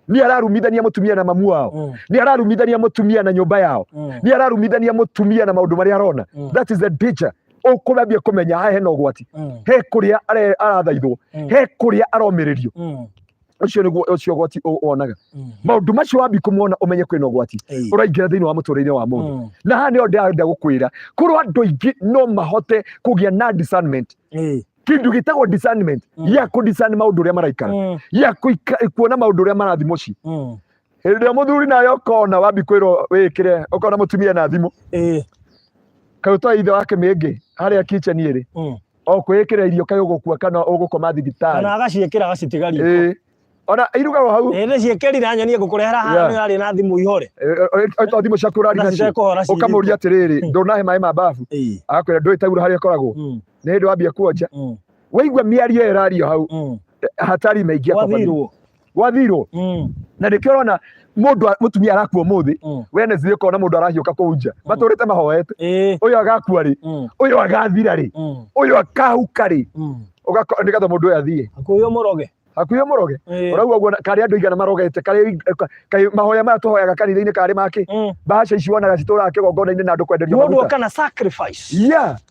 Nĩ ararumithania mũtumia na mamu wao. Nĩ ararumithania mũtumia na nyũmba yao. Nĩ ararumithania mũtumia na maũndũ marĩa arona. That is the danger. Ũkũambia kũmenya haha hena ũgwati. He kũrĩa arathaithwo. He kũrĩa aromĩrĩrio. Ũcio nĩguo ũcio ũgwati wonaga. Maũndũ macio wambi kũmona ũmenye kwĩna ũgwati. Ũraingĩra thĩinĩ wa mũtũrĩre wa mũndũ. Na haha nĩho ndĩrenda gũkwĩra korwo andũ aingĩ no mahote kũgĩa na discernment, kĩndũ gĩtagwo discernment, ya kũ discern maũndũ ũrĩa maraikara, ya kuona maũndũ ũrĩa marathiĩ mũciĩ. Hĩndĩ ĩrĩa mũthuri nawe ũkona wambi kwĩrwo wĩkĩre ũkona mũtumia na thimũ, kaĩ ũtoĩ ithe wake mĩngĩ harĩa kitchen ĩrĩ, o kwĩĩkĩra irio, kaĩ ũgũkua kana ũgũkoma thibitarĩ. Kana agaciĩkĩra agacitiga riko. Ĩĩ. Ona irugagwo hau. Ĩĩ, nĩciĩkĩrire nyonie ngũkũrehera haha. Nĩ ũrarĩ na thimũ ihore. To thimũ ciaku ũrari Na nacio. citekũhora ciĩ Ũkamũria riko. atĩrĩrĩ, ndũnahe maĩ ma babu? Agakwĩra ndũĩ tauro harĩa ĩkoragwo. Nĩ hĩndĩ wambia kuonja. Waigua mĩario ĩyo ĩrario hau, hatari imeingia kwa family. Gwathirwo. Gwathirwo. Na nĩkĩo ũrona mũndũ mũtumia arakua ũmũthĩ, Wednesday ũkona mũndũ arahiũka kũu nja. Matũrĩte mahoete. Ũyũ agakua rĩ, ũyũ agathira rĩ, ũyũ akahuka rĩ, ũgakora nĩgetha mũndũ ũyũ athiĩ. Hakuhĩ ũmũroge. Hakuhĩ ũmũroge. Ũrauga ũguo karĩ andũ igana marogete, karĩ kaĩ mahoya maya tũhoyaga kanitha-inĩ karĩ makĩ? Bahasha ici wonaga citũraga kĩgongona-inĩ na andũ kwenderio Mũndũ maguta. oka na sacrifice.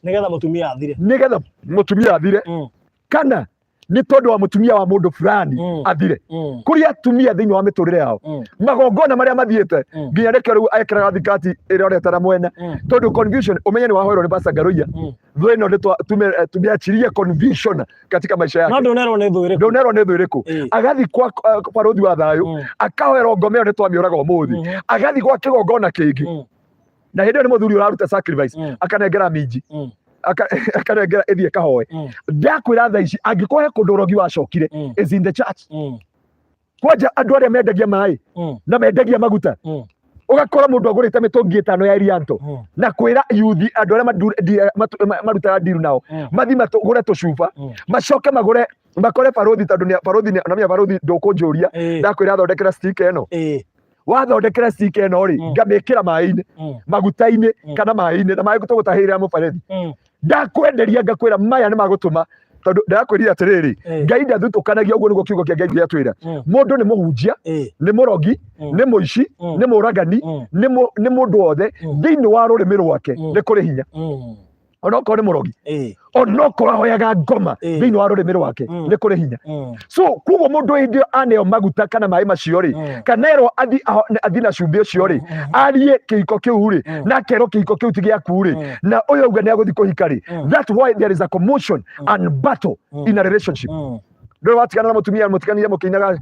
Nĩgetha mũtumia athire. Nĩgetha mũtumia athire. Kana nĩ tondũ wa mũtumia wa mũndũ fulani athire. Kũrĩ atumia thĩinĩ wa mĩtũrĩre yao magongona marĩa mathiĩte, nginya nĩkĩo rĩu ekĩraga thikati ĩrorete na mwena, tondũ confusion. Ũmenye nĩ wahoerwo nĩ Pastor Ngaruiya. Thũ ĩno nĩ tumeachilia confusion katika maisha No yake. ndũnerwo nĩ thũ ĩrĩkũ. Ndũnerwo nĩ thũ ĩrĩkũ. Agathi kwa barũthi wa thayũ, akahoerwo ngoma ĩyo nĩ twamĩũraga ũmũthĩ. Agathi gwa kĩgongona kĩngĩ, na hĩndĩ ĩyo nĩ mũthuri ũraruta sacrifice, akanengera minji, akanengera ĩthiĩ ĩkahoe. Ndakwĩra thaa ici angĩkorwo he kũndũ ũrogi wacokire, is in the church. Kwanja andũ arĩa mendagia maĩ na mendagia maguta, ũgakora mũndũ agũrĩte mĩtũngi 5 ya Elianto na kwĩra yuthi andũ arĩa marutaga ndiru nao mathi magũre tũcuba, macoke magũre makore barũthi, tondũ barũthi namenya barũthi ndũkũnjũria. Ndakwĩra thondekera stick ĩno. Wathondekera stick ĩno rĩ, ngamĩkĩra maĩ-inĩ, maguta-inĩ, kana maĩ-inĩ na maĩ tũgũtahĩrĩra mũberethi. Ndakwenderia ngakwĩra maya nĩ magũtũma, tondũ ndakwĩrire atĩrĩrĩ, Ngai ndathutũkanagia. Ũguo nĩguo kiugo kĩa Ngai gĩatwĩra. Mũndũ nĩ mũhunjia, nĩ mũrogi, nĩ mũici, nĩ mũragani, nĩ mũndũ wothe, thĩinĩ wa rũrĩmĩ rwake nĩ kũrĩ hinya. Onokorwo nĩ mũrogi, onokorwo ahoyaga ngoma, thĩinĩ wa rũrĩmĩ rwake nĩ kũrĩ hinya. So koguo mũndũ hĩndĩ ĩyo aneo maguta kana maĩ macio rĩ, kana erwo athi na cumbĩ ũcio rĩ, arie kĩhiko kĩu rĩ, na akerwo kĩhiko kĩu ti gĩaku rĩ, na ũyũ auga nĩ agũthiĩ kũhika rĩ, that's why there is a commotion and battle in a relationship. Ndũrĩ watigana na mũtumia, mũtiganire mũkĩinaga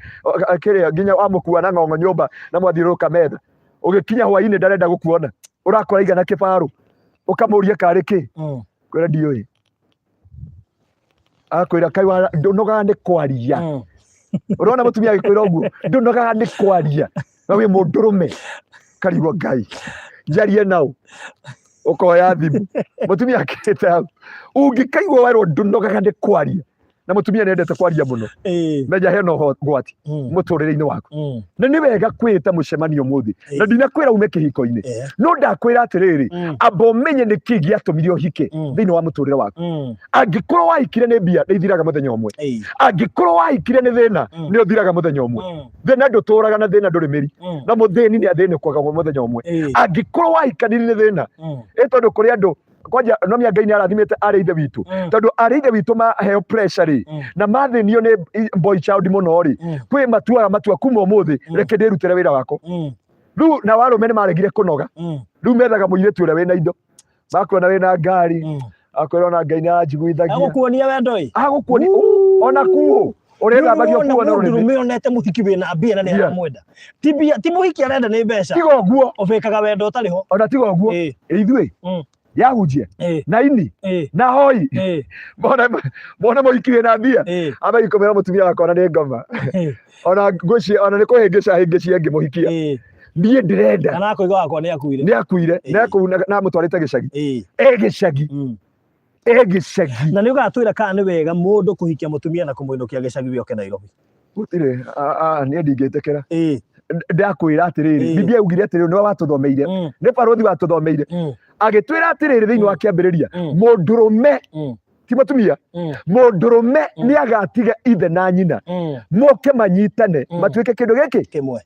kĩrĩa nginya wamũkua na ng'ong'o nyũmba na mwathiũrũrũka metha, ũgĩkinya hwainĩ ndarenda gũkuona, ũrakora igana kĩbarũ, ũkamũria karĩ kĩ. Kwĩra ndiũĩ, akwĩra kai ndũnogaga nĩ kwaria. Ũrona mũtumia agĩkwĩra ũguo, ndũnogaga nĩ kwaria na wĩ mũndũrũme, karigwo Ngai njarie nau, ũkoya thimũ mũtumia akĩte hau, ũngĩkaigua werwo ndũnogaga nĩ kwaria. Na mũtumia nĩ endete kwaria mũno. Menya hena ũgwati mũtũrĩre-inĩ waku. Na nĩ wega kwĩta mũcemanio ũmũthĩ, na ndinakwĩra ume kĩhiko-inĩ, no ndakwĩra atĩrĩrĩ, amba ũmenye nĩ kĩ gĩatũmire ũhike thĩinĩ wa mũtũrĩre waku. Angĩkorwo wahikire nĩ mbia, nĩ ithiraga mũthenya ũmwe. Angĩkorwo wahikire nĩ thĩna, nĩ ũthiraga mũthenya ũmwe. Thĩna ndũtũraga, na thĩna ndũrĩ mĩri, na mũthĩni nĩ athĩnĩkwaga mũthenya ũmwe. Angĩkorwo wahikanirie nĩ thĩna, ĩ tondũ kũrĩ andũ kwanja no mĩa Ngai nĩ arathimĩte arĩ ithe witũ, tondũ arĩ ithe witũ maheo pressure rĩ, na mathĩnio nĩ boy child mũno rĩ, kwĩ matuaga matua kuma ũmũthĩ, reke ndĩrutĩre wĩra wakwa. Rĩu na warũme nĩ maregire kũnoga. Rĩu methaga mũirĩtu ũrĩa wĩna indo, makuona wĩna ngari, akwĩra ona Ngai nĩ aranjiguithagia. Agũkuonia wendo ĩ. Agũkuonia ona kuũ ũrĩthambagio kuo na rũrĩmĩ. Mũndũrũme onete mũhiki wĩna mbia na nĩ aramwenda, ti mbia, ti mũhiki arenda, nĩ mbeca. Tiga ũguo. Ũbĩkaga wendo ũtarĩ ho. Ona tiga ũguo, ithuĩ yahunjia na ini na hoi mona mona mũhiki wĩna mbia, ambagia kũmĩra mũtumia wakwa ona nĩ ngoma, ona ngwĩciria ona nĩ kũhĩngĩca hĩngĩcia ngĩmũhikia. Niĩ ndĩrenda Kana akoiga wakwa nĩ akuire. Nĩ akuire. Na kũu na mũtwarĩte gĩcagi, ĩ gĩcagi, ĩ gĩcagi. Na nĩ ũgatwĩra kana nĩ wega mũndũ kũhikia mũtumia na kũmũinũkia gĩcagi wĩoke Nairobi. Gũtirĩ, niĩ ndingĩtĩkĩra. Ndakwĩra atĩrĩrĩ, Biblia yaugire atĩrĩrĩ, nĩwe watũthomeire, nĩ barũthi watũthomeire, agĩtwĩra atĩrĩrĩ thĩinĩ wa kĩambĩrĩria, mũndũrũme, ti mũtumia, mũndũrũme nĩ agatiga ithe na nyina, moke manyitane, matuĩke kĩndũ gĩkĩ kĩmwe.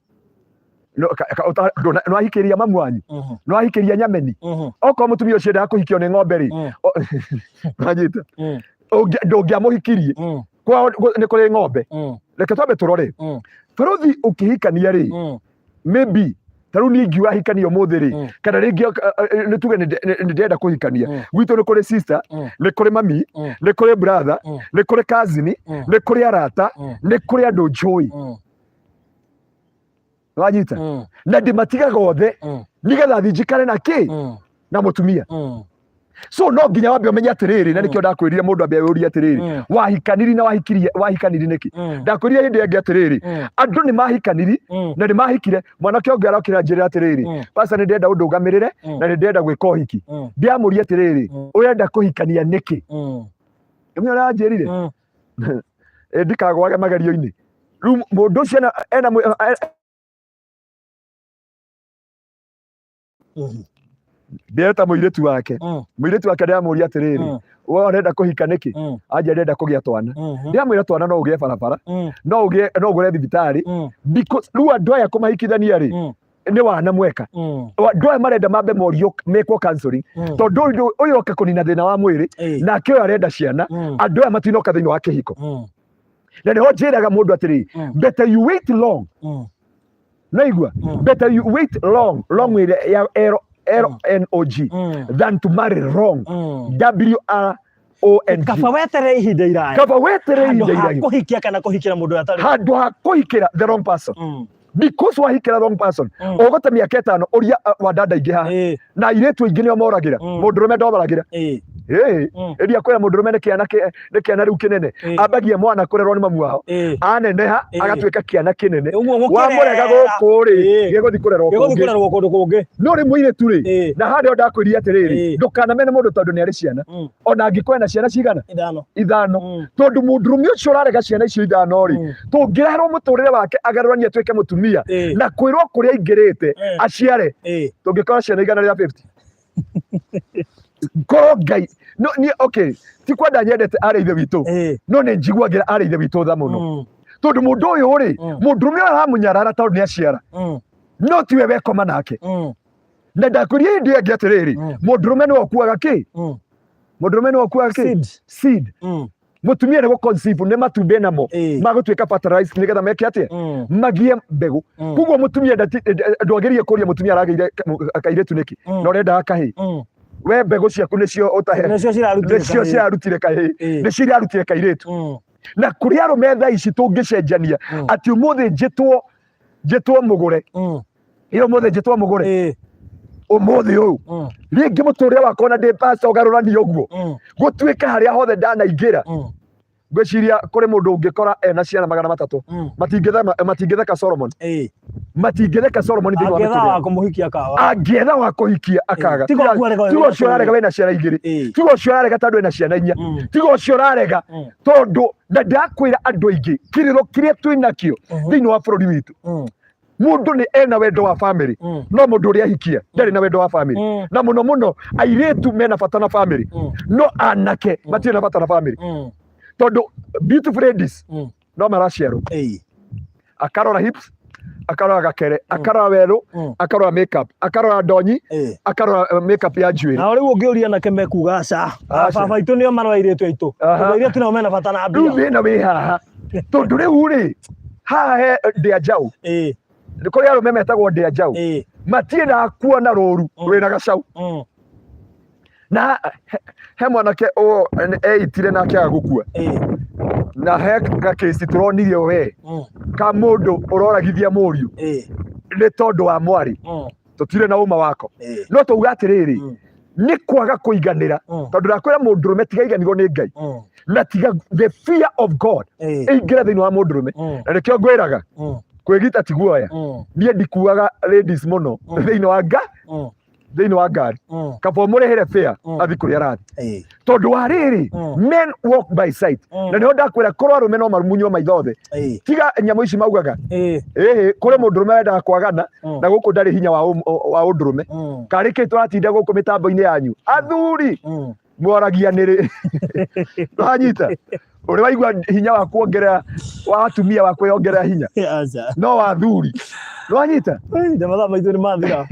Nĩwahikĩria mamu wanyu, nĩwahikĩria nyameni. Okorwo mũtumia ũcio endaga kũhikio nĩ ng'ombe rĩ, wanyita, ndũngĩamũhikirie. Kwao nĩ kũrĩ ng'ombe. Reke twambe tũrore, barũthi, ũkĩhikania rĩ, maybe ta rĩu niĩ ingiuga hikania ũmũthĩ rĩ, kana rĩngĩ nĩ tuge nĩ ndĩrenda kũhikania, gwitũ nĩ kũrĩ sister, nĩ kũrĩ mami, nĩ kũrĩ brother, nĩ kũrĩ cousin, nĩ kũrĩ arata, nĩ kũrĩ andũ njũĩ. Wanyita? Na ndĩmatigaga othe nĩgetha thiĩ njikare na kĩ? Na mũtumia. So no nginya wambe ũmenye atĩrĩrĩ, na nĩkĩo ndakwĩrire mũndũ ambe eyũrie atĩrĩrĩ, wahikaniri na wahikirie, wahikaniri nĩkĩ? Ndakwĩrire hĩndĩ ĩngĩ atĩrĩrĩ, andũ nĩ mahikaniri na nĩ mahikire. Mwanake ũngĩ arokĩra njĩra atĩrĩrĩ, "Pastor, nĩ ndĩrenda ũndũgamĩrĩre na nĩ ndĩrenda gwĩka ũhiki." Ndĩramũria atĩrĩrĩ, "Ũrenda kũhikania nĩkĩ?" Nĩ ũrĩa anjĩrire? "Ĩ, ndikagwage magerio-inĩ." Rĩu mũndũ ũcio ena ndĩreta mũirĩtu wake. Mũirĩtu wake ndĩramũria atĩrĩrĩ, "We ũrenda kũhika nĩkĩ?" Anja, "Ndĩrenda kũgĩa twana." Ndĩramwĩra, "Twana no ũgĩe barabara, no ũgĩe, no ũgũre thibitarĩ." Because rĩu andũ aya kũmahikithania rĩ, nĩ wana mweka. Andũ aya marenda mambe morio, mekwo counseling, tondũ ũyũ oka kũnina thĩna wa mwĩrĩ, nake ũyũ arenda ciana. Andũ aya matinoka thĩinĩ wa kĩhiko. Na nĩho njĩraga mũndũ atĩrĩ, better you wait long. Naigua? Better you wait long, long ĩrĩa ya L L N O G, than to marry wrong, W R O N G. Kaba weterere ihinda iraya. Kaba weterere handũ ihinda ha iraya kũhikia kana kũhikĩra mũndũ ũrĩa atarĩ. Handũ ha kũhikĩra the wrong person, because wahikĩra wrong person, ũgũte mĩaka 5 ũria wandanda ingĩ haha na airĩtu aingĩ nĩo moragĩra. Mũndũrũme ndomoragĩra. Ĩĩ. Ĩria kwĩra mũndũrũme nĩ kĩana nĩ kĩana rĩu kĩnene. Ambagia mwana kũrerwo nĩ mamu wao, aneneha agatuĩka kĩana kĩnene. Ũguo wamũrega gũkĩrera. Gũkũ rĩ, gĩgũthiĩ kũrerwo gĩgũthiĩ kũngĩ. Kũrerwo kũndũ kũngĩ. No rĩ, mũirĩtu rĩ, na harĩa ndakwĩrire atĩrĩrĩ, ndũkanamene mũndũ tondũ nĩ arĩ ciana, ona angĩkorwo ena ciana cigana. 5. 5. Tondũ mũndũrũme ũcio ũrarega ciana icio 5 rĩ, tũngĩreherwo mũtũrĩre wake agarũranie atuĩke mũtumia na kwĩrwo kũrĩa aingĩrĩte aciare, tũngĩkora ciana 150. Korwo Ngai no niĩ, okay, ti kwenda nyendete arĩ ithe witũ, no nĩ njiguagĩra arĩ ithe witũ tha mũno, tondũ mũndũ ũyũ rĩ, mũndũrũme ũyũ aramũnyarara tondũ nĩ aciara, no tiwe wekoma nake. Na ndakwĩria hĩndĩ ĩyo ĩngĩ atĩrĩrĩ, mũndũrũme nĩwe ũkuaga kĩ? Mũndũrũme nĩwe ũkuaga kĩ? Seed. Seed. Mũtumia nĩ gũconceive, nĩ matumbĩ namo magũtuĩka fertilized nĩgetha meke atĩa? Magie mbegũ. Koguo mũtumia ndwagĩrĩire kũria mũtumia aragĩire kairĩtu nĩkĩ na ũrendaga kahĩĩ. We mbegũ ciaku nĩcio ũtahe. Nĩcio cirarutire nĩcio kahĩĩ. Cirarutire kahĩĩ. Nĩcio irarutire kairĩtu. Na kũrĩ arũme thaa ici tũngĩcenjania atĩ ũmũthĩ njĩtwo mũgũre, ĩ ũmũthĩ njĩtwo mũgũre, ũmũthĩ ũyũ rĩngĩ mũtũrĩre wakwa na ndĩ pastor ũgarũranie ũguo, gũtuĩke harĩa hothe ndanaingĩra. Ngwĩciria kũrĩ mũndũ ũngĩkora ena ciana 300, matingĩtheka Solomon. Matingĩtheka Solomon thĩinĩ wa Angĩetha mĩtũrĩre. Wa kũmũhikia kawa. Angĩetha wa kũhikia akaga. Tiga ũguo arega Tiga ũcio ũrarega wĩna ciana igĩrĩ, tiga ũcio ũrarega tondũ ena ciana inya, tiga ũcio ũrarega tondũ na ndakwĩra andũ aingĩ kĩrĩro kĩrĩa twĩ nakĩo thĩinĩ wa bũrũri witũ, mũndũ nĩ ena wendo wa family, no mũndũ ũrĩa ahikia ndarĩ na wendo wa family, na mũno mũno airĩtu mena bata na family, no anake matirĩ na bata na family, tondũ beautiful ladies no maraciarwo, akarora hips, akarora gakere, akarora werũ, akarora makeup, akarora ndonyi, akarora makeup ya njuĩrĩ. Nao rĩu ũngĩũria anake mekuga aca. Aca. Baba aitũ nĩo marora airĩtu aitũ. Tondũ airĩtu nao mena bata na Rĩu mbia. thĩna wĩ haha, tondũ rĩu rĩ haha he ndĩa njaũ. Nĩ kũrĩ arũme metagwo ndĩa njaũ, matiendaga kuona rũru rwĩna gacau. Na he mwanake eitire na akĩaga gũkua, na he gakĩci tũronire we ka mũndũ ũroragithia mũriũ nĩ tondũ wa mwarĩ. Tũtirĩ na ũma wako, no tauga atĩrĩrĩ, nĩ kwaga kũiganĩra, tondũ ndakwĩra mũndũrũme tiga iganirwo nĩ Ngai, na tiga the fear of God ĩingĩre thĩinĩ wa mũndũrũme. Na nĩkĩo ngwĩraga kwĩgita ti guoya. Niĩ ndikuaga ladies mũno thĩinĩ wa ngari, kaba ũmũrĩhĩre fare athi kũrĩa arathi, tondũ wa rĩrĩ, men walk by sight. Na nĩho ndakwĩra korwo arũme no mamunywo maitho othe, tiga nyamũ ici maugaga. Ĩhĩ, kũrĩ mũndũrũme wendaga kwagana, na gũkũ ndarĩ hinya wa ũndũrũme. Karĩ kĩ tũratinda gũkũ mĩtambo-inĩ yanyu athuri mwaragia nĩrĩ wanyita ũrĩ waigua hinya wa kuongerera wa atumia wa kwĩongerera hinya? Aca. No wa athuri nĩwanyita. Ĩĩ, na mathaa maitũ nĩ mathira,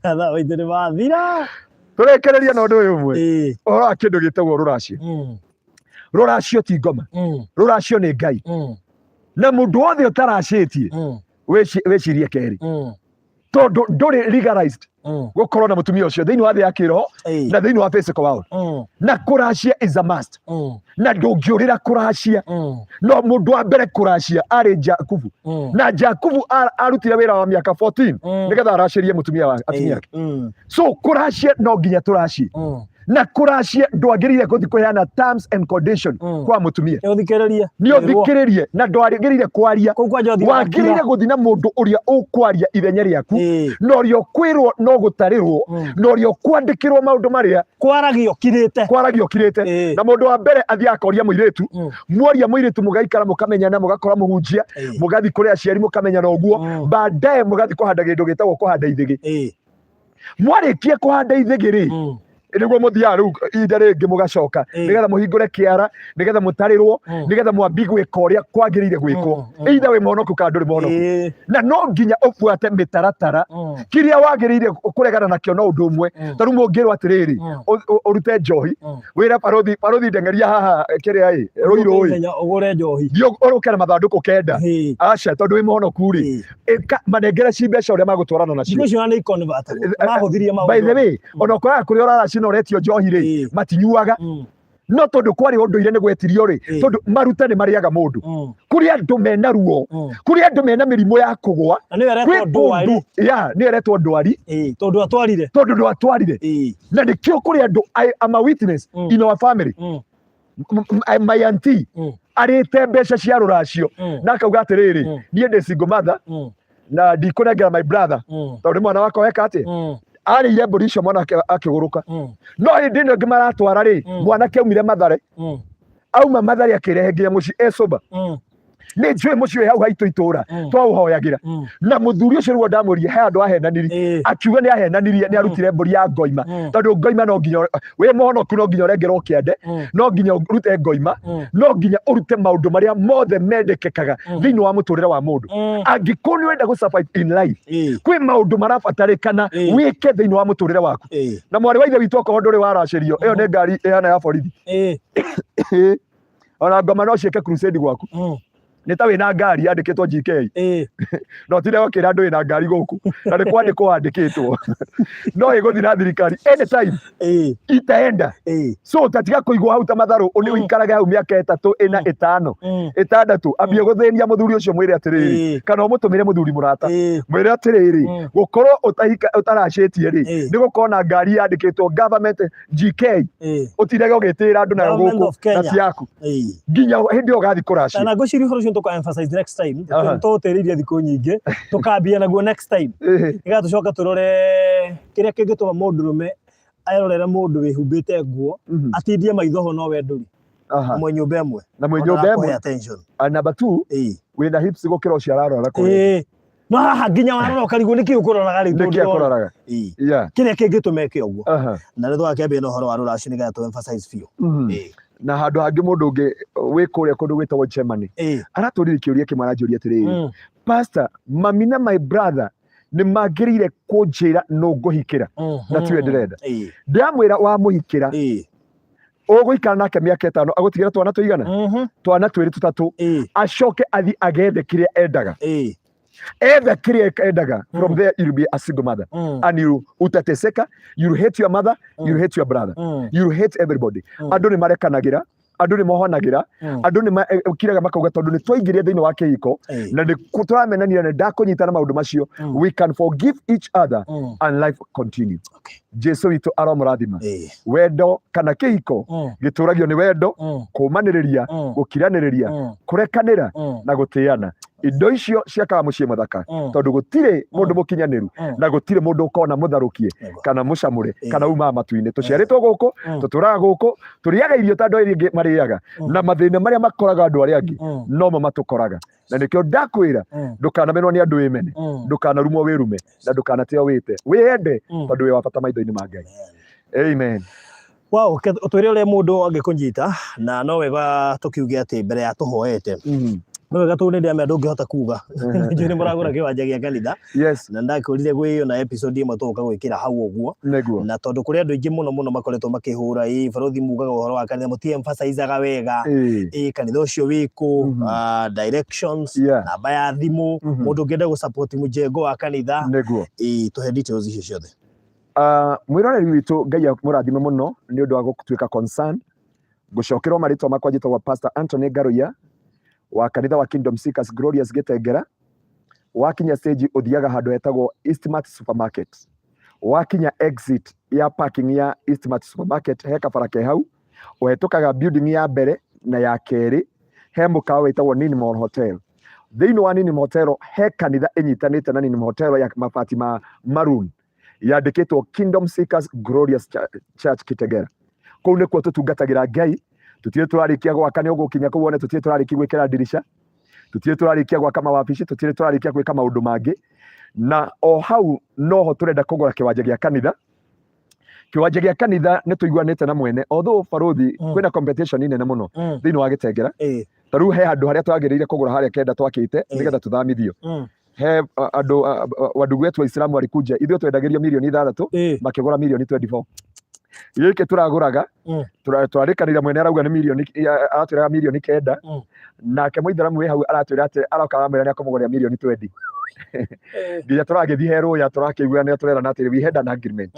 mathaa maitũ nĩ mathira. Tũrĩkĩrĩria na ũndũ ũyũ ũmwe, ũhoro wa kĩndũ gĩtagwo rũracio. Rũracio ti ngoma, rũracio nĩ Ngai, na mũndũ wothe ũtaracĩtie, wĩcirie kerĩ, tondũ ndũrĩ legalized gũkorwo na mũtumia ũcio thĩinĩ wa thĩ ya kĩroho na thĩinĩ wa physical world. Na kũracia is a must, na ndũngĩũrĩra kũracia. No mũndũ wa mbere kũracia arĩ Jakubu, na Jakubu arutire wĩra wa mĩaka 14 nĩgetha aracĩrie mũtumia wa atumia ake. So kũracia no nginya tũracie, na kũracia ndwagĩrĩire gũthiĩ kũheana terms and condition kwa mũtumia. Nĩ ũthikĩrĩrie. Nĩ ũthikĩrĩrie, na ndwagĩrĩire kwaria. Kũu kwanja ũthiaga. Wagĩrĩire gũthiĩ na mũndũ ũrĩa ũkwaria ithenya rĩaku, na ũrĩa ũkwĩrwo no gũtarĩrwo, na ũrĩa ũkwandĩkĩrwo maũndũ marĩa Kwaragio kirĩte. Kwaragio ũkirĩte. Na mũndũ wa mbere athiaga akoria mũirĩtu. Mworia mũirĩtu, mũgaikara, mũkamenyana, mũgakora mũhunjia, mũgathiĩ kũrĩ aciari, mũkamenyana ũguo. Baadaye mũgathiĩ kũhanda kĩndũ gĩtagwo kũhanda ithĩgĩ. Mwarĩkia kũhanda ithĩgĩ rĩ, nĩguo mũthiaga rĩu ihinda rĩngĩ mũgacoka, nĩgetha mũhingũre kĩara, nĩgetha mũtarĩrwo, nĩgetha mwambie gwĩka ũrĩa kwagĩrĩire gwĩkwo, either wĩ mũhonoku kana ndũrĩ mũhonoku. Na no nginya ũbuate mĩtaratara. Kĩrĩa wagĩrĩire kũregana nakĩo no ũndũ ũmwe. Ta rĩu mũngĩrwo atĩrĩrĩ, ũrute njohi, wĩre barothi, barothi ndeng'eria haha kĩrĩa ĩ rũirũ ĩ. Ihenya ũgũre njohi. Thiĩ ũrũke na mathandũkũ 9. Aca, tondũ wĩ mũhonoku rĩ, ĩka manengere ci mbeca ũrĩa magũtwarana nacio. Thikũ icio nĩ convertible. Mahũthirie maũndũ. By the way, ona ũkoraga kũrĩa ũraracina ũretio njohi rĩ, matinyuaga, no tondũ kwarĩ ũndũire nĩ gwetirio rĩ, tondũ maruta nĩ marĩaga mũndũ. Kũrĩ andũ mena ruo, kũrĩ andũ mena mĩrimũ ya kũgũa. Na nĩyo kwĩ ĩretwo ndwari. kũndũ ya nĩyo ĩretwo ndwari. Tondũ atwarire. Tondũ ndwatwarire. Na nĩkĩo kũrĩ andũ, I am a witness in our family. My auntie arĩte mbeca cia rũracio, na akauga atĩrĩrĩ, niĩ ndĩ single mother na ndikũnengera my brother, tondũ nĩ mwana wakwa weka atĩ arĩire mbũri icio, mwanake akĩgũrũka. No hĩndĩ ĩno ĩngĩ maratwara rĩ, mwanake aumire Mathare, auma Mathare akĩrehe nginya mũciĩ e sober. Nĩ njũĩ mũciĩ wĩ hau haitũ itũra, twaũhoyagĩra na mũthuri ũcio. Rĩu ndamũrie he andũ ahenanirie, akiuga nĩ ahenanirie, nĩ arutire mbũri ya ngoima, tondũ ngoima no nginya wĩ mũhonoku, no nginya ũrengerwo kĩande, no nginya ũrute ngoima, no nginya ũrute maũndũ marĩa mothe mendekekaga thĩinĩ wa mũtũrĩre wa mũndũ. Angĩkorwo nĩ ũrenda gũ survive in life, kwĩ maũndũ marabatarĩkana wĩke thĩinĩ wa mũtũrĩre waku. Na mwarĩ wa ithe witũ, okorwo ndũrĩ waracĩrio, ĩyo nĩ ngari ĩhana ya borithi. Ona ngoma no ciĩke crusade gwaku. Nĩ ta wĩna ngari yandĩkĩtwo GK, no tinde gũkĩra andũ wĩna ngari gũkũ na nĩ kwandĩkwo wandĩkĩtwo, no ĩgũthiĩ na thirikari anytime itaenda. So tatiga kũigwo hau ta matharũ, nĩ ũikarage hau mĩaka 3, 4, 5, 6, ambie gũthĩnia mũthuri ũcio, mwĩre atĩrĩrĩ, kana ũmũtũmĩre mũthuri mũrata, mwĩre atĩrĩrĩ, gũkorwo ũtahika ũtaracĩtie rĩ, nĩ gũkorwo na ngari yandĩkĩtwo government GK, ũtindage ũgĩtĩra andũ nayo Government gũkũ of Kenya. na ti yaku, nginya hĩndĩ ĩyo ũgathiĩ kũracia. Na ngwĩciria ũhoro ũcio. Tũka emphasize next time. Tũgũtĩrĩirie thikũ nyingĩ, tũkambia naguo next time, nĩgetha tũcoke tũrore kĩrĩa kĩngĩtũma mũndũrũme erorere mũndũ wĩhumbĩte nguo, atindie maitho ho no we ndũri na mwĩ nyũmba ĩmwe. Na mwĩ Ona nyũmba arakũhe ĩmwe. attention. And number two, wĩna hips gũkĩra ũcio ararora kũrĩa. Ĩĩ, no haha nginya warora ũkarigwo nĩkĩ ũkũroraga rĩu, tondũ Nĩkĩ ndĩrona. akũroraga? Kĩrĩa kĩngĩtũma eke ũguo. Na nĩ tũgakĩambia na ũhoro wa rũracio nĩgetha tũ emphasize biũ. Na handũ hangĩ, mũndũ ũngĩ wĩ kũrĩa kũndũ gwĩtagwo Germany aratũririe kĩũria kĩmwe, aranjũria atĩrĩrĩ, "Pastor, mami na my brother nĩ mangĩrĩire kũnjĩra nũ ngũhikĩra na tiwe ndĩrenda." Ndĩramwĩra, wamũhikĩra, ũgũikara nake mĩaka 5, agũtigĩra twana tũigana? Twana twĩrĩ, tũtatũ. Acoke athi agethe kĩrĩa endaga. Etha kĩrĩa endaga, from there you'll be a single mother and you utateseka. You'll hate your mother, you'll hate your brother, you'll hate everybody. Andũ nĩ marekanagĩra, andũ nĩ mohanagĩra, andũ nĩ makiraga makauga tondũ nĩ twaingĩria thĩinĩ wa kĩhiko na nĩ tũramenanire na ndakũnyita na maũndũ macio. We can forgive each other and life continue. Jesu witũ aromũrathima. Wendo kana kĩhiko gĩtũragio nĩ wendo, kũmanĩrĩria, gũkiranĩrĩria, kũrekanĩra na gũtĩana. Indo icio ciakaga mũciĩ mũthaka, tondũ gũtirĩ mũndũ mũkinyanĩru na gũtirĩ mũndũ ũkona mũtharũkie kana mũcamũre kana umaga matu-inĩ. Tũciarĩtwo gũkũ, tũtũraga gũkũ, tũrĩaga irio ta andũ arĩa angĩ marĩaga, na mathĩna marĩa makoraga andũ arĩa angĩ nomo matũkoraga. Na nĩkĩo ndakwĩra, ndũkanamenwo nĩ andũ wĩmene, ndũkanarumwo wĩrume, na ndũkanateo wĩte. Wĩyende, tondũ wĩ wa bata maitho-inĩ ma Ngai. Amen. Wow, ũtwĩre ũrĩa mũndũ angĩkũnyita, na no wega tũkiuge atĩ mbere ya tũhoete, no wega tũ nĩ ndĩramenya ndũngĩhota kuga. Njũĩ nĩ mũragũra kĩwanja gĩa kanitha. Na ndakũrire gwĩ na episode ĩmwe tũgũka gwĩkĩra hau ũguo. Na tondũ kũrĩ andũ aingĩ mũno mũno makoretwo makĩhũra, ĩ barothi, mugaga ũhoro wa kanitha mũti emphasizaga wega. Ĩ kanitha ũcio wĩkũ? Directions, namba ya thimũ, mũndũ ũngĩenda gũ support mũjengo wa kanitha. Ĩ tũhe details icio ciothe. Mwĩroreri witũ, Ngai amũrathime mũno nĩ ũndũ wa gũtuĩka concern. Ngũcokerwo marĩtwa makwa, njĩtagwo Pastor Anthony Ngaruiya wa kanitha wa Kingdom Seekers Glorious Gĩtengera. Wakinya stage ũthiaga handũ hetagwo Eastmart Supermarket. Wakinya exit ya parking ya Eastmart Supermarket, he kabara ke hau, ũhetũkaga building ya mbere na ya kerĩ, he mũkawa wĩtagwo Ninmall Hotel. Thĩinĩ wa Ninmall Hotel he kanitha ĩnyitanĩte na Ninmall Hotel ya mabati ma maroon, yandĩkĩtwo Kingdom Seekers Glorious Church Kitegera. Kũu nĩkuo tũtungatagĩra Ngai. Tũtirĩ tũrarĩkia gwaka, nĩ ũgũkinya kũu wone tũtirĩ tũrarĩkia gwĩkĩra ndirica, tũtirĩ tũrarĩkia gwaka mawabici, tũtirĩ tũrarĩkia gwĩka maũndũ mangĩ. Na o hau noho tũrenda kũgũra kĩwanja gĩa kanitha. Kĩwanja gĩa kanitha nĩ tũiguanĩte na mwene, although barothi, kwĩna competition nene mũno thĩinĩ wa Gĩtengera. Ta rĩu he handũ harĩa twagĩrĩire kũgũra harĩa kenda twakĩte nĩgetha tũthamithio. He andũ wandugu wetu Waislamu walikuja, ithuĩ twendagĩrio mirioni 6, makĩgũra mirioni 24. Gĩkĩ tũragũraga, twarĩkanĩire, mwene arauga nĩ mirioni, aratwĩraga mirioni 9. Nake mũithĩramu wĩ hau aratwĩra atĩ aroka aramwĩra nĩ akũmũgũrĩra mirioni 20. Nginya tũragĩthiĩ he rũya, tũrakĩiguanĩra, tũrerana atĩrĩ, we had an agreement.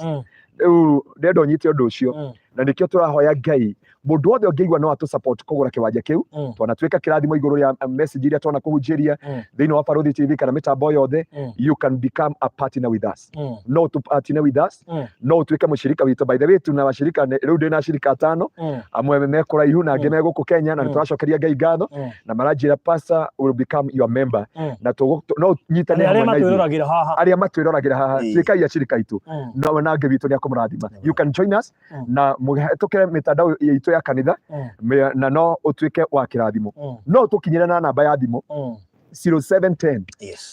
Rĩu ndĩrenda ũnyite ũndũ ũcio. Na nĩkĩo tũrahoya Ngai, mũndũ wothe ũngĩigua no atũ support kũgũra kĩwanja kĩu. Twanatuĩka kĩrathimo igũrũ rĩa message iria twanakũhunjĩria thĩinĩ wa Barothi TV kana mĩtambo yothe. You can become a partner with us. No to partner with us, no ũtuĩke mũshirika witũ. By the way, tuna washirika, rĩu ndĩ na ashirika atano, amwe me kũraihu na angĩ me gũkũ Kenya, na nĩ tũracokeria Ngai ngatho. Na maranjĩra, "Pastor, will become your member." Na no nyitane arĩa hamwe na ithuĩ. Matwĩroragĩra haha. Arĩa matwĩroragĩra haha, tuĩkai ashirika aitũ. No na Ngai witũ nĩ akũmũrathima. You can join us na mũhetũkĩre mĩtandao itũ ya kanitha, na no ũtuĩke wa kĩrathimo. No tũkinyĩre na namba ya thimũ 0710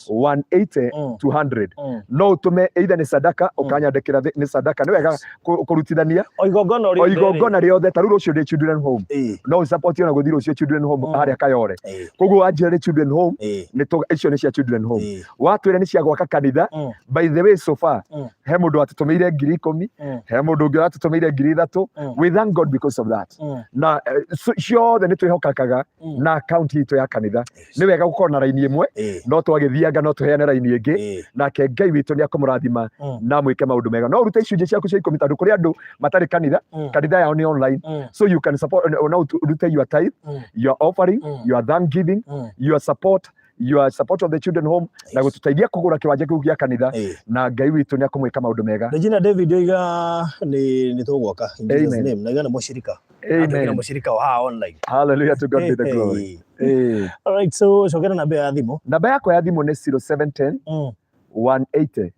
180 200. No ũtũme either nĩ sadaka, ũkanyandĩkĩra nĩ sadaka, nĩ wega kũrutithania. O igongona o rĩothe rĩ. Igongona rĩothe. Ta rĩu rũciũ ndĩ children home. No ũsupport ona gũthiĩ rũciũ children home harĩa Kayore. Koguo wanjĩra nĩ children home, icio nĩ cia children home. Watwĩra nĩ cia gwaka kanitha, by the way, so far he mũndũ watũtũmĩire 10,000, he mũndũ ũngĩ ũratũtũmĩire 3,000. We thank God because of that. Na ciothe nĩ twĩhokakaga na account itũ ya kanitha. Nĩ wega gũkorwo na raini ĩmwe, no twagĩthianga no tũheane raini ĩngĩ. Nake Ngai witũ nĩ akũmũrathima na mwĩke maũndũ mega. No ũrute icunjĩ ciaku cia 10, tondũ kũrĩ andũ matarĩ kanitha, kanitha yao nĩ online. So you can support, no ũrute your tithe, your offering, your thanksgiving, your support of the children home na gũtũteithia kũgũra kĩwanja kĩu gĩa kanitha. Na Ngai witũ nĩ akũmwĩka maũndũ mega. Regina David oiga nĩ tũgwaka in Jesus Amen. name, na iga nĩ mũshirika. Amen. Mũcirika wa haha online. Hallelujah, to God be the glory. Hey. All right, so cokera namba ya thimũ. Namba yakwa ya thimũ nĩ 0710 180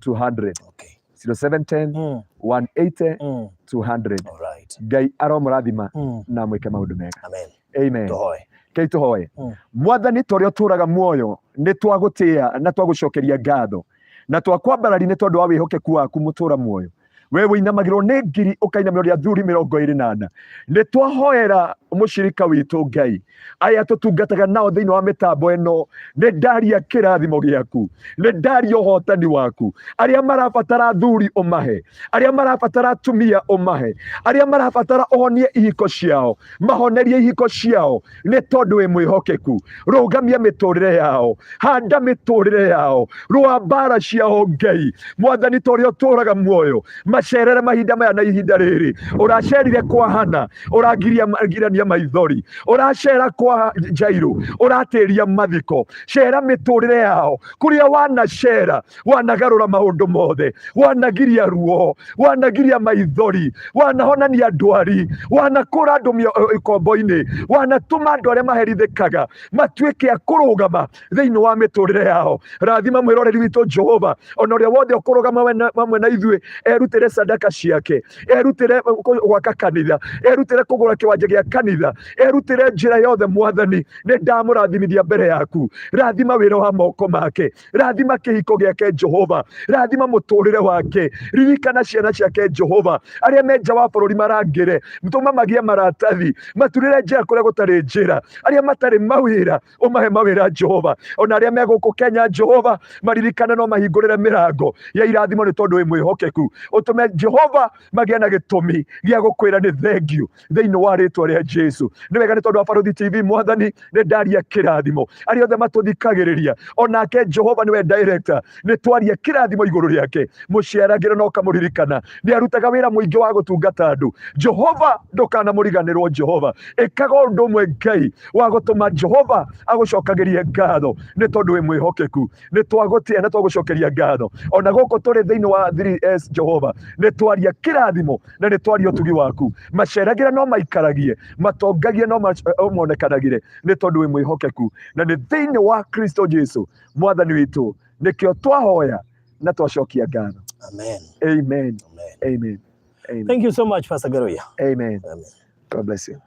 200. Okay. 0710 180 200. All right. Ngai aromũrathima na mwĩke maũndũ mega. Amen. Amen. Tũhoe. Kei tũhoe. Mwathani, ta ũrĩa ũtũũraga muoyo, nĩ twagũtĩĩa na twagũcokeria ngatho na twakwambarari nĩ tondũ wa wĩhokeku waku mũtũũra muoyo. We wĩinamagĩrwo nĩ ngiri ũkainamĩrwo nĩ athuri 24. Nĩ twahoera mũcirika witũ Ngai, aya tũtungataga nao thĩinĩ wa mĩtambo ĩno, nĩ ndaria kĩrathimo gĩaku, nĩ ndaria ũhotani waku. Arĩa marabatara athuri ũmahe, arĩa marabatara atumia ũmahe, arĩa marabatara ũhonie ihiko ciao, mahonerie ihiko ciao, nĩ tondũ wĩ mwĩhokeku. Rũgamia mĩtũrĩre yao, handa mĩtũrĩre yao, rũa mbara ciao Ngai. Mwathani, ta ũrĩa ũtũũraga muoyo, macerere mahinda maya na ihinda rĩrĩ. Ũracerire kwa Hana, ũragirania maithori, ũracera kwa Jairo, ũratĩria mathiko. Cera mĩtũrĩre yao kũrĩa wanacera, wanagarũra maũndũ mothe, wanagiria ruo, wanagiria maithori, wanahonania ndwari, wanakũra andũ ikombo-inĩ, wanatũma andũ arĩa maherithĩkaga matuĩke a kũrũgama thĩinĩ wa mĩtũrĩre yao. Rathima mwĩroreri witũ Jehova, ona ũrĩa wothe ũkũrũgama hamwe na ithuĩ, erutĩre sadaka ciake, erutĩre gwaka kanitha, erutĩre kũgũra kĩwanja gĩa kanitha, erutĩre njĩra yothe. Mwathani, nĩ ndamũrathimithia mbere yaku. Rathima wĩra wa moko make, rathima kĩhiko gĩake Jehova, rathima mũtũrĩre wake, ririkana ciana ciake Jehova, arĩa me nja wa bũrũri marangĩre, tũma magĩe maratathi, maturĩre njĩra kũrĩa gũtarĩ njĩra, arĩa matarĩ mawĩra ũmahe mawĩra Jehova, ona arĩa me gũkũ Kenya Jehova, maririkane no mahingũrĩre mĩrango ya irathimo nĩ tondũ wĩ mwĩhokeku. Ũtũme Jehova magĩe na gĩtũmi gĩa gũkwĩra nĩ thengiũ thĩinĩ wa rĩtwa rĩa Jesu. Nĩ wega nĩ tondũ wa Barũthi TV, Mwathani, nĩ ndaria kĩrathimo arĩa othe matũthikagĩrĩria, onake Jehova nĩwe director, nĩ twaria kĩrathimo igũrũ rĩake. Mũciaragĩre na ũkamũririkana, nĩ arutaga wĩra mũingĩ wa gũtungata andũ. Jehova, ndũkanamũriganĩrwo. Jehova, ĩkaga ũndũ ũmwe Ngai wa gũtũma Jehova agũcokagĩrie ngatho nĩ tondũ wĩ mwĩhokeku. Nĩ twagũtĩa na twagũcokeria ngatho. Ona gũkũ tũrĩ thĩinĩ wa 3S, Jehova, nĩ twaria kĩrathimo na nĩ twaria ũtugi waku. Maceragĩra no maikaragie, matongagie no monekanagĩre nĩ tondũ wĩ mwĩhokeku, na nĩ thĩinĩ wa Kristo Jesu Mwathani witũ nĩkĩo twahoya na twacokia ngatho. Amen. Amen. Amen. Amen. Amen. Thank you so much, Pastor Ngaruiya. Amen. Amen. God bless you.